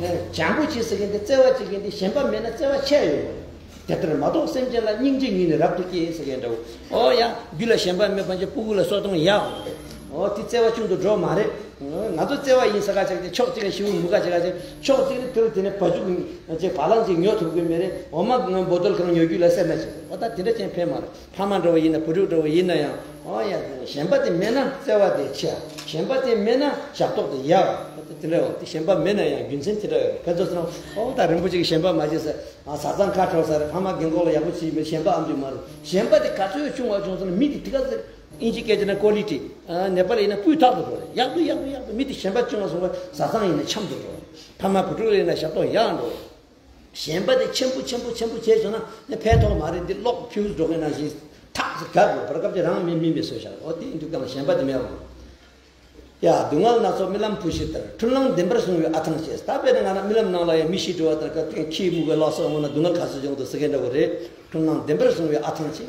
ནས་བྱམས་པོ་བྱེད་ཟེར་མཁན་དེ་བརྩེ་བ་བྱེད་མཁན་དེ་གཞན་པ་མེད་ན་བརྩེ་བ་ཆད་ཡོད་རེད། དེ་ལྟར་མ་གཏོགས་སེམས་ཅན་ལ་སྙིང་རྗེ་ཉིད་ནི་རབ་ཏུ་སྐྱེ་ཟེར་མཁན་འདྲ་བོ། ཨོ་ཡ། རྒྱུད་ལ་ཞེན་པ་མེད་པ་ཅིག་ཕྲུ་གུ་ལ་གསོ་སྟངས་ཡག་འོ་དེ་བརྩེ་བ་ཆུང་དུ་འགྲོ་མ་རེད། ང་ཚོ་བརྩེ་བ་ཡིན་ཟེར་ཁ་ཅིག་དེ་ཕྱོགས་གཅིག་ནས་ཤི་བོ་མུ་ཁ་ཅིག་ཁ་ཅིག་ཕྱོགས་གཅིག་ནས་དུར་དེ་ནས་བ་ཕྱུགས་ཅིག་བ་ལང་ཅིག་ཉོ་ཐུབ་ཀྱི་མེད་རེད། འོ་མ་ང་བོ་ཏོལ་གང་ཉོ་རྒྱུ་ལ་སེམས་ན་ཅིག་འོ་ད་དེ་འདྲ་ཅན་ཕན་མ་རེད། ཕ་མ་འདྲ་བོ་ཡིན་ན་བུ་ཕྲུག་འདྲ་བོ་ཡིན་ན་ཡང་འོ་ཡ་ཞེན་པ་དེ་མེད་ན་བརྩེ་བ་དེ་ཆེ། ཞེན་པ་དེ་མེད་ན་ཞབས་ཏོག་དེ་ཡག་དེ་འདྲ་བོ་དེ་ཞེན་པ་མེད་ན་ཡང་རྒྱུ་མཚན་དེ་འདྲ་ཡོད་རེད། ཁ་ཚོ་སོང་འོ་ད་རིན་པོ་ཆེ་གི་ཞེན་པ་མ་བྱེད་ཟེར། བཟའ་ཚང་ཁ་འཕྲོག་ས་རེད། ཕ་མ་རྒན་འཁོགས་ལ་ཡག་པོ་བྱེད་མི་ཞེན་པ་ཨ་མདོ་མ་རེད། ཞེན་པ་དེ་ག་ཚོད་ཆུང་བ་བྱུང་སོང་ན་མི་དེ་དེ་ག་ཚོད་ཨིན་ཇི་སྐད་ཆ་ན་ཀོ་ལི་ཊི། ནེ་པ་ལི་ཡིན་ན་སྤུས་དག་ཏུ་འགྲོ་རེད། ཡག་ཏུ་ཡག་ཏུ་ཡག་ཏུ་མི་དེ་ཞེན་པ་ཆུང་བ་སོང་བ་བཟའ་ཚང་ཡིན་ན་འཆམ་དུ་འགྲོ་རེད། ཕ་མ་བུ་ཕྲུག་ལ་ཡིན་ན་ཞབས་ཏོག་ཡག་འགྲོ་རེད། ཞེན་པ་དེ་ཆེན་པོ་ཆེན་པོ་ཆེན་པོ་བྱས་བྱུང་ན་ནི་ཕན་ཐོགས་མ་རེད། འདི་གློག་ཕྱིས་འགྲོ་མཁན་ནང་བཞིན་ཐག་ཚེ་གར་འགྲོ་བར་སྐབས་ཀྱི་རང་མི་མིན་པའི་བཟོས་བཞག་འོ་དེ་ཡིན་དུས་གང་ལ་ཞེན་པ་དེ་མེད་པ། ཡ། སྡུག་བསྔལ་སྣ་ཚོགས་རྨི་ལམ་བུ་ཤི་ལྟར། འཁྲུལ་སྣང་བདེན་པར་བཟུང་བའི་ཨ་ཐང་ཆད། ད་དཔེར་ན་ང་རང་རྨི་ལམ་ནང་ལ་ཡང་མི་ཤི་འགྲོ་བ་ལྟར་སྐབས་དེ་ཁྱིའི་མུ་གེ་ལོག་སོང་འོང་ན་སྡུག་བསྔལ་ག་ཚོད་བྱུང་འདུག་ཟེར་མཁན་འདྲ་བོ་རེད། འཁྲུལ་སྣང་བདེན་པར་བཟུང་བའི་ཨ་ཐང་ཆད།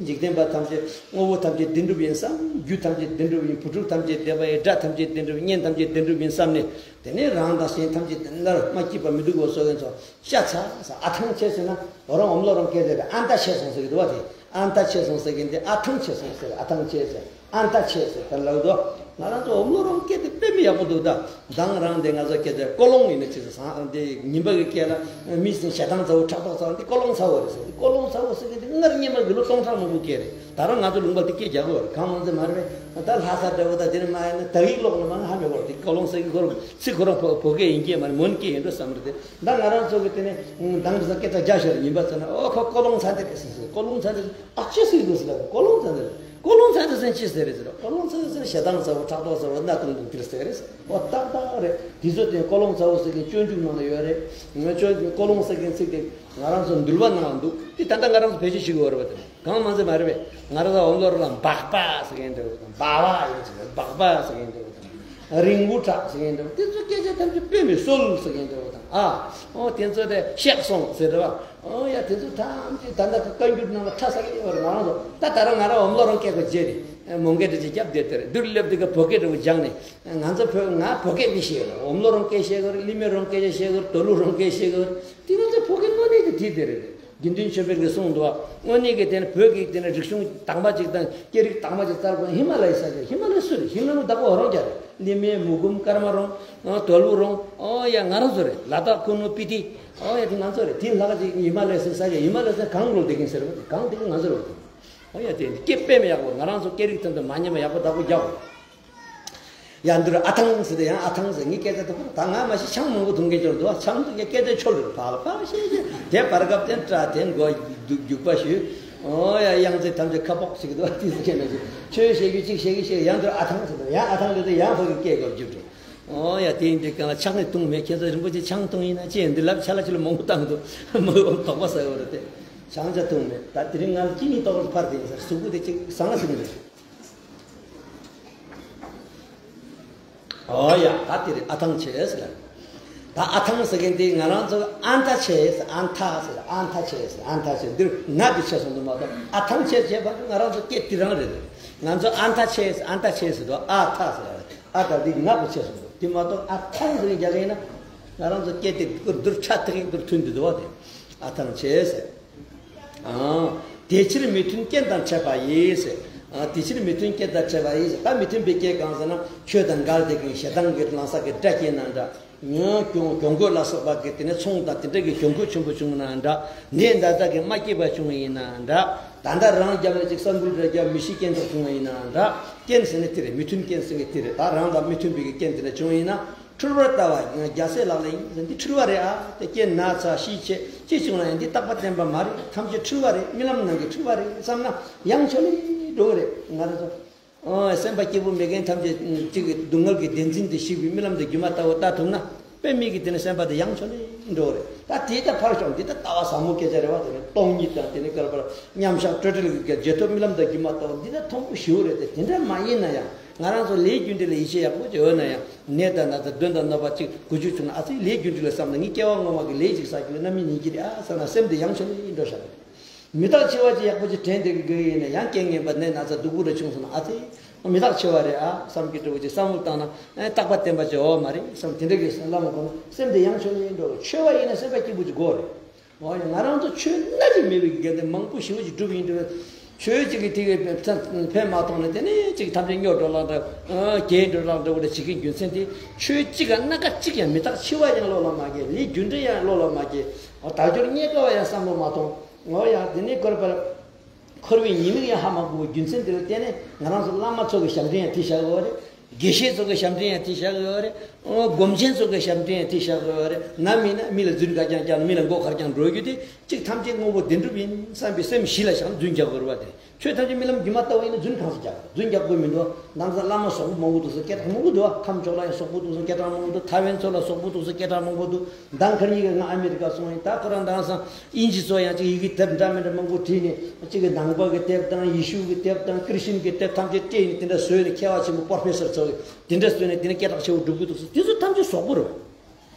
འཇིག་རྟེན་པ་ཐམས་ཅད་དངོས་པོ་ཐམས་ཅད་བདེན་གྲུབ་ཡིན་བསམ། རྒྱུ་ཐམས་ཅད་བདེན་གྲུབ་ཡིན། བུ་ཕྲུག་ཐམས་ཅད་བདེན་པ་ཡིན། དགྲ་ཐམས་ཅད་བདེན་གྲུབ་གཉེན་ཐམས་ཅད་བདེན་གྲུབ་ཡིན་བསམ་ནས་དེ་ནས་རང་དང་གཞན་ཐམས་ཅད་བདེན་པར་མ་སྐྱིད་པ་མི་སྡུག་པ་བཟོ་མཁན་ཚོ་ཤ་ཚ་ས་ཨ་ཐང་ཆད་ཟེར་ན་འོ་རང་འོམ་ལོ་རང་སྐད་དེ་ཨན་ཏ་ཆད་སོང་ཟེར་གི་འདུག་བ། དེ་ཨན་ཏ་ཆད་སོང་ཟེར་གི་འདི་ཨ་ཐང་ཆད་སོང་ཟེར། ཨ་ཐང་ཆད་ཟེར། ཨན་ཏ་ཆད་ཟེར་ད་ལབ་དོ། ང་རང་ཚོ་འོམ་ལོ་རང་སྐད་དེ་དཔེ་མི་ཡག་པོ་འདུག་ད་མདང་རང་དེ་ང་ཚོ་སྐད་དེ་ཀོ་ལོང་ཡིན་ན་ཅི་ཟེར་སང་དེ་ཉིན་པ་གི་སྐད་ལ་མི་སྲིན་ཞེ་སྡང་ཚ་བོ་ཕྲག་དོག་ཚ་བོ་འདི་ཀོ་ལོང་ཚ་བོ་རེད་ཟེར། འདི་ཀོ་ལོང་ཚ་བོ་ཟེར་གི་འདི་སྔར་སྔོན་མ་གི་ལོ་སྟོང་ཕྲག་མང་པོ་སྐད་རེད། ད་རང་ང་ཚོ་ལུང་པ་འདི་སྐད་རྒྱག་གི་ཡོད་རེད། གང་མང་ཚེ་མ་རེད་པས། ད་ལྷ་ས་འདྲ་བོ་ད་དེ་ནི་མ་ཡིན་ན་ད་ཡིག་ཀློག་ནི་མ་ན་ཧ་མི་གོ་རེད། འདི་ཀོ་ལོང་ཟེར་གི་ཁོ་རང་ཚིག་ཁོ་རང་བོད་སྐད་ཡིན་སྐད་མ་རེད། མོན་སྐད་ཡིན་འགྲོ་བསམ་རེད་དེ། ད་ང་རང་ཚོ་གི་དེ་ནས་མདང་དེ་ཚོ་སྐད་ཆ་རྒྱག་ཤོར་ཉིན་པ་ཚོ་ན་ཨོ་ཁོ་ཀོ་ལོང་ཚ་དེ་རེད་ཟེར་ཟེར། ཀོ་ལོང་ཚ་དེ་ཨ་ཅི་ཟེར་འདུག་ཟེར། ཀོ་ལོང་ཚ་དེ་རེད། ཀོ་ལོང་ཚ་དེ་ཟེར་ཅི་ཟེར་རེད་ཟེར། ཀོ་ལོང་ཚ་དེ་ཟེར་ཞེ་སྡང་ཚ་བོ་ཕྲག་དོག་ཚ་བོ་སྣ་གཏོང་གཏོང་དེར་ཟེར་རེད་ཟེར། ཨོ་ཏག་ཏག་རེད། དེ་ཚོ་དེ་ཀོ་ལོང་ཚ་བོ་ཟེར་གི་སྤྱོད་འཇུག་ནང་ལ་ཡོད་རེད། ང་ཚོ་ཀོ་ལོང་ཟེར་གི་ཚིག་དེ་ང་རང་ཚོ་འདུལ་བ་ནང་ལ་འདུག་དེ་ད་ལྟ་ང་རང་ཚོ་བེད་སྤྱོད་བྱེད་དགོས་རེད་པ། དེ་གང་མང་ཚེ་མ་རེད་པས། ང་རང་ཚོ་འོམ་ལོ་ར་ལ་སྦག་སྦག་ཟེར་གི་འདུག་སྦག་སྦག་ཡིན་ཟེར། སྦག་སྦག་ཟེར་གི་འདུག་རིང་པོ་དྲགས་ཟེར་མཁན་འདྲ་བོ་དེ་ཚོ་སྐད་ཆ་ཐམས་ཅད་དཔེ་མི་སྲོལ་ཟེར་མཁན་འདྲ་བོ་དང་ཨ། ཨོ་དེ་ཚོ་དེ་གཤེགས་སོང་ཟེར་འདྲ་བ། ཨོ་ཡ་དེ་ཚོ་ཐམས་ཅད་ད་ལྟ་བཀའ་འགྱུར་ནང་ལ་ཁྲ་ས་གི་ཡོད་རེད། ང་རང་ཚོ་ད་ད་རང་ང་རང་འོམ་ལོ་རང་སྐད་ཀྱི་རྗེས་རེད། མོང་སྐད་འདྲ་ཅིག་རྒྱབ་བསྡད་དེ་རེད། བསྡུར་སླེབས་དུས་ཀ་བོད་སྐད་འདྲ་བོ་སྦྱངས་ནས་ང་ཚོ་བོད་ང་བོད་སྐད་མི་ཤེས་ཡོད་རེད། འོམ་ལོ་རང་སྐད་ཤེས་གི་རེད། གླིང་མེ་རང་སྐད་ཤེས་གི་རེད། དོ་ལུ་རང་སྐད་ཤེས་གི་རེད། དེ་ང་ཚོ་བོད་སྐད་དངོས་གནས་དེ་དེ་དེ་རེད། དགེ་འདུན་ཆོས་འཕེལ་གྱིས་གསུངས་འདུག་བ། དངོས་གནས་ཀྱི་དེ་ནི་བོད་ཀྱི་དེ་ནི་རིག་གཞུང་དྭངས་མ་ཅིག་དང་སྐད་རིགས་དྭངས་མ་ཅིག་བཙལ་དགོས་ན་ཧི་མ་ལ་ཡའི་ས་ཆ། ཧི་མ་ལ་ཡ་སུ་རེད། ཧི་མ་ལ་ཡ་བདག་པོ་རང་རྒྱ་རེད། གླིང་མེ་མུ་གུམ་ཀརྨ་རོང་། ཨ་དོལ་པོ་རོང་། ཨོ་ཡ་ང་རང་ཚོ་རེད། ལ་དྭགས་ཁུ་ནུ་སྤི་ཏི། ཨོ་ཡ་དེ་ང་ཚོ་རེད། དེ་ལྷག་ཅིག་ཧི་མ་ལ་ཡ་ཟེར་ས་ཆ་ཧི་མ་ལ་ཡ་ཟེར་གངས་ལོག་བསྡད་མཁན་ཟེར་བ་དེ་གངས་དེ་གི་ང་ཚོ་རེད། ཨོ་ཡ་དེ་སྐད་དཔེ་མི་ཡག་པོ། ང་རང་ཚོ་སྐད་རིགས་དེ་ཚོ་མ་ཉམས་པ་ཡག་པོ་བདག་པོ་རྒྱག་དགོས། ཡ་འདིར་ཨ་ཐང་ཟེར་ཏེ་ཡང་ཨ་ཐང་ཟེར། ངའི་སྐད་ཆ་དེ་ད་ང་མ་གཞི་ཆང་མང་པོ་འཐུང་མཁན་ཅིག་འདུག་ཆང་འཐུང་མཁན་སྐད་ཆ་འཆོལ་རེད། ཕག་ལ་ཕག་བཤད་ཀྱི་དེ་བར་སྐབས་དེ་སྐྲ་དེ་མགོ་རྒྱུག་རྒྱུག་པ་ཞུས། ཨོ་ཡ་གཡང་རྩེ་ཐམས་ཅད་ཁ་པོག་ཅིག་འདུག་དེ་ཟེར་མཁན་ནང་བཞིན་ཆོས་བཤད་རྒྱུ་གཅིག་བཤད་ཀྱི་བཤད། ཡང་འདིར་ཨ་ཐང་ཟེར་ཏེ་ཡང་ཨ་ཐང་ལ་དེ་ཡང་ཕ་གི་སྐད་སྐོར་རྒྱུག་འགྲོ། ཨོ་ཡ་དེ་ཡིན་དུས་གང་ལ་ཆང་ནི་འཐུང་མེད། ཁྱེད་ཚོ་རིན་པོ་ཆེ་ཆང་འཐུང་ཡིན་ན་ཅི་ཡིན། འདི་ལབ་ཆ་ལ་ཆུ་ལ་མང་པོ་བཏང་འདུག་མ་དོགས་པ་ཟ་གི་རེད་དེ། ཆང་ཆ་འཐུང་མེད། ད་དེ་རིང་ང་ལ་གཅིན་སྙི་ཏོག་ཕར་དེ་ཡིན་ཟེར། གཟུགས་པོ་དེ་གཅིག་ཟང་ངེ་ཟིང་ངེ་རེད། ཨོ་ཡ། ད་དེ་རེད། ཨ་ཐང་ཆད་ཟེར། ད་ཨ་ཐང་ཟེར་མཁན་དེ་ང་རང་ཚོ་ཨན་ཐ་ཆད་ཟེར། ཨན་ཐ་ཟེར། ཨན་ཐ་ཆད་ཟེར། ཨན་ཐ་ཆད། འདིར་ང་དེ་ཆད་སོང་དུ་མ་གཏོགས་ཨ་ཐང་ཆད་ཆད་པ་ང་རང་ཚོ་སྐད་དེ་རང་རེད། ང་ཚོ་ཨན་ཐ་ཆད་ཟེར། ཨན་ཐ་ཆད་ཟེར་དུས་ཨ་ཐ་ཟེར། ཨ་ད་འདི་ང་དེ་ཆད་སོང་དུ་དེ་མ་གཏོགས་ཨ་ཐང་ཟེར་རྒྱག་གི་ཡིན་ན་ང་རང་ཚོ་སྐད་དེ་འདིར་ཁྲ་ཐིག་འདིར་མཐུན་དུ་འདུག་བ། དེ་ཨ་ཐང་ཆད་ཟེར། ཨང་། དེ་ཕྱིར་མི་མཐུན་རྐྱེན་དང་འཕྲད་པ་ཡིས། ཨ། དེ་ཕྱིར་མི་མཐུན་རྐྱེན་དང་འཕྲད་པ་ཡིས། ད་མི་མཐུན་པའི་རྐྱེན་གང་ཟེར་ན་ཆོས་དང་འགལ་ཏེ་གི་ཞེ་སྡང་གི་ལང་ས་གི་དགྲ་རྐྱེན་ན་འདྲ། ཉོན་གྱོང་གྱོང་གོད་ལ་སོགས་པ་གི་དེ་ནས་ཚོང་དང་དེ་འདྲ་གི་གྱོང་གོད་ཆེན་པོ་བྱུང་ན་འདྲ། ནད་ད་ལྟ་གི་མ་སྐྱིད་པ་བྱུང་ཡིན་ན་འདྲ། ད་ལྟ་རང་རྒྱབ་ལ་ཅིག་ས་འགུལ་རེ་རྒྱབ་མི་ཤི་རྐྱེན་དུ་བྱུང་བ་ཡིན་ན་འདྲ། རྐྱེན་ཟེར་ནི་དེ་རེད། མི་མཐུན་རྐྱེན་ཟེར་ནི་དེ་རེད། ད་རང་དང་མི་མཐུན་པའི་གི་རྐྱེན་དེ་འདྲ་བྱུང་ཡིན་ན། འཁྲུལ་བར་ལྟ་བ་རྒྱལ་སྲས་ལག་ལེན་ཡིན་ཟེར། འདི་འཁྲུལ་བ་རེད་ཨ། དེ་རྐྱེན་ན་ཚ་ཤི་ཆད་ཅི་བྱུང་ན་ཡང་འདི་རྟག་པ་བརྟན་པ་མ་རེད། ཐམས་ཅད་འཁྲུལ་བ་རེད། རྨི་ལམ་ནང་གི་འཁྲུལ་བ་རེད་བསམ་ན་ཡང་ཆོ་ལེ་འགྲོ་གི་རེད། ང་རང་ཚོ་ཨོ་སེམས་པ་སྐྱིད་པོ་མེད་མཁན་ཐམས་ཅད་གཅིག་གི་སྡུག་བསྔལ་གྱི་བདེན་འཛིན་དེ་ཞིག་གི་རྨི་ལམ་དུ་སྒྱུ་མ་ལྟ་བུ་ལྟ་ཐུབ་ན་དཔེ་མེད་ཀྱི་དེ་ནི་སེམས་པ་དེ་ཡང་ཆོ་ལེ་འགྲོ་གི་རེད། ད་དེ་ད་ཕར་ཞོག་འདི་ད་ལྟ་བ་ཟབ་མོ་སྐད་ཆ་རེད་བ། དེ་ནི་སྟོང་ཉིད་དང་དེ་ནི་བསྐལ་པར་མཉམ་གཞག་སྤྲོས་བྲལ་གྱི་རྗེས་ཐོབ་རྨི་ལམ་དུ་སྒྱུ་མ་ལྟ་བུ་འདི་ད་མཐོང་པོ་ཞེ་པོ་རེད་དེ། དེ་འདྲ་མ་ཡིན་ན་ཡང་། ང་རང་ཚོ་ལས་རྒྱུ་འབྲས་ལ་ཡིད་ཆེས་ཡག་པོ་ཅིག་ཡོད་ན་ཡང་ནད་དང་ན་ཚ་གདོན་དང་གནོད་པ་ཅིག་གོ་རྒྱུ་བྱུང་ན་ཨ་ཙི་ལས་རྒྱུ་འབྲས་ལ་བསམ་ན་ངའི་སྐྱེ་བ་སྔོན་མ་གི་ལས་ཅིག་བསགས་རྒྱུ་རྣམ་སྨིན་ཡིན་གྱི་རེད་ཨ་བསམ་ན་སེམས་དེ་ཡང་ཆོ་ལེ་འགྲོ་བཞག་རེད། མི་རྟག་འཆི་བ་ཅིག་ཡག་པོ་ཅིག་དྲན་བསྡད་ཀྱི་ཡིན་ན་ཡང་རྐྱེན་ངན་པ་ནད་ན་ཚ་སྡུག་པོ་རེ་བྱུང་སོང་ན་ཨ་ཙི་མི་རྟག་འཆི་བ་རེད་ཨ་བསམ་གྱི་འགྲོ་བ་ཅིག་བསམ་བློ་བཏང་ན་ཨེ་རྟག་པ་བརྟན་པ་ཅིག་ཡོད་མ་རེད་བསམ་དེ་འདྲ་གི་བསམ་བློ་མ་གོ་ན་སེམས་དེ་ཡང་ཆོ་ལེ་འགྲོ་བ། འཆི་བ་ཡིན་ན་སེམས་པ་སྐྱིད་པོ་ཅིག་དགོས་རེད། འོ་ཡ་ང་རང་ཚོ་ཆོས་སྣ་གཅིག་མེད་པའི་དགེ་འདུན་མང་པོ་ཞེ་པོ་ཅིག་སྒྲུབ་ཡིན་དུས་ ཆོས་གཅིག་གིས་དེ་གི་ཕན་མ་ཐོགས་ནས་དེ་ནས་གཅིག་ཐམས་ཅད་སྨྱོ་འགྲོ་ལག་འདྲ། ཨ། རྒྱས་འགྲོ་ལག་འདྲ་བོ་འདྲ་བྱེད་ཀྱི་རྒྱུ་མཚན་དེ། ཆོས་གཅིག་ག་སྣ་ཁ་གཅིག་ཀྱང་མི་རྟག། འཆི་བ་ཡང་བློ་ལ་མ་སྐྱེ། ལས་རྒྱུ་འབྲས་ཡང་བློ་ལ་མ་སྐྱེ། དལ་འབྱོར་རྙེད་དཀའ་བ་ཡང་བསམ་བློ་མ་ཐོངས། འོ་ཡ། དེ་ནས་འཁོར་བར་འཁོར་བའི་ཉེས་དམིགས་ཡང་ཧ་མ་གོ་བའི་རྒྱུ་མཚན་དེ་ལ་བརྟེན་ནས། ང་རང་ཚོ་བླ་མ་ཚོ་གི་ཞབས་འདྲེན་ཡང་དེ་བཞག་དགོས་པ་རེད། དགེ་བཤེས་ཚོ་གི་ཞབས་འདྲེན་ཡང་དེ་བཞག་དགོས་པ་རེད། ཨོ། སྒོམ་ཆེན་ཚོ་གི་ཞབས་འདྲེན་ཡང་དེ་བཞག་དགོས་པ་རེད། ནམ་ཡིན་ན་མི་ལ་རྫུན་ག་རྐྱང་རྐྱང་། མི་ལ་མགོ་ག་རྐྱང་འགྲོ་རྒྱུ་དེ། གཅིག་ཐམས་ཅད་དངོས་པོ་བདེན་གྲུབ་ཡིན་བསམ་པའི་སེམས་གཞི་ལ་བཞག་ནས་རྫུན་རྒྱག་དགོས་རེད་པ། དེ་ཆོས་ཐམས་ཅད་རྨི་ལམ་སྒྱུ་མ་ལྟ་བུ་ཡིན་ན་རྫུན་གང་ཟིག་རྒྱག་རྫུན་རྒྱག་དགོས་མི་འདུག། ནང་ཚན་བླ་མ་སོག་པོ་མང་པོ་འདུག་ཟེར་སྐད་གྲགས་མང་པོ་འདུག། ཁམས་ཕྱོགས་ལ་ཡང་སོག་པོ་འདུག་ཟེར་སྐད་གྲགས་མང་པོ་འདུག། ཐའེ་ཝན་ཚོ་ལ་སོག་པོ་འདུག་ཟེར་སྐད་གྲགས་མང་པོ་འདུག། མདང་ཁ་ཉིན་གི་ང་ཨ་མེ་རི་ཀ་སོང་ཡིན། ད་ཁོ་རང་དེང་སང་དབྱིན་ཇི་ཚོ་ཡང་གཅིག་ཡི་གེ་དེབ་འདྲ་མི་འདྲ་མང་པོ་བྲིས་ནས། གཅིག་གི་ནང་པ་གི་དེབ་དང་། ཡེ་ཤུ་གི་དེབ་དང་། ཁྲིས་ཅན་གི་དེབ་ཐམས་ཅད་སྤྲད་ནས། དེ་འདྲ་བཟོས་ནས། མཁས་པ་ཆེན་པོ་པོར་ཕེ་སར་ཚོ་གིས་དེ་འདྲ་བཟོས་ནས། དེ་ནས་སྐད་གྲགས་ཆེ་བོ་སྒྲུབ་གི་འདུག་ཟེར། དེ་ཚོ་ཐམས་ཅད་སོག་པོ་རེད།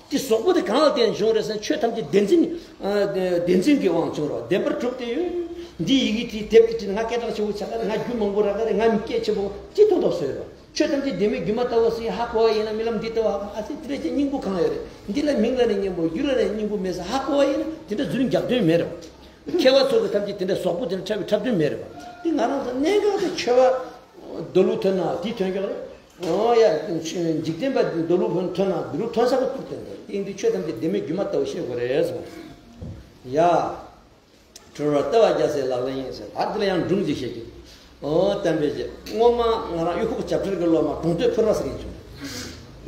དེ་སོག་པོ་དེ་གང་ལ་བརྟེན་བྱུང་རེད་ཟེར་ན། ཆོས་ཐམས་ཅད་བདེན་འཛིན། ཨ། བདེན་འཛིན་གྱི་དབང་བྱུང་རོགས། བདེན་པར་གྲུབ་སྟེ་ཡོད། འདི་ཡི་གེ་དེའི་དེབ་དེ་བྲིས་ན། ང་སྐད་གྲགས་ཆེ་བོ་ཆགས་ཀ་རེད། ང་རྒྱུ་མང་པོ་རག་ག་རེད། ང་མི་སྐད་ཆེ་བོ་ཅི་མཐོང་ཐོག་བཟོས་རོགས། ཆོས་ཐམས་ཅད་བདེན་མེད་སྒྱུ་མ་ལྟ་བུ་ཟེར་ཧ་གོ་བ་ཡིན་ན། རྨི་ལམ་འདི་ལྟ་བུ་ཧ་གོ། ཨ་ཙི། དེ་འདྲ་ཅིག་སྙིང་པོ་གང་ཡོད་རེད། འདི་ལ་མིང་ལ་ནི་སྙིང་པོ། རྒྱུ་ལ་ནི་སྙིང་པོ་མེད་ཟེར་ཧ་གོ་བ་ཡིན་ན། དེ་འདྲ་རྫུན་རྒྱག་དོན་མེད་རེད། མཁས་པ་ཚོ་གི་ཐམས་ཅད་དེ་འདྲ་སོག་པོ་དེ་འདྲ་འཁྲབ་པའི་འཁྲབ་དོན་མེད་རེད་པ། དེ་ང་རང་ཚོ་གནད་འགག་དེ། ཆོས་པ་རྡོ་ལུག་ཐོན་ན་དེ་ཐོན་ཀྱོག་རེད། ཨོ་ཡ། འཇིག་རྟེན་པ་རྡོ་ལུག་ཐོན་ན་རྡོ་ལུག་ཐོན་ས་གི་ཐུག་དོན་དེ། དེ་ཡིན་དུས་ཆོས་ཐམས་ཅད་བདེན་མེད་སྒྱུ་མ་ལྟ་བུ་ཤེས་དགོས་རེད་གསུངས། ཡ། གྲུབ་པ་ལྟ་བ་རྒྱལ་སྲས་ལག་ལེན་ཡིན་ཟེར། ད་དེ་ལ་ཡང་སྒྲུང་ཅིག་བཤད་ཀྱི། ཨོ། བསྟན་པའི་རྗེ། སྔོན་མ་ང་རང་གཡུ་ཁོག་བྱ་བྲལ་གྱི་སློབ་མ་གྲོང་སྟོད་ཕུར་པ་ཟེར་མཁན་བྱུང་།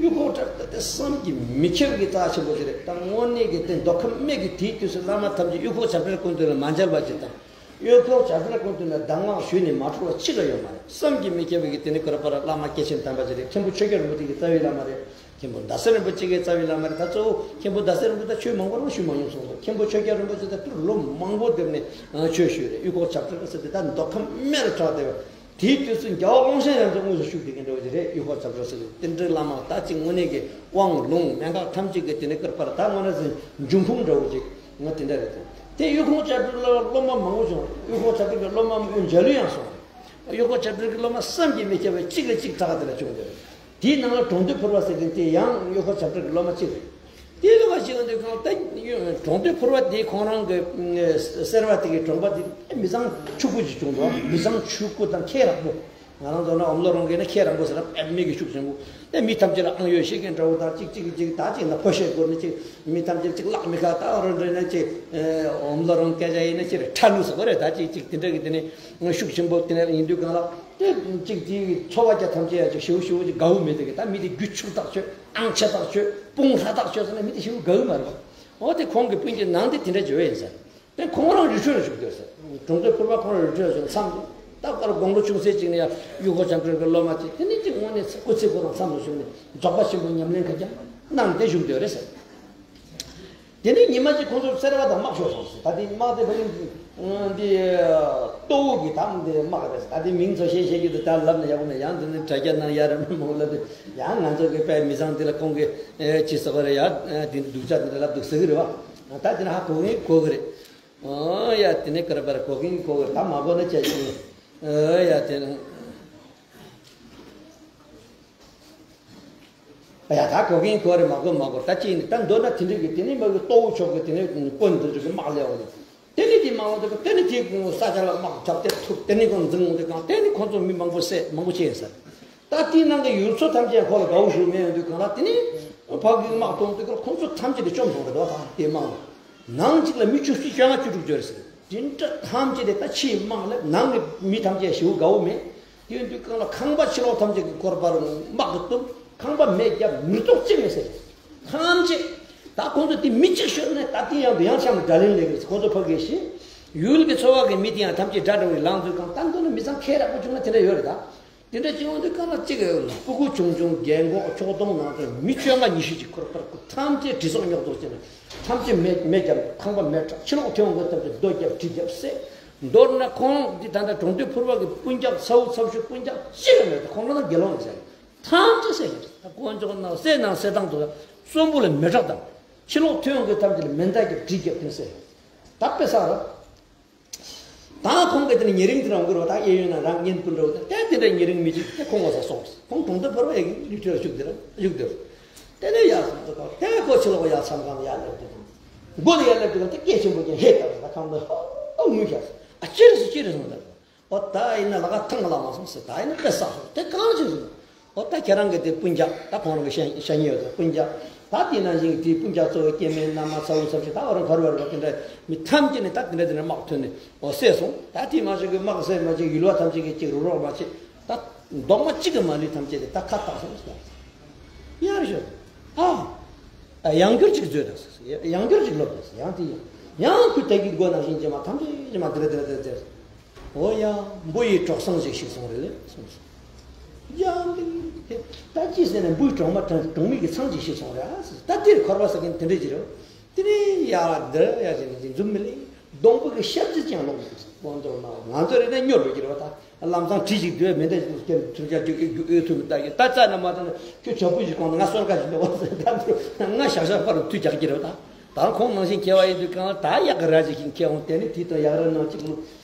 གཡུ་ཁོག་བྱ་བྲལ་དེ་བསམ་གྱིས་མི་ཁྱབ་ཀྱི་རྩ་ཆེན་པོ་ཞིག་རེད། ད་དངོས་གནས་ཀྱི་དེ་མདོ་ཁམས་སྨད་ཀྱི་དེའི་དུས་སུ་བླ་མ་ཐམས་ཅད་གཡུ་ཁོག་བྱ་བྲལ་སྐུ་མདུན་ལ་མ་མཇལ་བ་ཅིག་དང་། གཡུ་ཁོག་བྱ་བྲལ་སྐུ་མདུན་ལ་གདམས་ངག་ཞུས་ནས་མ་གྲོལ་བ་གཅིག་ལ་ཡོད་མ་རེད། བསམ་གྱིས་མི་ཁྱབ་པའི་དེ་ནི་ག་རེ་པར་བླ་མ་སྐྱེས་ཆེན་དམ་པ་ཅིག་རེད། མཁན་པོ་ཆོས་རྒྱལ་རིན་པོ་ཆེ་གི་རྩ་བའི་བླ་མ་རེད། མཁན་པོ་ཟླ་ཟེར་རིན་པོ་ཆེ་གི་རྩ་བའི་བླ་མ་རེད། ད་གཙོ་བོ་མཁན་པོ་ཟླ་ཟེར་རིན་པོ་ཆེ་ད་ཆོས་མང་པོ་རང་ཞུ་མ་མྱོང་སོང་། མཁན་པོ་ཆོས་རྒྱལ་རིན་པོ་ཆེ་ད་ཐུགས་ལོ་མང་པོ་བསྡད་ནས་ཆོས་ཞུས་རེད། གཡུ་ཁོག་བྱ་བྲལ་ཟེར་དེ་ད་མདོ་ཁམས་སྨད་ལ་གྲགས་བསྡད་པ། དེའི་དུས་སུ་རྒྱལ་བ་ཀློང་ཆེན་རྒྱ་མཚོ་དངོས་སུ་བཞུགས་བསྡད་མཁན་འདྲ་བོ་ཅིག་རེད། གཡུ་ཁོག་བྱ་བྲལ་ཟེར་དེ་འདྲའི་བླ་མ་ད་ཅིག་དངོས་གནས་ཀྱི་དབང་ལུང་མན་ངག་ཐམས་ཅད་ཀྱི་དེ་ནས་ཀིར་པར་ད་དངོས་གནས་ཟིན་འབྱུང་ཁུངས་འདྲ་བོ་ཅིག་ང་དེ་འདྲ་རེད་དེ། དེ་གཡུ་ཁོག་བྱ་བྲལ་ལ་སློབ་མ་མང་པོ་བྱུང་། གཡུ་ཁོག་བྱ་བྲལ་གྱི་སློབ་མ་མང་པོ་མཇལ་ལུས་ཡང་སོང་། གཡུ་ཁོག་བྱ་བྲལ་གྱི་སློབ་མ་བསམ་གྱིས་མི་ཁྱབ་པ་གཅིག་ལ་གཅིག་གྲགས་དེ་ལ་བྱུང་བསྡད་རེད། དེའི་ནང་ལ་གྲོང་སྟོད་ཕུར་པ་ཟེར་མཁན་དེ་ཡང་གཡུ་ཁོག་བྱ་བྲལ་གྱི་སློབ་མ་གཅིག་རེད། དེ་ལ་བ་ཞིག་འདི་གང་ལྟ་གྲོང་སྟོད་ཕུར་པ་དེ་ཁོང་རང་གི་སེར་བ་དེ་གི་གྲོང་པ་དེ་མི་ཚང་ཕྱུག་པོ་ཅིག་བྱུང་འདུག། མི་ཚང་ཕྱུག་པོ་དང་ཁེ་རག་པོ། ང་རང་ཚོ་ན་ཨོམ་ལོ་རོང་གི་ན་ཁེ་རག་པོ་ཟེར་ན་དཔེ་མི་གི་ཤུགས་ཆེན་པོ། དེ་མི་ཐམས་ཅད་ལ་ཨང་ཡོད་ཤེས་མཁན་འདྲ་བོ་དང་། ཅིག་ཅིག་ཅིག་ད་ཅིག་ན་ཕོ་ཤེས་སྐོར་ནི་ཅིག། མི་ཐམས་ཅད་ཅིག་ལག་མི་ཁ་ད་རོ་འདྲེ་ན་ཅིག་ཨོམ་ལོ་རོང་སྐད་ཆ་ཡིན་ན་ཅིག་ཁྲ་ནུ་ཟེར་བ་རེད། ད་ཅིག་ཅིག་དེ་འདྲ་གི་དེ་ནི་ཤུགས་ཆེན་པོ་དེ་ནས་ཡིན་དུས་གང་ལ། དེ་གཅིག་དེའི་འཚོ་བ་རྒྱ་ཐམས་ཅད་ཡ་གཅིག་ཞེ་པོ་ཞེ་པོ་ཅིག་དགའ་བོ་མེད་དེ་གི། ད་མི་དེ་རྒྱུ་ཆུ་ཐག་ཆོད། ཨང་ཆེ་ཐག་ཆོད། དཔུང་ཧྲ་ཐག་ཆོད་ཟེར་ན་མི་དེ་ཞེ་པོ་དགའ་བོ་མ་རེད་པ། འོ་དེ་ཁོང་གི་སྤུན་གྱི་ནང་དེ་དེ་འདྲ་བྱོས་ཡིན་ཟེར། དེ་ཁོང་རང་རི་ཁྲོད་ལ་བཞུགས་སྡོད་ཟེར། གྲོང་སྟོད་ཕུར་པ་ཁོང་རང་རི་ཁྲོད་ལ་བཞུགས་མཚམས་སུ། ད་ཀར་དགུང་ལོ་ཆུང་ཚེ་གཅིག་ནས་ཡ་གཡུ་ཁོག་བྱ་བྲལ་གྱི་སློབ་མ་གཅིག་དེ་ནས་གཅིག་དངོས་གནས་སྐུ་ཚེ་ཁོ་རང་མཚམས་སུ་བཞུགས་ནས་རྫོགས་པ་ཆེན་པོའི་ཉམས་ལེན་ག་རྒྱ་གནང་སྟེ་བཞུགས་སྡོད་རེད་ཟེར། དེ་ནས་ཉི་མ་གཅིག་ཁོང་ཚོ་སེར་བ་དང་དམག་ཤོར་སོང་ཟེར། ད་དེ་དམག་དེ་ཕ་གི་འདི་ལྟོ་བོ་གི་དམག་དེ་དམག་རེད་ཟེར། ད་དེ་མིང་ཚོ་བཤད་བཤད་རྒྱུ་དེ་ད་ལབ་ན་ཡག་པོ་མེད། ཡང་དེ་ནས་དྲ་རྒྱ་ནང་ཡ་རེ་མོ་ལབ་དེ། ཡང་ང་ཚོ་གི་དཔེ་མི་ཚང་དེ་ལ་ཁོང་གི་ཅི་ཟེར་བ་རེད། ཡ་དེ་སྡུག་ཅག་དེ་འདྲ་ལབ་འདུག་ཟེར་གི་རེད་བ། ད་དེ་ན་ཧ་གོ་གིན་གོ་གི་རེད། ཨོ་ཡ། དེ་ནས་ཀར་པར་གོ་གིན་གོ་གི། ད་མ་གོ་ན་ཅི་ཞིག་ཨོ་ཡ། དེ་ནས། ཡ་ད་གོ་གིན་གོ་རེད། མ་གོ་མ་གོ། ད་ཅི་ཡིན། ད་མདོར་ན་དེ་འདྲ་གི་དེ་ནས་མ་གི་ལྟོ་བོ་ཕྱོགས་གི་དེ་ནས་དཔོན་དེ་ཚོ་གི་དམག་སླེབས་འོང་། དེ་ནས་དེ་དམག་འོང་དེ་གི་དེ་ནས་དེ་ས་ཆ་ལ་དམག་བརྒྱབ་སྟེ་ཐུག། དེ་ནས་ཁོང་འཛིང་འོང་དེ་གང་། དེ་ནས་ཁོང་ཚོ་མི་མང་པོ་བསད། མང་པོ་བྱས་ཡིན་ཟེར། ད་དེའི་ནང་གི་ཡུལ་ཚོ་ཐམས་ཅད་ཁོ་ལ་དགའ་བོ་ཞུ་མེད་ཡོང་དུས་གང་ལ། དེ་ནས་ཕ་གི་དམག་གཏོང་དུས་ཁོང་ཚོ་ཐམས་ཅད་དེ་བཅོམ་སོང་རེད་དོ། ད་དེ་དམག་ནང་གཅིག་ལ་མི་བཅུ་བཞི་བཅོ་ལྔ་བཅུ་དྲུག་འབྱོར་ཟེར། དེ་འདྲ་ཐམས་ཅད་དེ་ད་ཕྱིའི་དམག་ལ་ནང་གི་མི་ཐམས་ཅད་ཞེ་པོ་དགའ་བོ་མེད། དེ་ཡིན་དུས་གང་ལ་ཁང་པ་ཕྱི་ལོགས་ཐམས་ཅད་ཀྱི་སྐོར་པར་དམག་གིས་བཏུམས། ཁང་པ་མེ་བརྒྱབ། མི་ཐོག་གཅིག་མེད་ཟེར། ཐམས་ཅད། ད་ཁོང་ཚོ་དེ་མི་གཅིག་ཤོར་ནས་ད་དེ་ཡང་དུ་ཡང་ཤང་ལ་དགྲ་ལན་ལེགས་རེད། ཁོང་ཚོ་ཕ་གིའི་ཞིང་ཡུལ་གྱི་འཚོ་བ་གི་མི་དེ་ཡང་ཐམས་ཅད་དགྲ་འགྲོ་བའི་ལངས་དུས་གང་། ད་མདོར་ན་མི་ཚང་ཁེ་རག་པོ་བྱུང་ན་དེ་འདྲ་ཡོད་རེད་ད། དེ་འདྲ་བྱུང་དུས་གང་ལ་གཅིག་སྤུ་གུ་ཆུང་ཆུང་རྒན་གོག་ཕྱོགས་གཏོང་ནང་དུ་མི་བཅོ་ལྔ་ཉི་ཤུ་ཅིག་ཁུར་ཁུར་ཁུར། ཐམས་ཅད་གྲི་སོགས་རྙོག་དོག་བྱས་ནས་ཐམས་ཅད་མེ་མེ་བརྒྱབ། ཁང་པ་མེ་བྲག། ཕྱི་ལོགས་ཐོན་འོང་གི་ཐམས་ཅད་རྡོ་བརྒྱབ་གྲི་བརྒྱབ་བསད། མདོར་ན་ཁོང་འདི་ད་ལྟ་གྲོང་སྡེ་ཕུར་པ་གི་སྤུན་ཀྱག་ཚ་བོ་ཚ་ཤོས་སྤུན་ཀྱག་གཅིག་ལ་མེད། ཁོང་རང་དང་དགེ་སློང་ཡིན་ཟེར། ཐམས་ཅད་བསད་ཡིན། ད་དཀོན་མཆོག་ནང་བསད་ནང་བསད་སྟངས་དུ་གསོན་པོ་ལ་མེ་བྲག་དང་། ཕྱི་ལོགས་ཐོན་འོང་གི་ཐམས་ཅད་ལ་མེ་མདའ་བརྒྱབ་གྲི་བརྒྱབ་དེ་བསད་ཡིན། ད་དཔེ་བསགས་རོགས། ད་ཁོང་གིས་དེ་ནས་ཉེ་རིང་དེ་རང་དགོས་རོགས། ད་གཡས་གཡོན་ན་རང་གཉེན་སྤུན་འདྲ་བོ་དེ་དེ་འདྲ་ཉེ་རིང་མི་གཅིག་དེ་ཁོང་ངོ་ཚ་སོང་། ཁོང་གྲོང་སྡེ་ཕུར་པ་ཡི་གེ་རི་ཁྲོད་ལ་བཞུགས་དེ་ར་བཞུགས་དེ་ར། དེ་ནས་ཡར་སོང་དུས་གང་། དེ་ཁོ་ཕྱི་ལོགས་ཡར་མཚམས་ཁང་ལ་ཡར་སླེབས་དུས་གང་། སྒོ་ལ་ཡར་སླེབས་དུས་གང་དེ་སྐད་ཆེན་པོ་ཅན་ཧེ་ལྟ་བུ་ད་ཁང་པའི་ཧོ་ངུས་བཞག་སོང་། ཨ་ཅི་རེད་ཟེར། ཅི་རེད་ཟེར་ན། ཨོ་ད་ཡིན་ན་ལ་ཁ་ཐང་ལ་མ་སོང་ཟེར། ད་ཡིན་ན་དཔེ་བསགས་སོང་། དེ་གང་བྱུང་སོང་། ཨོ་ད་ཁྱེད་རང་གི་དེ་སྤུན་ཀྱག་ད་ཁོང་རང་གི་ཤ་ཤ་ཉེ་ཡོད་དོ་སྤུན་ཀྱག་ད་དེ་ནང་བཞིན་གྱི་དེའི་སྤུན་ཀྱག་གཙོ་བོ་སྐྱེ་དམན་མནའ་མ་ཚ་བོ་ཚ་བོ་ཆེ་ད་ཨོ་རང་ག་རེ་བ་རེ་བ་དེ་འདྲ་མི་ཐམས་ཅད་ནས་ད་དེ་འདྲ་དེ་འདྲ་དམག་ཐོན་ནས་ཨོ་བསད་སོང་། ད་དེ་མ་ཞིག་གི་དམག་བསད་མ་ཅིག་ཡུལ་བ་ཐམས་ཅད་ཀྱི་ཅིག་རུ་རོགས་མ་བྱེད། ད་རྡོག་མ་གཅིག་གི་མ་ལུས་ཐམས་ཅད་དེ་ད་ཁ་བཏགས་སོང་ཟེར། ཡར་ཞོག་ཨ། ཡང་བསྐྱར་ཅིག་བཟོས་དང་ཟེར། ཡང་བསྐྱར་ཅིག་ལོབས་དང་ཟེར། ཡང་དེ་ཡང་ཡང་ཁུ་དལ་གྱི་སྒོ་ནང་བཞིན་བྱེད་མ་ཐམས་ཅད་བྱེད་མ་དེ་རེ་དེ་རེ་དེ་རེ་དེ་རེ། འོ་ཡ། འབུ་ཡི་གྲོག་ཚང་ཞིག་ཤི་སོང་རེད་ལེ་གསུངས་སོང་། ཡང་དེ་ད་ཅི་ཟེར་ན་འབུའི་གྲོག་མ་གྲོག་མི་གི་ཚང་ཞིག་ཤི་སོང་རེད་ཨ་ཟེར། ད་དེར་འཁོར་བ་ཟེར་མཁན་དེ་འདྲས་ཅི་རེད། དེ་ནས་ཡ་འདི་ཡ་ཟེར་ནས་འཛུམ་མི་ལེ། སྡོང་པོ་གི་ཤབ་ཙེ་ཅན་ལོག་འདུག་དགོངས་དོན་མ་ང་ཚོ་རེ་ནས་སྨྱོ་འགྲོ་གི་རེད་བ་ད། ལམ་སང་གྲི་ཞིག་སྡོད་མེད་འདྲ་ཞིག་ཐུབ་ཀྱ་རྒྱུ་ཨེ་ཐུབ་མི་ལྟ་གི་ད་རྩ་ན་མ་ད་ན་ཁྱོད་ཇོ་བོ་ཞིག་གོང་ན་ང་སོར་ཁ་ཞིག་འདུག་བ་ཟེར། ད་ང་ཤག་ཤག་ཕར་རུ་མཐུད་རྒྱག་གི་རེད་བ་ད། ད་ཁོང་ནང་བཞིན་མཁས་པ་ཡིན་དུས་གང་ལ་ད་གཡག་གི་རྭ་ཅིག་ཤིང་ཁྱེར་འོང་། དེ་ནས་དེ་དང་གཡག་རྭ་ནང་གཅིག་ལུ།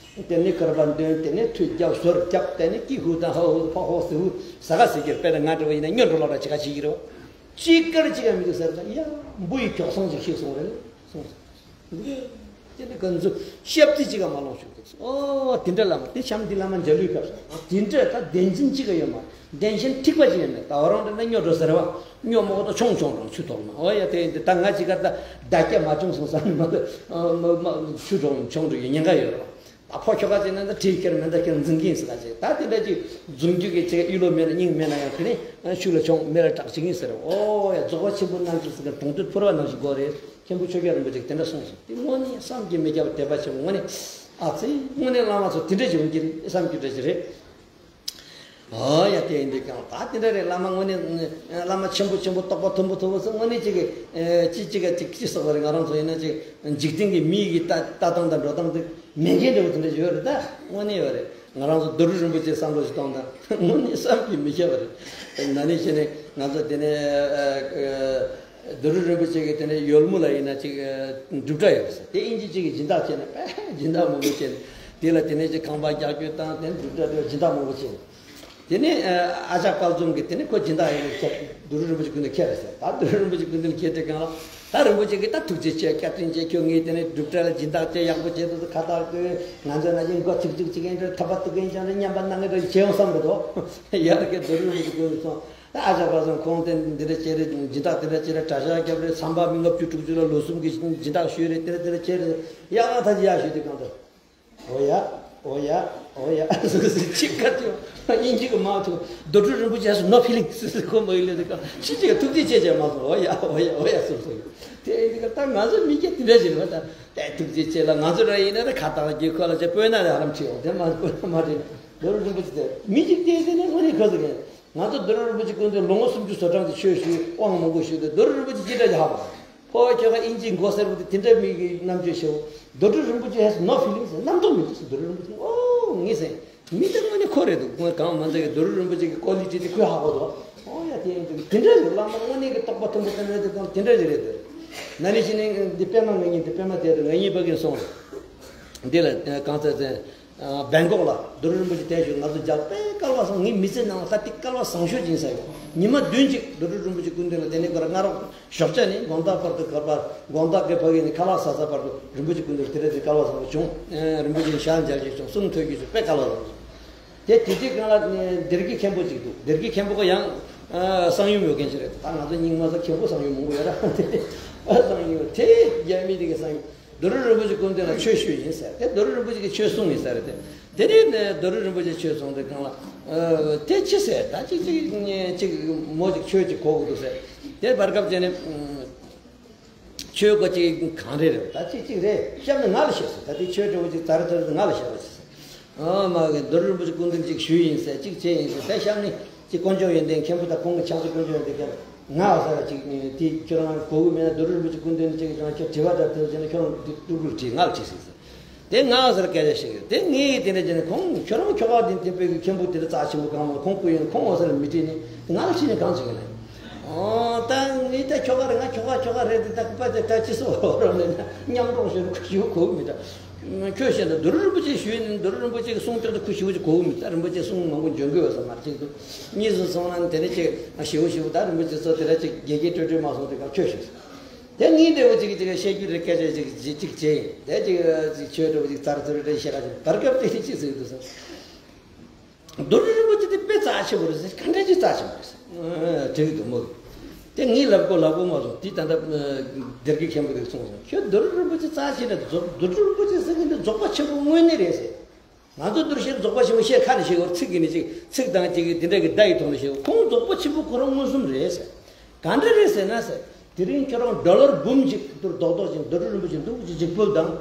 དེ་ནས་སྐར་པ་འདོན། དེ་ནས་ཐུད་རྒྱབ་ཟོར་རྒྱབ། དེ་ནས་ཀི་ཧུ་དང་ཧ་ཧུ་ཕ་ཧོ་སི་ཧུ་ཟ་ག་ཟེར་གྱི་རེད། དཔེར་ན་ང་འདྲ་བ་ཡིན་ན་སྨྱོ་འགྲོ་ལོག་ར་ཅི་ག་བྱེད་ཀྱི་རེད་བ། ཅི་དཀར་ཅི་ག་མི་འདུག་ཟེར་ད་ཡ། འབུ་ཡི་གྲོག་ཚང་ཅིག་ཤི་སོང་རེད་གསུངས་སོང་། དེ་ནི་ཁོ་ཚོ་ཤབ་ཙེ་ཅི་ག་མ་ལོངས་བྱུང་འདུག་ཨོ་དེ་འདྲ་ལ་མ་དེ་བྱམས་འདི་ལ་མ་འཇའ་ལུས་ཁབ་སོང་། དེ་འདྲ་ད་བདེན་འཛིན་ཅི་ག་ཡོད་མ་བདེན་ཞེན་འཁྲིག་པ་ཅི་ཡོད་མེད། ད་བ་རང་འདྲ་ན་སྨྱོ་འགྲོ་ཟེར་བ། སྨྱོ་མོ་གོ་ད་ཆུང་ཆུང་རང་ཆུ་ཐོག་མ་ཨོ་ཡ་དེ་ཡིན་དེ་ད་ང་ཅི་ག་ད་བདག་སྐྱ་མ་བྱུང་སོང་ས་མ་ཆུ་གྲོང་ཆུང་འགྲོ་ཡོད་ཉེན་ཁ་ཡོད་རེད། ད་ཕོ་ཁྱོ་ག་ཅིག་ན་ད་བྲིས་ཁྱེར་མེ་མདའ་ཁྱེར་འཛིང་གིན་ཟེར་ག་ཅིག་ད་དེ་འདྲ་ཅིག་འཛུམ་རྒྱུ་གི་ཅིག་གཡུ་ལོ་མེད་ན་སྙིང་མེད་ན་ཡང་དེ་ནི་ཤུགས་ལ་ཆོང་མེ་ལ་གྲག་ཅིག་ཡིན་ཟེར། ཨོ་ཡ་རྫོགས་པ་ཆེན་པོ་རྣམས་ཀྱི་ཟེར་ག་གྲོང་སྡེ་ཕུར་བ་ནང་བཞིན་དགོས་རེད། མཁན་པོ་ཆོས་རྒྱལ་རིན་པོ་ཆེས་དེ་འདྲ་གསུངས་སོང་། དེ་དངོས་གནས་བསམ་གྱིས་མི་ཁྱབ་པ་དད་པ་ཆེན་པོ་དངོས་གནས་ཨ་ཙི་དངོས་གནས་བླ་མ་ཚོ་དེ་འདྲ་ཞིག་ཡོང་གི་རེད་བསམ་རྒྱུ་འདྲ་ཞིག་རེད། ཨོ་ཡ་དེ་ཡིན་དུས་ཀྱང་ད་དེ་འདྲ་རེད། བླ་མ་དངོས་གནས་བླ་མ་ཆེན་པོ་ཆེན་པོ་རྟོགས་པ་མཐོན་པོ་མཐོ་པོ་ཚོ་དངོས་གནས་ཅིག་གི་ཅི་ཅི་ག་ཅིག་ཅི་སོགས་རེད། ང་རང་ཚོ་ཡིན་ན་ཅིག་འཇིག་རྟེན་གྱི་མི་ཡི་ལྟ་ལྟ་སྟངས་དང་འགྲོ་སྟངས་དེ་མེད་མཁན་འདྲ་བོ་དེ་འདྲ་ཡོད་རེད། ད་དངོས་གནས་ཡོད་རེད། ང་རང་ཚོ་རྡོ་རུ་རིན་པོ་ཆེ་བསམ་བློ་ཞིག་གཏོང་དང་དངོས་གནས་བསམ་གྱིས་མི་ཁྱབ་པ་རེད། ན་ནིང་ཕྱི་ནས་ང་ཚོ་དེ་ནས་རྡོ་རུ་རིན་པོ་ཆེ་གི་དེ་ནས་ཡོལ་མོ་ལ་ཡིན་ན་ཅིག་སྒྲུབ་གྲྭ་ཡོད་ཟེར། དེ་ཨིན་ཇི་གཅིག་གིས་སྦྱིན་བདག་བྱས་ནས་དཔེ་སྦྱིན་བདག་མང་པོ་བྱས་ནས་དེ་ལ་དེ་ནས་ཅིག་ཁང་པ་རྒྱག་རྒྱུ་དང་དེ་ནས་སྒྲུབ་གྲྭ་དེ་སྦྱིན་བདག་མང་པོ་བྱས་ནས། དེ་ནས་ཨ་ཅག་དཔལ་འཛོམས་ཀྱིས་དེ་ནས་ཁོ་སྦྱིན་བདག་ཡིན་ནས་ཁྱེད་རྡོ་རུ་རིན་པོ་ཆེ་སྐུ་མདུན་ཁྱེད་རེད་ཟེར། ད་རྡོ་རུ་རིན་པོ་ཆེ་སྐུ་མདུན་ཁྱེད་དེ་གང་ལ་ད་རིན་པོ་ཆེ་གིས་ད་ཐུགས་རྗེ་ཆེ་བཀའ་དྲིན་ཆེ། ཁྱོད་ངའི་དེ་ནས་སྒྲུབ་གྲྭ་ལ་སྦྱིན་བདག་བྱས་ཡག་པོ་བྱས་འདུག་ཁ་བཏགས་དེ་ང་ཚོ་ན་ཅིག་མགོ་ཚིག་ཚིག་ཅིག་ཡིན་འདྲ་ཐག་པ་ཐུག་གིན་ཅང་རེ་མཉམ་པ་གནང་གི་འདྲ་བྱས་ཡོང་བསམ་གི་འདུག་ཡར་གི་རྡོ་རུ་རིན་པོ་ཆེ་སྐུ་མདུན་སོང་། ད་ཨ་ཅག་དཔལ་འཛོམས་ཁོང་དེ་འདི་འདྲ་བྱས་རེད། སྦྱིན་བདག་དེ་འདྲ་བྱས་རེད། གྲྭ་ཤག་བརྒྱབ་རེད། ཚན་པ་མི་ལྔ་བཅུ་དྲུག་ཅུ་ལ་ལོ་གསུམ་གྱི་སྦྱིན་བདག་ཞུས་རེད། དེ་འདྲ་དེ་འདྲ་བྱས་རེད། ཡག་ང་ད་ཅི་ཡག་ཞུས་དུས་གང་འདུག་ཨོ་ཡ། ཨོ་ཡ། ཨོ་ཡ། ཨོ་ཡ། ཅིག་ཁ་ཅིག་དབྱིན་ཇི་གི་མ་ཐུག་རྡོ་གྲུབ་རིན་པོ་ཆེ་སུ་no feeling ཟེར་ཁོ་མ་ཡིན་ལེ་དེ་ག་ཤི་ཅིག་ཐུགས་རྗེ་ཆེ་ཆེ་མ་སོང་། ཨོ་ཡ། ཨོ་ཡ། ཨོ་ཡ་སོང་སོང་། དེ་ཡིན་དེ་ག་ད་ང་ཚོ་མི་སྐྱ་དེ་འདྲ་ཞིག་རེད་བ། ད་དེ་ཐུགས་རྗེ་ཆེ་ལ་ང་ཚོ་ར་ཡིན་ན་ད་ཁ་བཏགས་རྒྱུ་ཁོ་ལ་ཆེ་སྤོས་ན་ལས་ཧ་ལམ་ཁྲིད་འོང་། དེ་མ་སྤོས་ན་མ་ཁྲིད། རྡོ་གྲུབ་རིན་པོ་ཆེ་དེ་མི་གཅིག་བལྟས་ཟེར་ནས་དངོས་གནས་ཁོ་ཚོ་གན་ང་ཚོ་རྡོ་གྲུབ་རིན་པོ་ཆེ་སྐུ་མདུན་ལོ་ངོ་སུམ་ཅུ་སོ་གྲངས་ཀྱི་ཆོས་ཞུས། དབང་མང་པོ་ཞུས་ཏེ་རྡོ་གྲུབ་རིན་པོ་ཆེ་ཅི་འདྲ་ཞིག་ཧ་གོ། ཕོ་བ་ཁྱོད་ཀ་ཨིན་ཇིའི་མགོ་སེར་པོ་དེ་དེ་འདྲ་མི་གི་རྣམ་དཔྱོད་ཤེས། རྡོ་གྲུབ་རིན་པོ་ཆེ་has no feelings རྣམ་རྟོག་མི་འདུག་ཟེར། རྡོ་གྲུབ་རིན་པོ་ཆེ་ཨོ་ངས་ཟེར་མི་དེ་དངོས་གནས་ཁོ་རེད་འདུག་དངོས་གང་མ་འཛེགས་ཀྱི་རྡོ་གྲུབ་རིན་པོ་ཆེ་གི་ཀོ་ལི་ཊི་དེ་ཁོས་ཧ་གོ་འདུག་ཨོ་ཡ་དེ་ཡིན་དུས་དེ་འདྲ་ཞིག་བླ་མ་དངོས་གནས་ཀྱི་རྟོགས་པ་མཐོན་པོ་དེ་འདྲ་དེ་དང་དེ་འདྲ་ཞིག་རེད་འདུག་ན་ནིང་ཕྱི་ནས་འདི་པད་མ་ང་གཉིས་འདི་པད་མ་དེ་དང་ང་གཉིས་ཕ་གིར་སོང་། འདི་ལ་གང་ཚ་ཚན། སྦེང་ཀོག་ལ་རྡོ་གྲུབ་རིན་པོ་ཆེ་དེ་ཞུ་ང་ཚོ་མཇལ་དཔེ་སྐལ་བ་བཟང་། ངའི་མི་ཚེ་ནང་ལ་ད་ལྟའི་སྐལ་བ་བཟང་ཤོས་ཅིག་ཡིན་ས་ཡོད། ཉི་མ་བདུན་ཅིག་རྡོ་གྲུབ་རིན་པོ་ཆེ་སྐུ་མདུན་ལ་དེ་ནས་ཁོ་རང་སྔ་རོགས་ཞོགས་ཇ་ནས་དགོང་དག་བར་དུ་ག་པར་དགོང་དག་གི་ཕ་གི་ནས་ཁ་ལག་ཟ་ས་བར་དུ་རིན་པོ་ཆེ་སྐུ་མདུན་དེ་འདྲ་དེ་སྐལ་བ་བཟང་པོ་བྱུང་། རིན་པོ་ཆེ་ཞལ་མཇལ་ཞིག་བྱུང་། གསུང་ཐོས་ཀྱི་བྱུང་། དཔེ་སྐལ་བ་བཟང་པོ་བྱུང་། དེ་དེ་དུས་སྒང་ལ་སྡེ་དགེ་མཁན་པོ་ཅིག་འདུག་སྡེ་དགེ་མཁན་པོ་ཁོ་ཡང་གསང་ཡུམ་ཡོད་མཁན་ཅིག་རེད། ད་ང་ཚོ་རྙིང་མ་ཚོ་མཁན་པོ་གསང་ཡུམ་མང་པོ་ཡོད་ར། གསང་ཡུམ་དེ་རྒྱ་མི་དེ་གི་གསང་ཡུམ། རྡོ་གྲུབ་རིན་པོ་ཆེ་སྐུ་མདུན་ལ་ཆོས་ཞུས་ཡིན་ཟེར། དེ་རྡོ་གྲུབ་རིན་པོ་ཆེ་གིས་ཆོས་གསུངས་ཡིན་ཟེར་རེད་དེ། དེ་ནས་རྡོ་གྲུབ་རིན་པོ་ཆེ་ཆོས་གསུངས་དེ་སྒང་ལ། དེ་ཅི་ཟེར། ད་ཅིག་ཅིག་ཅིག་མོ་ཅིག་ཆོས་ཅིག་གོ་དགོས་འདུག་ཟེར། དེ་བར་སྐབས་ཅིག་ནས་ཆོས་གོ་ཅིག་གང་རེད་རེད། ད་ཅིག་ཅིག་རེད། གཤམ་ནས་ང་ལ་བཤད་སོང་། ད་དེ་ཆོས་འདྲ་བོ་ཅིག་ཛ་རེ་ཛ་རེ་ང་ལ་བཤད་པ་ཅིག་ཟེར། ཨ་མ་གི་རྡོ་གྲུབ་རིན་པོ་ཆེ་སྐུ་མདུན་ཅིག་ཞུས་ཡིན་ཟེར། ཅིག་བྱས་ཡིན་ཟེར། ད་གཤམ་ནས་ཅིག་དཀོན་མཆོག་ཡོན་ཏན་མཁན་པོ་དང་ཁོང་གི་ཕྱག་སྲིད་དཀོན་མཆོག་ཡོན་ཏན་མཁན་ང་ཟེར་ཅིག་དེ་ཁྱོད་རང་གོ་གི་མེད་ན་རྡོ་གྲུབ་རིན་པོ་ཆེ་སྐུ་མདུན་ཅིག་ཀྱང་ཁྱོད་དྲི་བ་འདྲ་དེ་ཚོ་བྱས་ན་ཁྱོད་རང་འདི་ཀྲུག་ཀྲུག་དྲིས་ང་ལ་དྲིས་ཟིན་ཟེར། དེ་ང་ཟེར་སྐད་ཆ་བཤད་ཡོད། དེ་ངས་དེ་འདྲ་བྱས་ན་ཁོང་ཁྱོད་རང་ཁྱོ་ག་དེ་དེ་དཔེ་གི་མཁན་པོ་དེ་འདྲ་རྩ་ཆེན་པོ་གང་མང་ཁོང་སྐུ་ཡོན་ཁོང་ངོ་ཟེར་མི་དྲིས་ནས་ང་ལ་ཕྱིན་ནས་གང་བྱེད་གི་ལན། ཨོ་ད་ངས་ད་ཁྱོ་ག་རེད། ང་ཁྱོ་ག་ཁྱོ་ག་རེད། དེ་ད་ཀུ་པ་དེ་ད་ཅི་སོ་རོ་ནས་མཉམ་འགྲོགས་ཞུ་ཁུ་ཞུ་གོ་མི་ད། ཁྱོད་བཤད་ན་རྡོ་རུ་རིན་པོ་ཆེ་ཞུས་ནས་རྡོ་རུ་རིན་པོ་ཆེ་གི་གསུང་ཐོས་ཏེ་ཁུ་ཞུ་གོ་མི་ད། རིན་པོ་ཆེ་གསུང་མང་པོ་འཇོན་གི་ཡོད་ས་མ་རེད་ཅིག་འདུག་གཉིས་སུ་སོང་ན་དེ་ནས་ཅིག་ཞུ་ཞུ་ད་རིན་པོ་ཆེ་ཚོ་དེ་འདྲ་ཅིག་དགེ་རྒན་སྤྲོད་སྤྲོད་མ་སོང་དེ་ག་ཁྱོད་ཞུ། དེ་ངའི་འདྲ་བོ་ཅིག་ཅིག་བཤད་རྒྱུ་རེད། སྐད་ཆ་ཅིག་ཅིག་ཅིག་བྱས་ཡིན། དེ་ཅིག་ཅིག་ཆོས་འདྲ་བོ་ཅིག་ཙར་ཙུར་རེ་བཤད་ཁ་ཅིག་བར་སྐབས་དེ་ཅིག་ཟེར་གྱི་འདུག་ཟེར། རྡོ་རྗེ་རིན་པོ་ཆེ་དེ་དཔེ་རྩ་ཆེན་པོ་རེད་ཟེར། ག་འདྲ་ཅིག་རྩ་ཆེན་པོ་རེད་ཟེར། དྲིས་འདུག་མོ། དེ་ངས་ལབ་གོ་ལབ་གོ་མ་སོང་། དེ་ད་ལྟ་སྡེ་དགེ་མཁན་པོ་དེ་གསུངས་སོང་། ཁྱོད་རྡོ་རྗེ་རིན་པོ་ཆེ་རྩ་ཆེ་ན་རྫོགས། རྡོ་རྗེ་རིན་པོ་ཆེ་ཟེར་མཁན་དེ་རྫོགས་པ་ཆེན་པོ་དངོས་གནས་རེད་ཟེར། ང་ཚོ་འདིར་བཤད་རྫོགས་པ་ཆེན་པོ་བཤད་ཁ་ནས་བཤད་གོ། ཚིག་གི་ནི་ཅིག་ཚིག་དང་ཅིག་དེ་འདྲ་གི་བརྡ་ཡི་ཐོག་ནས་བཤད་གོ། ཁོང་རྫོགས་པ་ཆེན་པོ་ཁོ་རང་མངོན་སུམ་རེད་ཟེར། ག་འདྲ་རེད་ཟེར་ན་ཟེར། དེ་རིང་ཁྱོད་རང་ཌོ་ལར་འབུམ་གཅིག་དུར་རྡོག་རྡོག་ཅིག་རྡོ་རྗེ་རིན་པོ་ཆེ་འདུག་ཅིག་ཅིག་ཕུལ་དང་།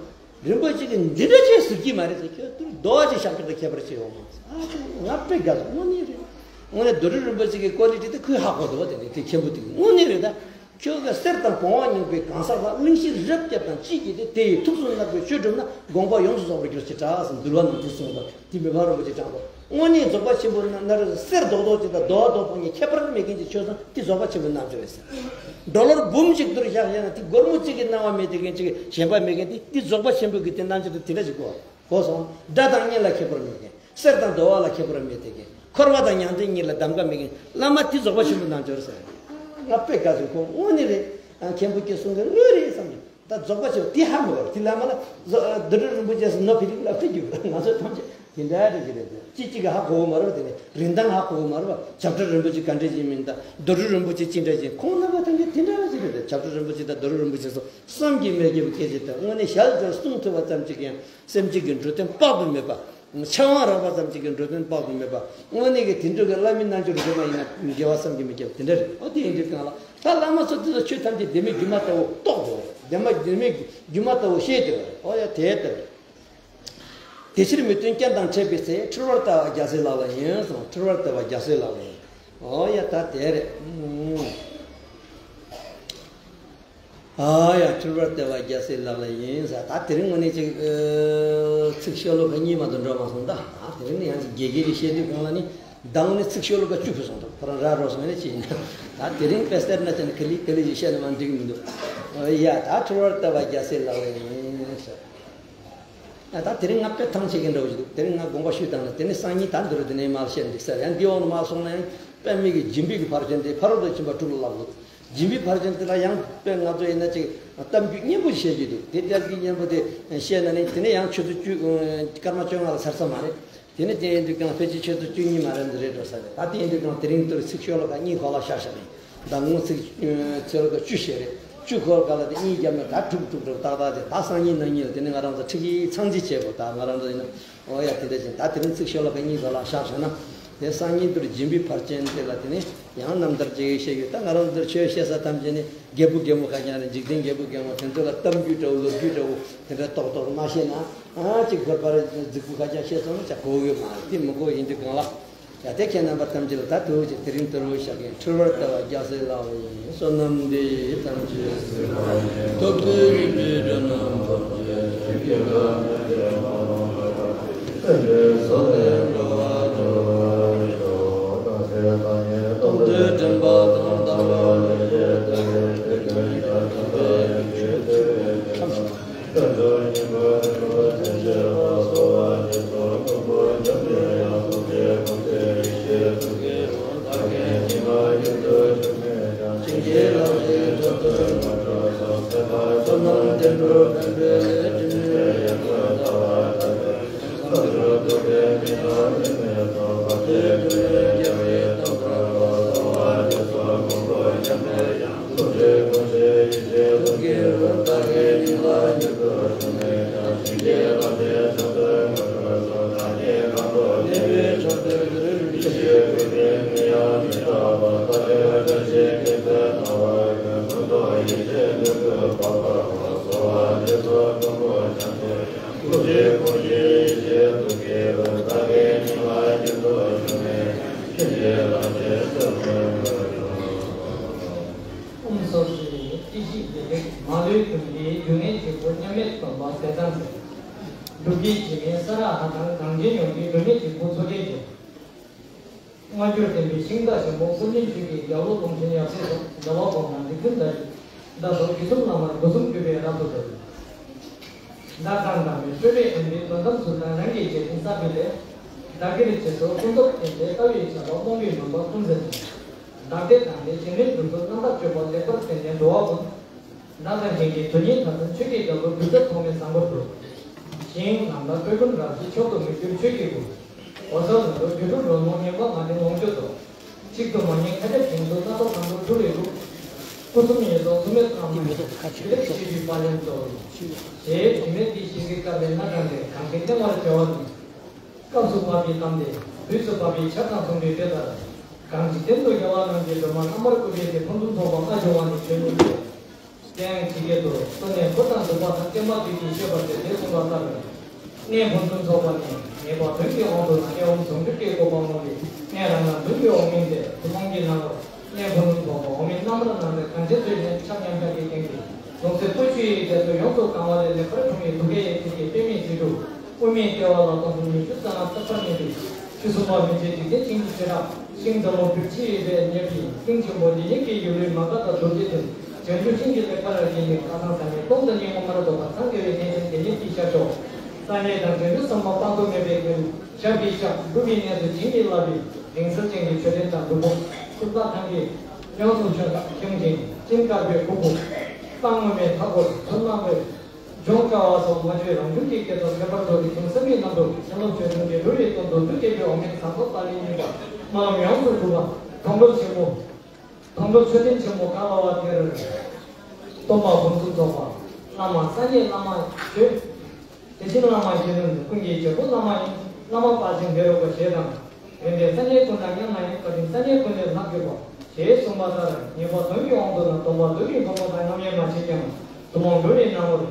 རིན་པོ་ཆེ་གིས་འདི་འདྲ་ཅིག་ཟེར་གྱི་མ་རེད་ཟེར། ཁྱོད་དུར་རྡོག་ཅིག་ཤག་ཤག་ཏུ་ཁྱད་པར་ཅིག་ཡོང་མ་ཟེར། ཨ་ཁོ་ང་དཔེ་དགའ་སོང་། དངོས་གནས་རེད། དངོས་གནས་རྡོ་རྗེ་རིན་པོ་ཆེ་གི་ཀོ་ལི་ཊི་དེ་ཁོས་ཧ་གོ་འདུག་བ། དེ་ནས་དེ་མཁན་པོ་དེ་གིས་དངོས་གནས་རེད་ད། ཁྱོད་ཀྱི་གསེར་དང་བོང་བ་རྙིང་པའི་གང་ཟག་ལ་གླིང་བཞི་རབ་བརྒྱ་དང་གཅིག་གིས་དེ་དེ་ཡི་ཐུགས་སུ་བརྣག་པའི་ཆོས་བསྒྲུབས་ན་དགོངས་པ་ཡོངས་སུ་རྫོགས་པར་གྱུར་ཅིག་གྲགས་ཟེར། འདུལ་བ་ནང་དུ་གསུངས་པ་དེ་མི་ཕམ་རིན་པོ་ཆེས་དྲངས་པ། དངོས་གནས་རྫོགས་པ་ཆེན་པོ་ན་ན་རེ་གསེར་རྡོག་རྡོག་ཅིག་དང་རྡོ་བ་རྡོག་པོ་གཉིས་ཁྱད་པར་མེད་མཁན་གྱི་ཆོས་བཟང་དེ་རྫོགས་པ་ཆེན་པོའི་རྣམ་གྲངས་རེད་ཟེར། ཌོ་ལར་འབུམ་གཅིག་དུར་བཞག་བཞག་ན་དེ་སྒོར་མོ་གཅིག་གི་སྣང་བ་མེད་དེ་མཁན་གཅིག་གི་ཞེན་པ་མེད་མཁན་དེ་དེ་རྫོགས་པ་ཆེན་པོ་གི་དེ་རྣམ་གཞག་དེ་དེ་འདྲ་ཞིག་གོ། གོ་སོང་། དགྲ་དང་གཉེན་ལ་ཁྱད་པར་མེད་མཁན། གསེར་དང་རྡོ་བ་ལ་ཁྱད་པར་མེད་དེ་མཁན། འཁོར་བ་དང་མྱང་འདས་གཉིས་ལ་གདམ་ག་མེད་མཁན་བླ་མ་དེ་རྫོགས་པ་ཆེན་པོའི་རྣམ་གྲངས་ཟེར། ང་དཔེ་དགའ་སོང་། ཁོང་དངོས་གནས་རེད། ཨ་མཁན་པོ་ཁྱེད་གསུང་མཁན་དངོས་རེད་བསམ་གྱི། ད་རྫོགས་པ་ཆེན་པོ་དེ་ཧ་མི་གོ། དེ་བླ་མ་ལ་རྡོ་རྗེ་རིན་པོ་ཆེ་ཟེར་ནོ་ཕི་ལིག་ལ་ཕི་རྒྱུ་ང་ཚོ་ཐམས་ཅད་དེ་འདྲ་རེད་ཀྱི་རེད། ཅི་གཅིག་གིས་ཧ་གོ་གི་མ་རེད་པ། དེ་ནས་རིན་ཐང་ཧ་གོ་གི་མ་རེད་པ། བྱ་བྲལ་རིན་པོ་ཆེ་ག་འདྲ་ཅིག་མིན་ད། རྡོ་རྗེ་རིན་པོ་ཆེ་ཅི་འདྲ་ཅིག་ཁོང་རྣམ་པ་ཐམས་ཅད་དེ་འདྲ་ཅིག་རེད། བྱ་བྲལ་རིན་པོ་ཆེ་དང་རྡོ་རྗེ་རིན་པོ་ཆེ་སོགས་བསམ་གྱིས་མི་ཁྱབ་པའི་སྐད་ཆ་དེ་དངོས་གནས་ཞལ་དུ་གསུང་ཐུབ་པ་ཙམ་གཅིག་ཡང་སེམས་ཅན་གྱི་འགྲོ་དོན་དཔག་ཏུ་མེད་པ། ཕྱག་དབང་རག་པ་ཙམ་གཅིག་གིས་འགྲོ་དོན་དཔག་ཏུ་མེད་པ། དངོས་གནས་ཀྱི་དེ་འདྲ་གི་བླ་མའི་རྣལ་འབྱོར་རོལ་མ་ཡིན་ན་དགེ་བ་བསམ་གྱིས་མི་ཁྱབ་དེ་འདྲ་རེད། ཨོ་དེ་ཡིན་དུས་གང་ལ་ད་བླ་མ་ཚོ་དེ་ཚོ་ཆོས་ཐམས་ཅད་ལྡན་མིན་སྒྱུ་མ་ལྟ་བུ་རྟོགས་དགོས། ལྡན་མ་ལྡན་མིན་སྒྱུ་མ་ལྟ་བུ་ཤེས་དགོས། ཨོ་ཡ་དེ་ལྟར། དེ་ཕྱིར་མི་མཐུན་རྐྱེན་དང་འཕྲད་པའི་ཚེ། འཁྲུལ་བར་ལྟ་བ་རྒྱལ་སྲས་ལག་ལ་ཡིན་གསུངས། འཁྲུལ་བར་ལྟ་བ་རྒྱལ་སྲས་ལག་ལ་ཡིན། ཨོ་ཡ་ད་དེ་རེད། ཨ་ཡ་འཁྲུལ་བར་ལྟ་བ་རྒྱལ་སྲས་ལག་ལ་ཡིན་ཟེར། ད་དེ་རིང་དངོས་གནས་ཅིག་ཚིག་ཤོ་ལོ་ཀ་གཉིས་མ་གཏོགས་འགྲོ་མ་སོང་ད། ད་དེ་རིང་ནི་ཡང་ཅིག་དགེ་རྒན་གྱིས་བཤད་དུས་གང་ལ་ནི་ད་དངོས་གནས་ཚིག་ཤོ་ལོ་ཀ་བཅུ་ཕུད་སོང་འདུག་ཁོ་རང་ར་རོ་སོང་ནས་ཅི་ཡིན་ད། དེ་རིང་དཔེ་སྟེར་ན་ཅན་ག་ལི་ག་ལི་ཞིག་བཤད་ན་མ་འགྲིག་མི་འདུག་ཨ་ཡ་ད་འཁྲུལ་བར་ལྟ་བ་རྒྱལ་སྲས་ལག་ལ་ཡིན་ཟེར། ཨ་ད་དེ་རིང་ང་དཔེ་ཐང་ཆད་མཁན་འདྲ་བོ་ཞིག་འདུག་དེ་རིང་ང་དགོངས་པ་ཞུས་བཏང་ན་དེ་ནས་སང་ཉིན་ད་འདི་རུ་དེ་ནས་མར་བཤད་འགྲིག་ས་རེད། ཡང་འདི་འོག་ནས་མར་སོང་ན་ཡང་དཔེ་མི་གི་སྦྱིན་པའི་གི་ཕར་ཕྱིན་དེ་ཕ་རོལ་ཏུ་ཕྱིན་པ་དྲུག་ལ་བསླབ་དགོས། སྦྱིན་པའི་ཕར་ཕྱིན་དེ་ལ་ཡང་དཔེ་ང་ཚོ་ཡིན་ན་ཅིག་གཏམ་རྒྱུད་སྙན་པོ་ཞིག་བཤད་རྒྱུ་འདུག་དེ་གཏམ་རྒྱུད་སྙན་པོ་དེ་བཤད་ན་ནི་དེ་ནས་ཡང་ཆུ་ཚོད་བཅུ་སྐར་མ་བཅོ་ལྔ་ལ་ཚར་ས་མ་རེད། དེ་ནས་དེ་ཡིན་དུས་ཀྱང་ཕལ་ཆེར་ཆུ་ཚོད་བཅུ་གཉིས་མ་རེད་འདི་རེད་འགྲོ་ས་རེད། ད་དེ་ཡིན་དུས་ཀྱང་དེ་རིང་དུ་ཚིག་ཤོ་ལོ་ཀ་གཉིས་ཁོ་ལ་བཞག་བཞག་རེད། ཟླ་ངོ་ཚིག་ཚོད་ལ་བཅུ་བྱས་རེད། བཅུ་འཁོར་ག་ལ་དེ་གཉིས་བརྒྱབ་ན་ད་དྲུག་དྲུག་དྲུག་ཏག་ཏག་དེ་ད་སང་ཉིན་གནངས་ཉིན་ལ་དེ་ནི་ང་རང་ཚོ་ཁྲིད་ཀྱི་ཚང་རྩིས་བྱེད་དགོས། ད་ང་རང་ཚོ་ཡིན་ན་ཨོ་ཡ་དེ་འདྲ་བཞིན་ད་དེ་རིང་ཚིག་ཤོ་ལོ་ཀ་གཉིས་ག་ལ་བཞག་བཞག་ན་དེ་སང་ཉིན་དུ་སྦྱིན་པའི་ཕར་ཕྱིན་དེ་ལ་དེ་ནི་ཡང་རྣམ་ཐར་ཅིག་བཤད་ཡོད། ད་ང་རང་ཚོ་ཆོས་བཤད་ས་ཐམས་ཅད་ནི་རྒད་པོ་རྒན་མོ་ཁ་རྐྱང་རེད། འཇིག་རྟེན་རྒད་པོ་རྒན་མོ་དེ་ཚོ་ལ་གཏམ་རྒྱུད་འདྲ་བོ་ལོ་རྒྱུས་འདྲ་བོ་དེ་འདྲ་ཏོག་ཏོག་མ་བཤད་ན་ཨ་ཅིག་གོ་བར་རྫིག་པོ་ཁ་རྐྱང་བཤད་སོང་ན་ཅག་གོ་གི་མ་རེད། དེ་མི་གོ་ཡིན་དུས་གང་ལ། ཡ་དེ་ཁྱེད་རྣམ་པ་ཐམས་ཅད་ལ་ད་དུས་ཀྱི་དེ་རིང་དུ་རུ་ཞག་གི་འཁྲུལ་བར་ལྟ་བ་རྒྱལ་སྲས་ལག་ལ་ཡིན། བསོད་ནམས་འདི་ཡིས་ཐམས་ཅད་གཟིགས་པ་ཉིད། ཐོབ་པའི་རིགས་པའི་དགྲ་རྣམས་ཕམ་བྱས་ཤིང་། སྐྱེ་རྒ་ན་འཆིའི་རྨ་ལམ་བར། སེམས་ཅན་སྲོག་ལས་སྒྲོལ་བར་འགྱུར་བ་ཡི་རང་། སྟོང་གསལ་ཐ་སྙད་སྟོང་གྲུབ་དྲན་པ་དང་། ལྟ་བ་ལས་བྱེད་ལྟ་བའི་ཚིག་ཀུན་ཀྱང་། དམ་པའི་ཆོས་ཀྱི་ཚིག་ལས་བྱེད་ལྟ་བའི་ཚིག་ཀུན་ཀྱང་། ཨོཾ་སྭ་ཤྲཱི། བཀྲ་ཤིས་བདེ་ལེགས། མ་ལུས་དོན་གྱི་རྒྱུ་ངེས་གཅིག་པུ། མཉམ་མེད་སྟོན་པ་ཟས་གཙང་སྲས། སྒྲུབ་བརྒྱུད་འཆི་མེད་ས་ར་ཨ་ཐང་། གངས་ཅན་ཡོངས་ཀྱི་སྒྲོན་མེ་གཅིག་པུ། མཚོ་སྐྱེས་སྤྱན། སྔ་འགྱུར་བསྟན་པའི་ཤིང་རྟ་ཆེན་པོ། ཀུན་མཁྱེན་ཆོས་ཀྱི་རྒྱལ་པོ། ཀློང་ཆེན་ཡབ་སྲས་སོགས། རྒྱལ་བ་གོང་མ་རིགས་མཐུན་ཟླ་བཞི། ཟླ་སོགས་བརྒྱུད་གསུམ་བླ་མར་སྒོ་གསུམ་གུས་པས་རབ་ཏུ་བསྟོད། ཟླ་གྲངས་དང་བའི་སྤྲོས་པས་ཨེ་མའི་དོན་དམ་ཚུལ་དང་རང་གི་རྗེས་དྲན་ས་བིལ་ལས། བདག་གིར་རྗེས་སུ་ཀུན་རྫོབ་བརྟེན་ཏེ་ལྟ་བའི་བྱ་བ་རྨོངས་པའི་མུན་པ་ཀུན་སེལ་ཞིང་། བདག་བདེ་དང་བདེ་གཞན་ལས་སྒྲུབ་ཚུལ་རྣམ་དག་སྤྱོད་པ་ལེགས་པར་བསྟན་ནས་འགྲོ་བ་ཀུན། ནང་དང་ལྷན་ཅིག་དོན་གཉིས་མཐའ་ཚང་ཆོས་ཀྱི་རྒྱལ་པོ་རྒྱུད་ཚབ་ཐོགས་མེད་བཟང་པོར་གྱུར། ཞིང་ནང་དང་སྤྲུལ་སྐུ་རབ་ཀྱི་མཆོག་ཏུ་མི་འགྱུར་ཆོས་ཀྱི་སྐུ། འོད་གསལ་ནང་དུ་སྒྱུ་འཕྲུལ་རོལ་མོ་སྙན་པ་ངག་ལྡན་ལོངས་སྤྱོད་རྫོགས། གཅིག་ཏུ་མ་ཉིད་མཁའ་ཁྱབ་ཞིང་དུ་སྣ་ཚོགས་ཁམས་གསུམ་འཁྲུགས་པའི་སྐུ། སྐུ་གསུམ་ཡེ་ཤེས་གཟུགས་མེད་ཐོགས་མེད་ཞི་བདེ་ཞི་བའི་དཔལ་ལྡན་གཙོ། ཞེས་དྲི་མེད་དེ་ཞིག་གི་དཀར་ལས་སྣ་དྲངས་ཏེ་གང་ཞིག་བསྟན་པར་བྱ་བ་ནི། སྐབས་སུ་བབས་པའི་གཏམ་དེ་དུས་སུ་བབས་པའི་ཆར་དང་མཚུངས་པའི་དཔེ་ལྟར། གང་འཇིག་རྟེན་དུ་རྒྱལ་བ་རྣམས་ཀྱི་སྒྲོན་མ་རྣམ་པར་བཀོད་པའི་དེ་ཕུན་སུམ་ཚོགས་པ་ལྔ་འབྱུང་བ་ནི་ཆོས་ཉིད་དེ། ཀྱང་ཇི་སྐད་དུ་གསོལ་ནས་འཁོར་དང་འདུས་པ་དང་བསྟན་པ་དུས་ཀྱིས་བཤད་པར་བྱ་ཞེས་གསུངས་པ་ལྟར། གནས་ཕུན་སུམ་ཚོགས་པ་ནི་ངེས་པ་དོན་གྱི་དབང་དུ་ན་གནས་བབ་ཟུང་འབྲེལ་གྱི་བཀོད་པ་སྨོ་ལས་གནས་རང་ན་དོན་གྱི་འོག་མིན་ཏེ་ཐུན་མོང་གི་སྣང་བར་གནས་ཕུན་སུམ་ཚོགས་པ་འོག་མིན་རྣམ་པར་སྣང་མཛད་གང་ཆེ་ཚུལ་ལྡན་ཆ་མཉམ་གཞག་གི་སྟེང་དུ་ལོངས་སྤྱོད་བཀོལ་སྤྱོད་ཡི་རྒྱ་མཚོ་ཡོངས་སུ་གང་བ་ལས་ལེགས་པར་འཁྲུངས་པའི་དུ་ཀའི་ཡེ་ཤེས་ཀྱི་པད་མའི་རྗེས་འགྲོ་དབུ་མའི་ལྟེ་བ་ལ་སྟོང་གསུམ་ཉི་ཤུ་རྩ་ལྔ་རྟག་པར་གནས་པའི་ཆོས་སྲུང་བ་མི་ཕྱེད་འཇིག་རྟེན་ཆིངས་ཀྱི་བྱེ་བྲག་ཤིང་འཛམ་བུ་གླིང་ཕྱི་ཡི་སྦས་གནས་པའི་གླིང་ཆེན་པོ་འདི་ཉིད་ཀྱི་ཡུལ་ལུས་མ་འགགས་དང་རྡོ་རྗེ་གདན་བྱང་ཆུབ་ཤིང་གི་ལེགས་པར་རྒྱས་ནས་ཁ་སང་ས་གནས་སྟོང་དང་ཉིད་སྔོན་མར་ལྡོག་པ་སངས་རྒྱས་པའི་གནས་ཆེན་དེ་ཉིད་ཀྱི་ཤར་ཕྱོགས་ས་གནས་དང་བྱང་ཆུབ་སེམས་དཔའ་དཔག་ཏུ་མེད་པའི་དགོན་ཞབས་ཀྱི་ཞབས་སྒྲུབ་པའི་གནས་སུ་བྱིན་གྱིས་བརླབས་པའི་རིང་བསྲེལ་ཅན་གྱི་མཆོད་རྟེན་དང་སྒྲུབ་ཕུག་ཁུག་རྟ་ཐང་གི་ཡོངས་སུ་བྱོན་ཞིང་བྱིན་ཅན་དཀར་པོའི་ཁུག་པོ་གཙང་ངོ་མའི་མཐའ་སྐོར་མཚོ་ནག་པོའི་ལྗོངས་དཀར་བ་སོགས་མ་བཅོས་རང་བྱུང་གི་སྐྱེད་ཚལ་ཁྱད་པར་དུ་རིག་གསུམ་བསམ་ཡས་རྣམ་གྲོལ་མཁན་སློབ་ཆོས་སྐྱོང་གི་འགྲོ་བའི་དོན་དུ་འདུ་བྱེད་ཀྱི་འོག་མིན་ཟངས་མདོག་དཔལ་ལྡན་ཡིན་པ་སྨོན་ལམ་ཡོངས་སུ་གྲུབ་པ་མཐོང་གྲོལ་ཆེན་མོ། མཐོང་གྲོལ་མཆོད་རྟེན་ཆེན་མོ་ག་ལ་བ་དེར། སྟོན་པ་ཕུན་སུམ་ཚོགས་པ། བླ་མ་སངས་རྒྱས་བླ་མ་ཆོས། དེ་བཞིན་བླ་མ་གཞན་ཀུན་གྱི་བྱེད་པོ་བླ་མ་ཡིན། བླ་མ་དཔལ་ཆེན་བཻ་རོ་པ་ཞེས་དང་། ཡོན་ཏན་སངས་རྒྱས་ཀུན་དང་མཉམ་ན་ཡང་བཀའ་དྲིན་སངས་རྒྱས་ཀུན་ལས་ལྷག་གྱུར་པ། ཞེས་གསུངས་པ་ལྟར་ངེས་པ་དོན་གྱི་དབང་དུ་ན་སྟོན་པ་མདོ་ཡི་བུ་མོ་དང་རྣམ་དབྱེ་མ་ཕྱེད་ཀྱང་ཐུན་མོང་འགྲོ་བའི་སྣང་ངོར།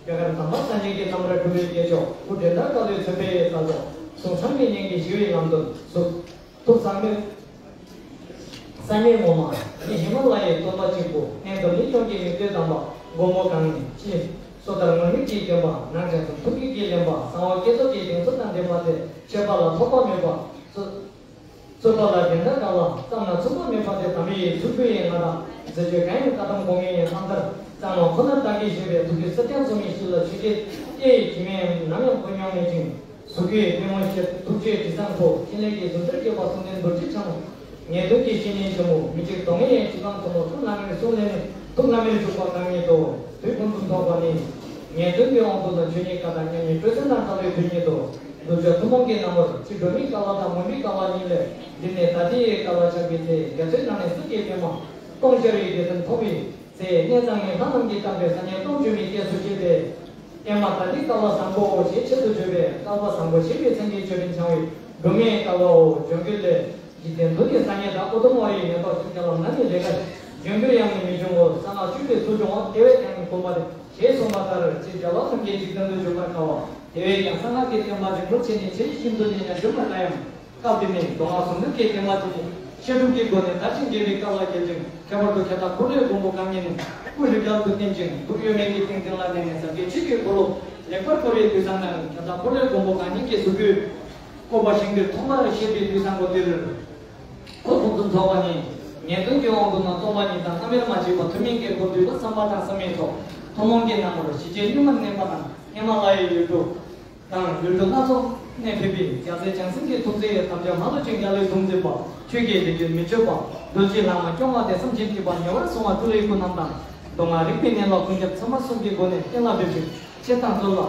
རྒྱ་གར་དམ་པ་སངས་རྒྱས་ཀྱི་རྣམ་པར་གྲུབ་པའི་རྒྱལ་མཆོག་སྐུ་འགྲན་ཟླ་དཀར་ལོའི་མཚོན་དཔེ་ཡི་རྩ་མཆོག་གསུང་ཚངས་པའི་སྙན་གྱི་ཞི་བའི་ལམ་སྟོན་གཟུགས། ཐུགས་བཟང་མོས། སངས་རྒྱས་ངོ་མ་ནི་ཧི་མ་ལ་ཡའི་སྟོན་པ་གཅིག་པུ་གནས་འདི་ནི་སྐྱོང་གི་མིག་ལྟོས་དམ་པ་མགོན་པོ་གང་ནས་ཅི། སོ་ཐར་ངུར་སྨྲིག་གི་བསྟན་པ་ནང་བྱང་སེམས་ཐུགས་ཀྱི་དགེ་ལེན་པ་གསང་བ་བསྐྱེད་རྫོགས་ཀྱི་གདེང་ཚོད་དང་ལྡན་པ་དེ་ཆད་པ་ལ་ཐོགས་པ་མེད་པ། རྩོད་པ་ལ་འགྲན་ཟླ་དཀའ་བ་བསམ་ན་མཚུངས་པ་མེད་པ་དེ་དམ་པའི་ཡིད་ཚུལ་ཁུར་ཡི་ང་དང་མཛད་སྤྱོད་གང་ཡིན་བཀའ་གདམས་དགོངས་ངེས་ཡིན་ལྷ་མཐར་གཙང་མ་ཁོ་ནར་བདག་གིས་བཞེས་པའི་ཐུགས་ཀྱི་སྲ་བརྐྱང་སྲུང་མའི་གཤིས་ལ་ཆོས་བརྒྱད་ཀྱི་ཡིད་ཀྱི་མིང་ནམ་ཡང་འཁོར་མྱོང་མེད་ཅིང་། གཟུགས་སྐུའི་སྣེ་མོ་ཤེར་ཐུགས་རྗེའི་དྲི་བཟང་འཕོ་འཕྲིན་ལས་ཀྱི་ཟུང་ཟེར་སྐྱེས་པ་གསུང་ལྡན་རྡོ་རྗེ་འཆང་། ངེས་དོན་གྱི་བཤེས་གཉེན་ཆེན་མོ་མི་འཇིགས་གདོང་ལྔའི་ཁྲི་སང་མཚོ་མོ་ཐུགས་ལ་ངེས་གསུང་ལས་ནི་ཐུགས་ལ་མེར་བཞུགས་པ་གང་ཉིད་དོ། དུས་ཀུན་ཏུ་མཐོང་བ་ནི། ངེས་དོན་གྱི་དབང་དུ་ལ་ཆོས་ཉིད་བཀའ་དང་མཉམ་ཉིད་སྤྲོས་བྲལ་དང་བྲལ་བའི་དོན་ཉིད་དོ། གདུལ་བྱ་ཐུན་མོང་གི་སྣང་བར་ཕྱི་སྒྲོན་མའི་ཀ་བ་དང་མུན་པའི་ཀ་བ་གཉིས་ལས་འདི་ནས་ད་ལྟའི་ཀ་བ་ཆགས་པའི་ཚེ་རྒྱ་མཚོའི་ནང་ནས་སྲིད་ཀྱི་པདྨ་སྟོང་ཤར་བའི་རྒྱལ་མཚན་མཐོང་བའི། ཚེ་གནས་གཙང་མའི་ལྷ་རྣམས་ཀྱིས་བལྟམས་པའི་སངས་རྒྱས་སྟོང་བཅོས་མའི་སྐྱེས་སུ་སྐྱེས་ཏེ། ཨེ་མ་ད་འདི་བསྐལ་པ་བཟང་པོའོ་ཞེས་ཆེད་དུ་བརྗོད་པས་བསྐལ་པ་བཟང་པོ་ཞེས་པའི་མཚན་གྱིས་ཅོད་པན་འཆང་བའི་སྒྲོན་མེའི་བསྐལ་པའོ། འབྱུང་འགྱུར་ལས། འཇིག་རྟེན་མཐོ་ནི་སངས་རྒྱས་དང་ཨུ་དུམ་ཝ་ཡི་མེ་ཏོག་ཤིང་རྒྱ་ལམ་ན་ནི་ལས་ཀ་འབྱུང་འགྱུར་ཡང་ནི་མི་འབྱུང་ངོ་། གསང་སྔགས་བཅུ་པའི་ཚུལ་འབྱུང་བ་དེ་བས་ཀྱང་ནི་གོམས་པ་རེ་ཞེས་གསུངས་པ་ལྟར་ཅེས་རྒྱལ་བ་ཐམས་ཅད་འཇིག་རྟེན་དུ་འབྱུང་བར་དཀའ་བ་དེ་བས་ཀྱང་གསང་སྔགས་ཀྱི་བསྟན་པ་རིང་པོར་ཕྱིན་ནས་ཇི་བཞིན་དུ་ནི་ཡང་འབྱུང་བ་ན་ཡང་། སྐབས་འདི་ནི་མདོ་སྔགས་ཟུང་འབྲེལ་གྱི་བསྟན་པ་དེ་ཉིད་བཤད་སྒྲུབ་ཀྱི་སྒོ་ནས་དར་ཞིང་རྒྱས་པའི་སྐབས་ལ་བསྐྱལ་ཅིང་ཁྱད་པར་དུ་ཁྱད་མཚར་འཁོར་ལོའི་མགོན་པོ་གང་ཉིད་ནི་སྐུ་རིགས་བརྒྱ་དང་བསྟན་ཅིང་སྐུ་གཡོ་མེད་ཀྱི་ཏིང་འཛིན་ལ་བརྟེན་ནས་ཟབ་རྒྱས་ཆོས་ཀྱི་འཁོར་ལོ་ལེགས་པར་བསྐོར་བའི་དུས་བཟང་ན་ཁྱད་མཚར་འཁོར་ལོའི་མགོན་པོ་གང་ཉིད་ཀྱི་གཟུགས་སྐུའི་བཀོད་པ་ཞིང་འདིར་ཐོག་མར་བཤད་པའི་དུས་བཟང་པོ་འདིར། ཁོ་ཕུན་སུམ་ཚོགས་པ་ནི། ངེས་དོན་གྱི་དབང་དུ་ན་སྟོང་པ་ཉིད་དང་བླ་མེད་མ་མཆིས་པ་ཐུན་མིན་དཀྱིལ་འཁོར་འདུས་པ་བསམ་པ་དང་བསམ་མེད་ཐོག་ཐུན་མོང་གི་སྣང་ངོར་ཞི་བྱེད་གཉུག་མར་གནས་པ་དང་ཧི་མ་ལ་ཡའི་ཡུལ་གྲུ། དང་ཡུལ་གྲུ་སྣ་ཚོགས་ནས་ཕེབས་པའི་རྒྱལ་སྲས་བྱང་སེམས་ཀྱི་ཐུགས་རྗེ་ཡི་དམ་བཅའ་མ་ལུས་ཅིང་རྒྱ་ལས་ཐུགས་འཛིན་པ་ཆོས་ཀྱི་ལས་རྒྱུན་མི་གཅོད་པ་རྡོ་རྗེ་ལྷ་མོ་སྐྱོང་བ་སྟེ་བསམ་གྱིས་མི་ཁྱབ་པ་ཉེ་བར་སོང་བ་སྤྲུལ་པའི་སྐུ་རྣམས་དང་མདོ་སྔགས་རིག་པའི་གནས་ལ་ཀུན་ཁྱབ་ཚད་མ་གསུམ་གྱི་སྒོ་ནས་གཏན་ལ་འབེབས་ཤིང་བྱེད་དང་སྩོལ་ལ་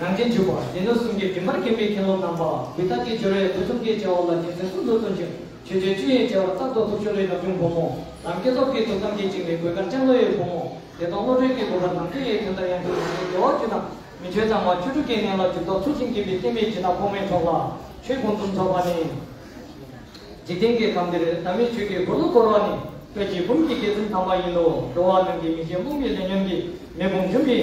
རང་བྱན་ཆུད་པ་སྡེ་སྣོད་གསུམ་གྱི་སྦྱིན་པར་མཁྱེན་པའི་མཁན་སློབ་རྣམ་པ་བུ་དག་གི་སྦྱོར་བས་བུ་ཆུང་གི་བྱ་བ་ལ་རྒྱལ་མཚན་གསུམ་དུ་བསྟུན་ཅིང་ཆོས་རྗེ་བཅུ་ཡི་བྱ་བ་རྟག་ཏུ་ཐུགས་ཤོར་བའི་རབ་བྱུང་བུ་མོ་ལམ་བསྐྱེད་རྫོགས་ཀྱི་ཐུགས་དམ་གྱི་བཅིངས་པའི་གོས་དཀར་སྤྱང་ལོ་ཡི་བུ་མོ། བདེ་སྟོང་བློ་གྲོས་ཀྱི་གོ་འཕང་དང་དེ་ཡི་དོན་དང་ཡང་དག་ཡོན་ཏན་དགེ་བ་བཅུ་དང་མི་ཆོས་གཙང་མ་བཅུ་དྲུག་གི་གནས་ལ་འཇུག་ལྡོག་ཚུལ་བཞིན་བསྐྱེད་པའི་བསྟན་པའི་སྦྱིན་བདག་ཕོ་མོའི་ཚོགས་ལ་ཆོས་ཕུན་སུམ་ཚོགས་པ་ནི། འཇིག་རྟེན་གྱི་ཁམས་འདིར་དམ་པའི་ཆོས་ཀྱི་འཁོར་ལོ་བསྐོར་བ་ནི་བོད་ཀྱི་འབུམ་གྱི་དགེ་མཚན་དམ་པ་ཡིན་ནོ། འགྲོ་བ་རྣམས་ཀྱི་མི་ཤེས་རྨོངས་པའི་ལས་ཉོན་གྱི་མེ་དཔུང་འཇོམས་པའི་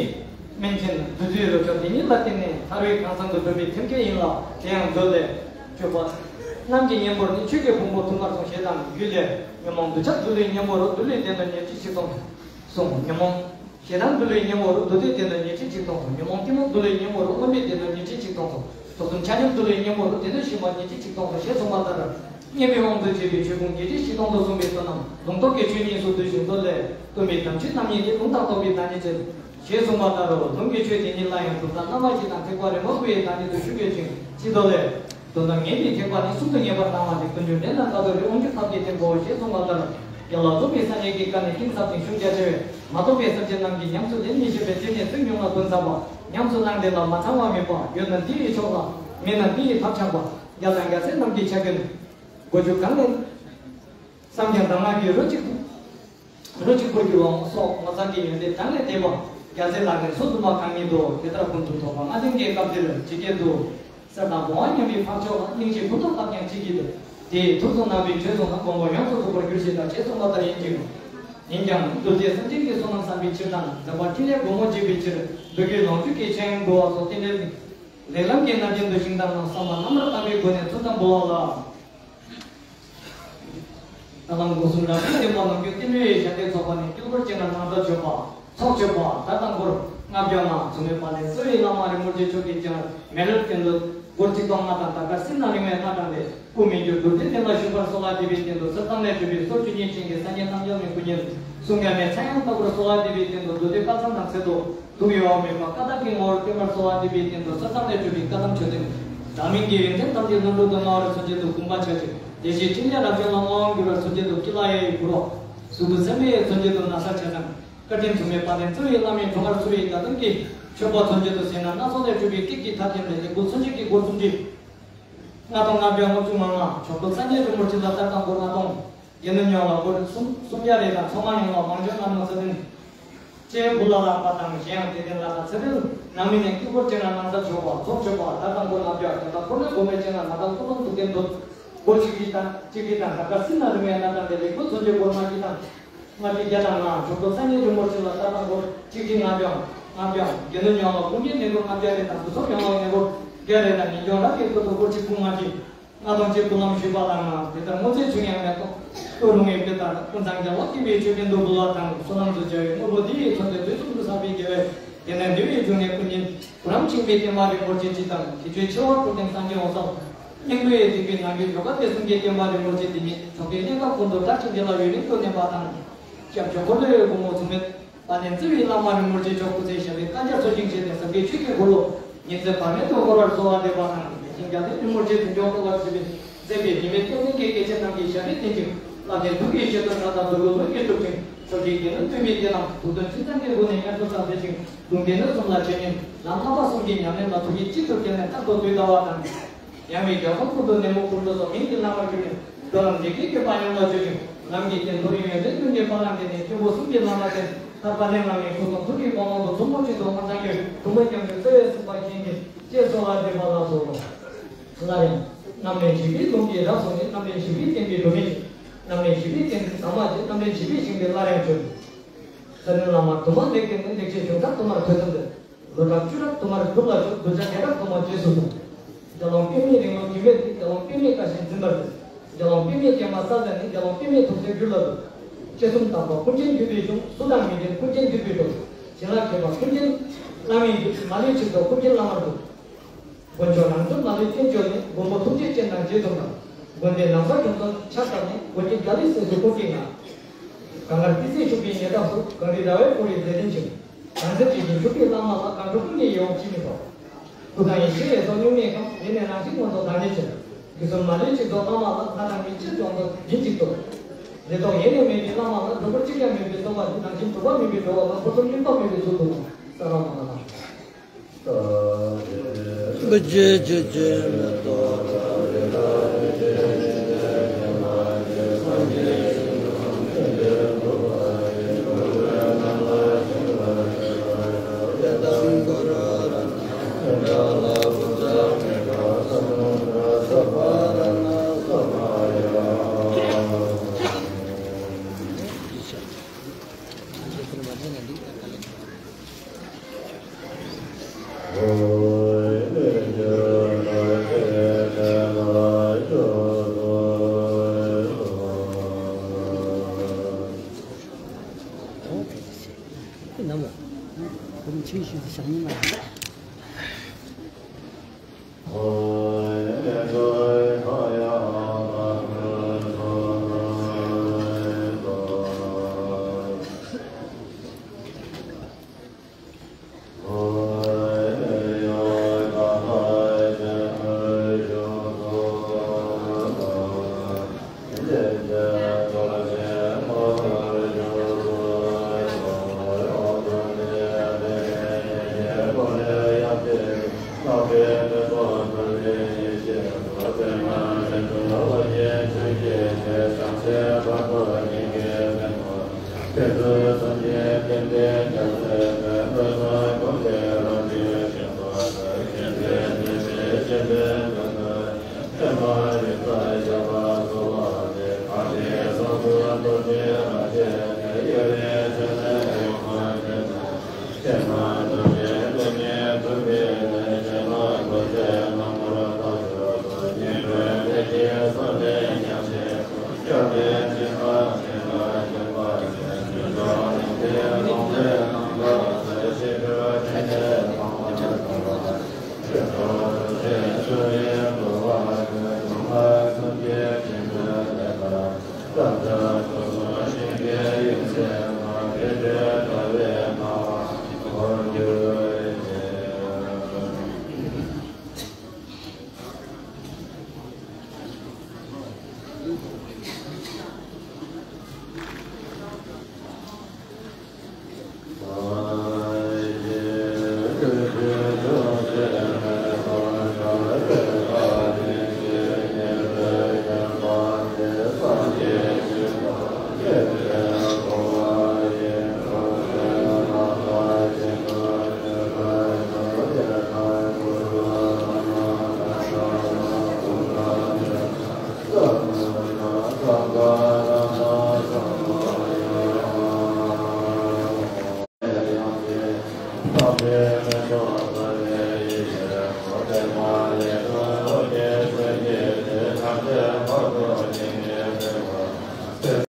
སྨན་ཆེན་བདུད་རྩིའི་རོ་མཆོག་འདི་ཉིད་ལ་བརྟེན་ནས་ཐར་པའི་ཁང་བཟང་དུ་འགྲོ་བའི་ཐེམ་སྐས་ཡིན་ལ་དེ་ཡང་མཛོད་ལས་སྤྱོད་པ། གནམ་གྱི་གཉེན་པོར་ནི་ཆོས་ཀྱི་ཕུང་པོ་ཐུན་མར་སོང་ཞེས་དང་རྒྱུད་ལས་ཉོན་མོངས་གདུལ་བྱ་བདུད་ལས་གཉེན་པོ་རུ་བདུད་ལས་བསྟན་དོན་ཉེར་གཅིག་ཆིག་སྟོང་གསུངས། ཉོན་མོངས་ཞེ་སྡང་བདུད་ལས་གཉེན་པོ་རུ་བདུད་སྡེའི་སྡེ་སྣོད་ཉེར་གཅིག་ཆིག་སྟོང་གསུངས། ཉོན་མོངས་གཏི་མུག་བདུད་ལས་གཉེན་པོ་རུ་མངོན་པའི་སྡེ་སྣོད་ཉེར་གཅིག་ཆིག་སྟོང་གསུངས། དུག་གསུམ་ཆ་མཉམ་བདུད་ལས་གཉེན་པོ་རུ་བདེ་སྡུག་ཞི་བ་ཉེར་གཅིག་ཆིག་སྟོང་གསུངས་ཞེས་གསུངས་པ་ལྟར། གཉེན་པོའི་དབང་དུ་བྱས་པའི་ཆོས་ཕུང་ཉེར་གཅིག་ཆིག་སྟོང་དུ་གསུངས་པའི་བསོད་ནམས་ལུང་རྟོགས་ཀྱི་ཆོས་གཉིས་སུ་འདུས་ཤིང་མདོ་ལས། སྟོན་པའི་དམ་ཆོས་རྣམ་གཉིས་ནི་ལུང་དང་རྟོགས་པའི་བདག་ཉིད་ཅན། ཞེས་གསུངས་པ་ལྟར་རོ། ལུང་གི་ཆོས་དེ་ཉིད་ལ་ཡང་གྲུབ་མཐའ་བླ་མ་ཞིག་དང་ཐེག་པ་རི་མོ་བརྐོས་པའི་བདག་ཉིད་དུ་ཞུགས་ཡོད་ཅིང་སྤྱི་མདོ་ལས། དོན་དམ་ངེས་པའི་ཐེག་པ་ནི་གསུམ་དུ་ངེས་པར་སྣང་བ་ནི་ཀུན་འབྱུང་འདྲེན་དང་བཀའ་བསྡུ་རི་དབང་གི་ཐབས་ཀྱི་ཐེག་པའོ་ཞེས་གསུངས་པ་ལྟར། རྒྱལ་བ་རྫོགས་པའི་སངས་རྒྱས་ཀྱི་བཀའ་ནི་གཏིང་ཟབ་ཅིང་ཤུགས་རྒྱ་ཆེ་བས། མ་རྟོགས་པའི་སེམས་ཅན་རྣམས་ཀྱིས། ཉམས་སུ་ལེན་མི་ཤེས་པའི་སྟེང་ནས། ཚིག་ཉུང་ལ་དོན་ཟབ་པ། ཉམས་སུ་བླངས་དེ་ལ་མ་ཚང་བ་མེད་པ། ཡོད་ན་འདི་ཡི་མཆོག་ལ། མེད་ན་འདི་ཡི་ཐབས་འཆང་བ། རྒྱལ་དང་རྒྱལ་སྲས་རྣམས་ཀྱི་ཕྱག་རྒྱན། གོ་ཆོད་གང་ལས་བསམ་ཀྱང་གདམས་ངག་གི་རོ་གཅིག་ཏུ། རོ་གཅིག་པུར་གྱུར་པའོ་སོགས་ངོ་མཚར་གྱི་ཡོན་ཏན་གྲངས་ལས་འདས་པ། རྒྱལ་སྲས་ལག་ལེན་ཚོགས་བསྡུ་བ་གང་ཉིད་དོ། དེ་ལྟར་ཀུན་ཏུ་རྟོག་པ་ལྔ་ལྡན་གྱི་སྐབས་འདིར་ཇི་སྐད་དུ། གསེར་དང་བོང་བ་མཉམ་པའི་འཕགས་མཆོག་ལ། སྙིང་རྗེའི་ཕུན་ཚོགས་བསླབས་ཀྱང་ཅི་བགྱིད་དོ། དེ་ཡི་ཐུགས་སུ་བསྣམས་པའི་ཆོས་སུ་ལ། མགོན་པོ་ཡོངས་སུ་རྫོགས་པར་གྱུར་ཅིག་ད། ཞེས་གསུངས་པ་ལྟར་ཡིན་ཅིང་། ཡིན་ཀྱང་གདུལ་བྱའི་སེམས་ཅན་གྱི་བསོད་ནམས་བསམ་པའི་ཕྱིར་དང་། འཛམ་བུ་ཕྲིན་ལས་སྒོ་མོ་འབྱེད་པའི་ཕྱིར། བོད་ཀྱི་ལོངས་སྤྱོད་ཀྱི་ཆོས་དབྱིངས་བསྐུལ་བ་སོགས་རྟེན་འབྲེལ་རིགས་ལམ་གྱི་སྣ་བདུན་དུ་ཞིང་དང་ལམ་བསམ་པ་རྣམ་པར་དག་པའི་སྒོ་ནས་ཚུལ་དང་འབུལ་བ་ལ། ད་ལམ་སྒོ་གསུམ་རབ་ཏུ་བརྟན་པ་ནམ་རྒྱུན་བསྟེན་པའི་ཞབས་པད་ཚོགས་པ་ནས། དཀྱིལ་འཁོར་བཅས་ལ་སྣང་མཐའ་མཆོད་པ། ཚོགས་མཆོད་པ། དར་དང་སྒོར་ལྔ་བརྒྱ་ལྔ། མཚུངས་མེད་དཔལ་ལྡན་རྩ་བའི་བླ་མ་རིན་པོ་ཆེ་མཆོག་གིས་ཀྱང་། མེ་ལྷའི་སྟེང་དུ་སྒོར་ཆིག་སྟོང་ལྔ་དང་། དར་དཀར་སིལ་སྣ་རིང་བའི་སྣ་དྲངས་ཏེ། སྐུ་མི་འགྱུར་རྡུལ་བྲལ་གཏན་ལ་བཞུགས་པར་གསོལ་བ་འདེབས་པའི་རྟེན་དུ། གསེར་ཐང་ལས་གྲུབ་པའི་སོར་བཅུ་གཉིས་ཅན་གྱི་སངས་རྒྱས་རྣམ་རྒྱལ་མའི་སྐུ་བརྙན། གསུང་རྒྱ་མའི་ཚངས་དབྱངས་ལྟ་བུར་གསོལ་བ་འདེབས་པའི་རྟེན་དུ། མདོ་སྡེ་བཀའ་ཚང་དང་ཚད་དོ། དུག་ཡོ་བ་མེད་པ་ཀ་དག་གི་ངོ་བོར་བརྟན་པར་གསོལ་བ་འདེབས་པའི་རྟེན་དུ། གསེར་ཐང་ལས་གྲུབ་པའི་བཀའ་གདམས་མཆོད་རྟེན། བདག་མིང་གི་ཡོན་ཏན་ཐམས་ཅད་ལྷུན་གྲུབ་ཏུ་མངའ་བར་མཚོན་བྱེད་དུ། དགོངས་པ་འཆར་ཅིག་བདེ་གཤེགས་ཕྲིན་ལས་རབ་འབྱམས་ལ་བསྔོ་བ་འགྱུར་བར་མཚོན་བྱེད་དུ། ཀི་ལ་ཡའི་གུ་རུ། གཟུགས་སྐུ་སེམས་དཔའི་མཚོན་བྱེད་དུ། ན་བཟའ་ཆས་དང་བཀའ་དྲིན་མཚུངས་མེད་དཔལ་ལྡན་རྩ་བའི་བླ་མའི་དྲུང་པར་བསུ་བའི་དགའ་སྟོན་གྱི་མཆོད་པ་མཚོན་བྱེད་དུ། ཟས་སྣ་སྣ་ཚོགས་ལས་གྲུབ་པའི་ཀེག་གི་ཐབས་ཅན་ལས་ལེགས་པོ་མཚོན་བྱེད་ཀྱི་སྒོར་སུམ་ཁྲི་ལྔ་སྟོང་ལྔ་བརྒྱ་ལྔ་བཅུ་ང་ལྔ། མཆོག་ཏུ་སངས་རྒྱས་རིན་པོ་ཆེ་ལ་དར་དང་སྒོར་ལྔ་སྟོང་། དགེ་འདུན་ཡོངས་ལ་སྒོར་སུམ་སུམ་བརྒྱ་རེ་དང་། ཚོགས་མ་ཡོངས་ལ་མང་སྦྱོར་སྣ་ནོར་ཚེ་རིང་བཅས་འབུལ་ལ་ལགས་པ་དང་། གཞན་ཡང་དད་ལྡན་ལྷ་དང་ཚེ་འཕེལ་ནང་མི་ནས་དཀྱིལ་འཁོར་བཅས་ལ་སྣང་མཐའ་མཆོད་པ། ཚོགས་མཆོད་པ། དར་དང་སྒོར་ལྔ་བརྒྱ། དེ་དག་འཁོར་ལོའི་སྒོ་མའི་སྤྱན་སྔར་མ་དང་ཐུགས་དམ་ཐུགས་རྟེན་དུ་སྒོར་ཆིག་ཁྲི་དང་། ཆིག་ཁྲི་དང་། དར་དཀར་སིལ་སྣ་རིང་བའི་སྣ་དྲངས་ཏེ། ལེགས་པོ་མཚོན་བྱེད་སྒོར་ལྔ་ཁྲི་དང་། ལྔ་ཁྲི་བརྒྱ་དང་ལྔ། མཆོག་ཏུ་སངས་རྒྱས་རིན་པོ་ཆེ་ལ་དར་དང་སྒོར་ཆིག་ཁྲི་ལྔ་བརྒྱའམ་ལྔ་བརྒྱའམ། དགེ་འདུན་ཡོངས་ལ་ཀུན་མཁྱེན་ལྡན་སྒོར་ལྔ་བརྒྱ་རེ་དང་། བུ་སོབ་ཡོངས་ལ་ལྡན་སྒོར་བརྒྱ་རེ་དང་། ངེས་འབྱུང་རབ་ཀྱི་སྐུ་ཐོག་སྒོར་ཆིག་ཁྲི་ལྔ་ཁྲི་ལྔ་སྟོང་ཅེས་སྨོན་ལམ་ཞུས་པ་ལ་ང་། དེ་ལྟར་སྔོན་ཚེ་བྱུང་ཡང་མེད་ཐོག་ཏུ་ལྷུང་བའི་དཔེ་ལྟར། ཀུན་བཟང་རྒྱལ་བ་དགྱེས་པའི་མཆོད་རྟེན་དུ་འབུལ་བ་དང་། བསོད་ནམས་སུ་བྱ་བའི་དངོས་པོ་འདི་ཡིས་མཚོན་ཏེ། དུས་གསུམ་དུ་བསགས་པའི་དགེ་བའི་དེ་ནས་འདུལ་བའི་འབྱུང་གནས་ཀུན་མཁྱེན་གུ་རམ་ཆེན་པོའི་བསྟན་པ་རིན་པོ་ཆེ་སྤྱི་དང་། ཞི་ཁྲོའི་ཆེ་བ་འཕྲོག་ལྡན་སངས་རྒྱས་འོད་གསལ། གླིང་བུའི་སྡིག་པའི་ནགས་ཀྱི་ཇོ་ཁ་དེ་གསུམ་གྱི་བསྟན་པ་རིན་པོ་ཆེ་འདི་ཉིད། ཕྱོགས་བཅུའི་གནས་སྐབས་ཀུན་ཏུ་དར་ཞིང་རྒྱས་ལ་ཡུན་རིང་དུ་གནས་པ་དང་། སྐྱབས་མཆོག་འཁོར་ལོའི་སྒོ་མོ་མཚུངས་མེད་དཔལ་ལྡན་རྩ་བའི་བླ་མ་རིན་པོ་ཆེ་མཆོག་སྐུ་ཚེ་ཞབས་པད་བསྐལ་བརྒྱར་འཚོ་ཞིང་གཞེས་ཏེ། ཟབ་རྒྱས་ཆོས་ཀྱི་འཁོར་ལོ་ཉི་ཚེ་བར་མེད་དུ་འཁོར་བར་གསོལ་བ་འདེབས་པ་དང་། དེ་བཞིན་རྒྱལ་བསྟན་རིན་པོ་ཆེ་དོན་མཆོག་ཐོབ་པར་བྱེད་པའི་མཛད་པའི་གདིང་བའི་རྟེན་འབྲེལ་གྱི་དགེ་བྱེད་རྣམས་ཀྱི་ཞབས་པད་བརྟན་ཅིང་། ལྷ་དང་གདུགས་ཀྱི་གཤེགས་གདུང་སྒྲ་དང་འགྲོ་ཀུན་ལུས་ཀྱི་སྒྲུབ་ཅིང་། ཕྱོགས་བཅུའི་དགེ་འདུན་སྟོན་པའི་སྡེ་རྣམས། ཐུགས་དོན་ཆུ་གཙང་གི་སྒོ་ནས་དབྱར་དུ་བསགས་མཛད་ཅིང་། ལུང་སྡེ་སྣོད་གསུམ་ལ་འཆད་ཉན། ལམ་བསླབ་པ་གསུམ་གྱི་ཉམས་ལེན་ལ་ཐུགས་ཀྱི་དཀྱིལ་དུ་བསྐྱལ་ནས་རྟག་ཏུ་དུས་འདའ་བ་དང་། ཡང་བའི་རྒྱལ་སྲུང་ཀུན་ཏུ་ནད་མུག་ཀུན་ཏུ་སོགས། མིང་གི་བླ་མར་གྱུར་ནས། འགྲོ་རྣམས་བདེ་སྐྱིད་ཀྱི་དཔལ་ཡོན་ལ་སྤྱོད་ཅིང་། ལམ་གྱི་རྟེན་མཐོ་རིས་ཡོན་ཏན་ཀུན་གྱི་དཔལ་ལ་བརྟེན་ནས། སྐྱེས་བུ་གསུམ་གྱི་བླ་མ་བསྟེན། ལྷ་དཔལ་ལྡན་བླ་མའི་སྐུ་གསུང་ཐུགས་ཀྱི་དབང་ལོངས་སུ་མཐོང་བ་ཅིག་ཏུ་ཧང་སང་གི་དུམ་བུ་མཉམ་དུ་རྩེ་བས་གསུངས་པ་བཞིན་གྱིས་ཅེས་གསོལ་བ་འདེབས་པ་ལགས་སོ། སླར་ཡང་། རྣམ་འདྲེན་བཞི་པའི་ལུང་གིས་རབ་གསུངས་ཏེ། རྣམ་འདྲེན་བཞི་པའི་བསྟན་པའི་སྒྲོན་མེ་བཞིན། རྣམ་འདྲེན་བཞི་པའི་བསྟན་པའི་ཟ་མ་བཅས། རྣམ་འདྲེན་བཞི་པའི་ཞིང་དེ་སླར་ཡང་བྱོན། ས་ནི་བླ་མ་དུ་མ་ལེགས་བསྟེན་ནས། ལེགས་བཤད་གཞུང་གྲགས་དུ་མར་ཐོས་བསམ་སྟེ། ལོ་གྲངས་བཅུ་རབ་དུ་མར་འགྲུབ་ལ་ཤོག། གདུལ་བྱ་རྒྱལ་རབས་དུ་མ་རྗེས་སུ་བཟུང་། དགེ་སློང་པདྨའི་རིང་ལུགས་རྒྱུན་མེད་དེ། དགེ་སློང་པདྨའི་བཀའ་བཞིན་འཛིན་པར་མཛད། དགེ་སློང་པདྨའི་བསྟན་པ་གསལ་མཛད་ནས། དགེ་སློང་པདྨའི་ཐུགས་སྲས་གྱུར་ལ་འདུད། ཅི་གསུང་དམ་པ་ཀུན་མཁྱེན་གྱུར་པའི་གཞུང་། སུ་དང་མི་འགྲན་ཀུན་མཁྱེན་གྱུར་པའི་གྲུབ། བྱིན་རླབས་ཁྱད་པར་ཀུན་མཁྱེན་བླ་མའི་རྒྱུད། མ་ལུས་ཆིག་རྫོགས་ཀུན་མཁྱེན་བླ་མར་འདུད། དཀོན་མཆོག་རང་གྲོལ་མ་ལུས་རྟེན་བཅོལ་ནས། མགོན་པོ་ཐུགས་རྗེ་ཅན་དང་མཇལ་ཐུབ་ན། དགོན་སྡེ་ལམ་བཟང་སྒྲུབ་ཚོགས་ཕྱག་བཏབ་ནས། སྒོ་འབྱེད་རྒྱ་ལས་སྲས་སུ་སྐུ་སྐྱེ་ང་། གངས་དཀར་ཏི་སེའི་ཆུ་བོའི་ཉེ་འདབས་སུ། གངས་རི་ར་བས་བསྐོར་བའི་མཛེས་ལྡན་ཞིང་། བྱང་རྩེར་བྲིས་ཤིང་བཞུགས་པའི་བླ་མ་ལ། གངས་ཁྲོད་ཀུན་གྱི་ཡིད་འོང་ཅི་མི་འཕྲོག། སྐུ་དང་ཡེ་ཤེས་ལས་ཚོགས་གཉུག་མའི་ཁམས། ཡེ་ནས་རང་བཞིན་མངོན་རྫོགས་བདག་ཉིད་ཕྱིར། དུས་གསུམ་མ་ལུས་ཆིག་རྫོགས་བླ་མ་ལ། ལྷ་དང་མི་ཕྱིར་ཡོངས་རྫོགས་རྒྱུན་གཅིག་ཏུ། རེ་དོགས་ཡེ་ནས་མེད་པའི་བླ་མ་ལ། སྒྲོ་སྐུར་གཅིག་ཀྱང་མེད་པའི་རྟོགས་པ་འདི། རང་བཞིན་གྲུབ་པ་མིན་པའི་འགྲོ་བ་ལ། འཁོར་གསུམ་གླིང་པ་མེད་པའི་ཚུལ་དུ་ལོངས། ས་ར་མ་ན།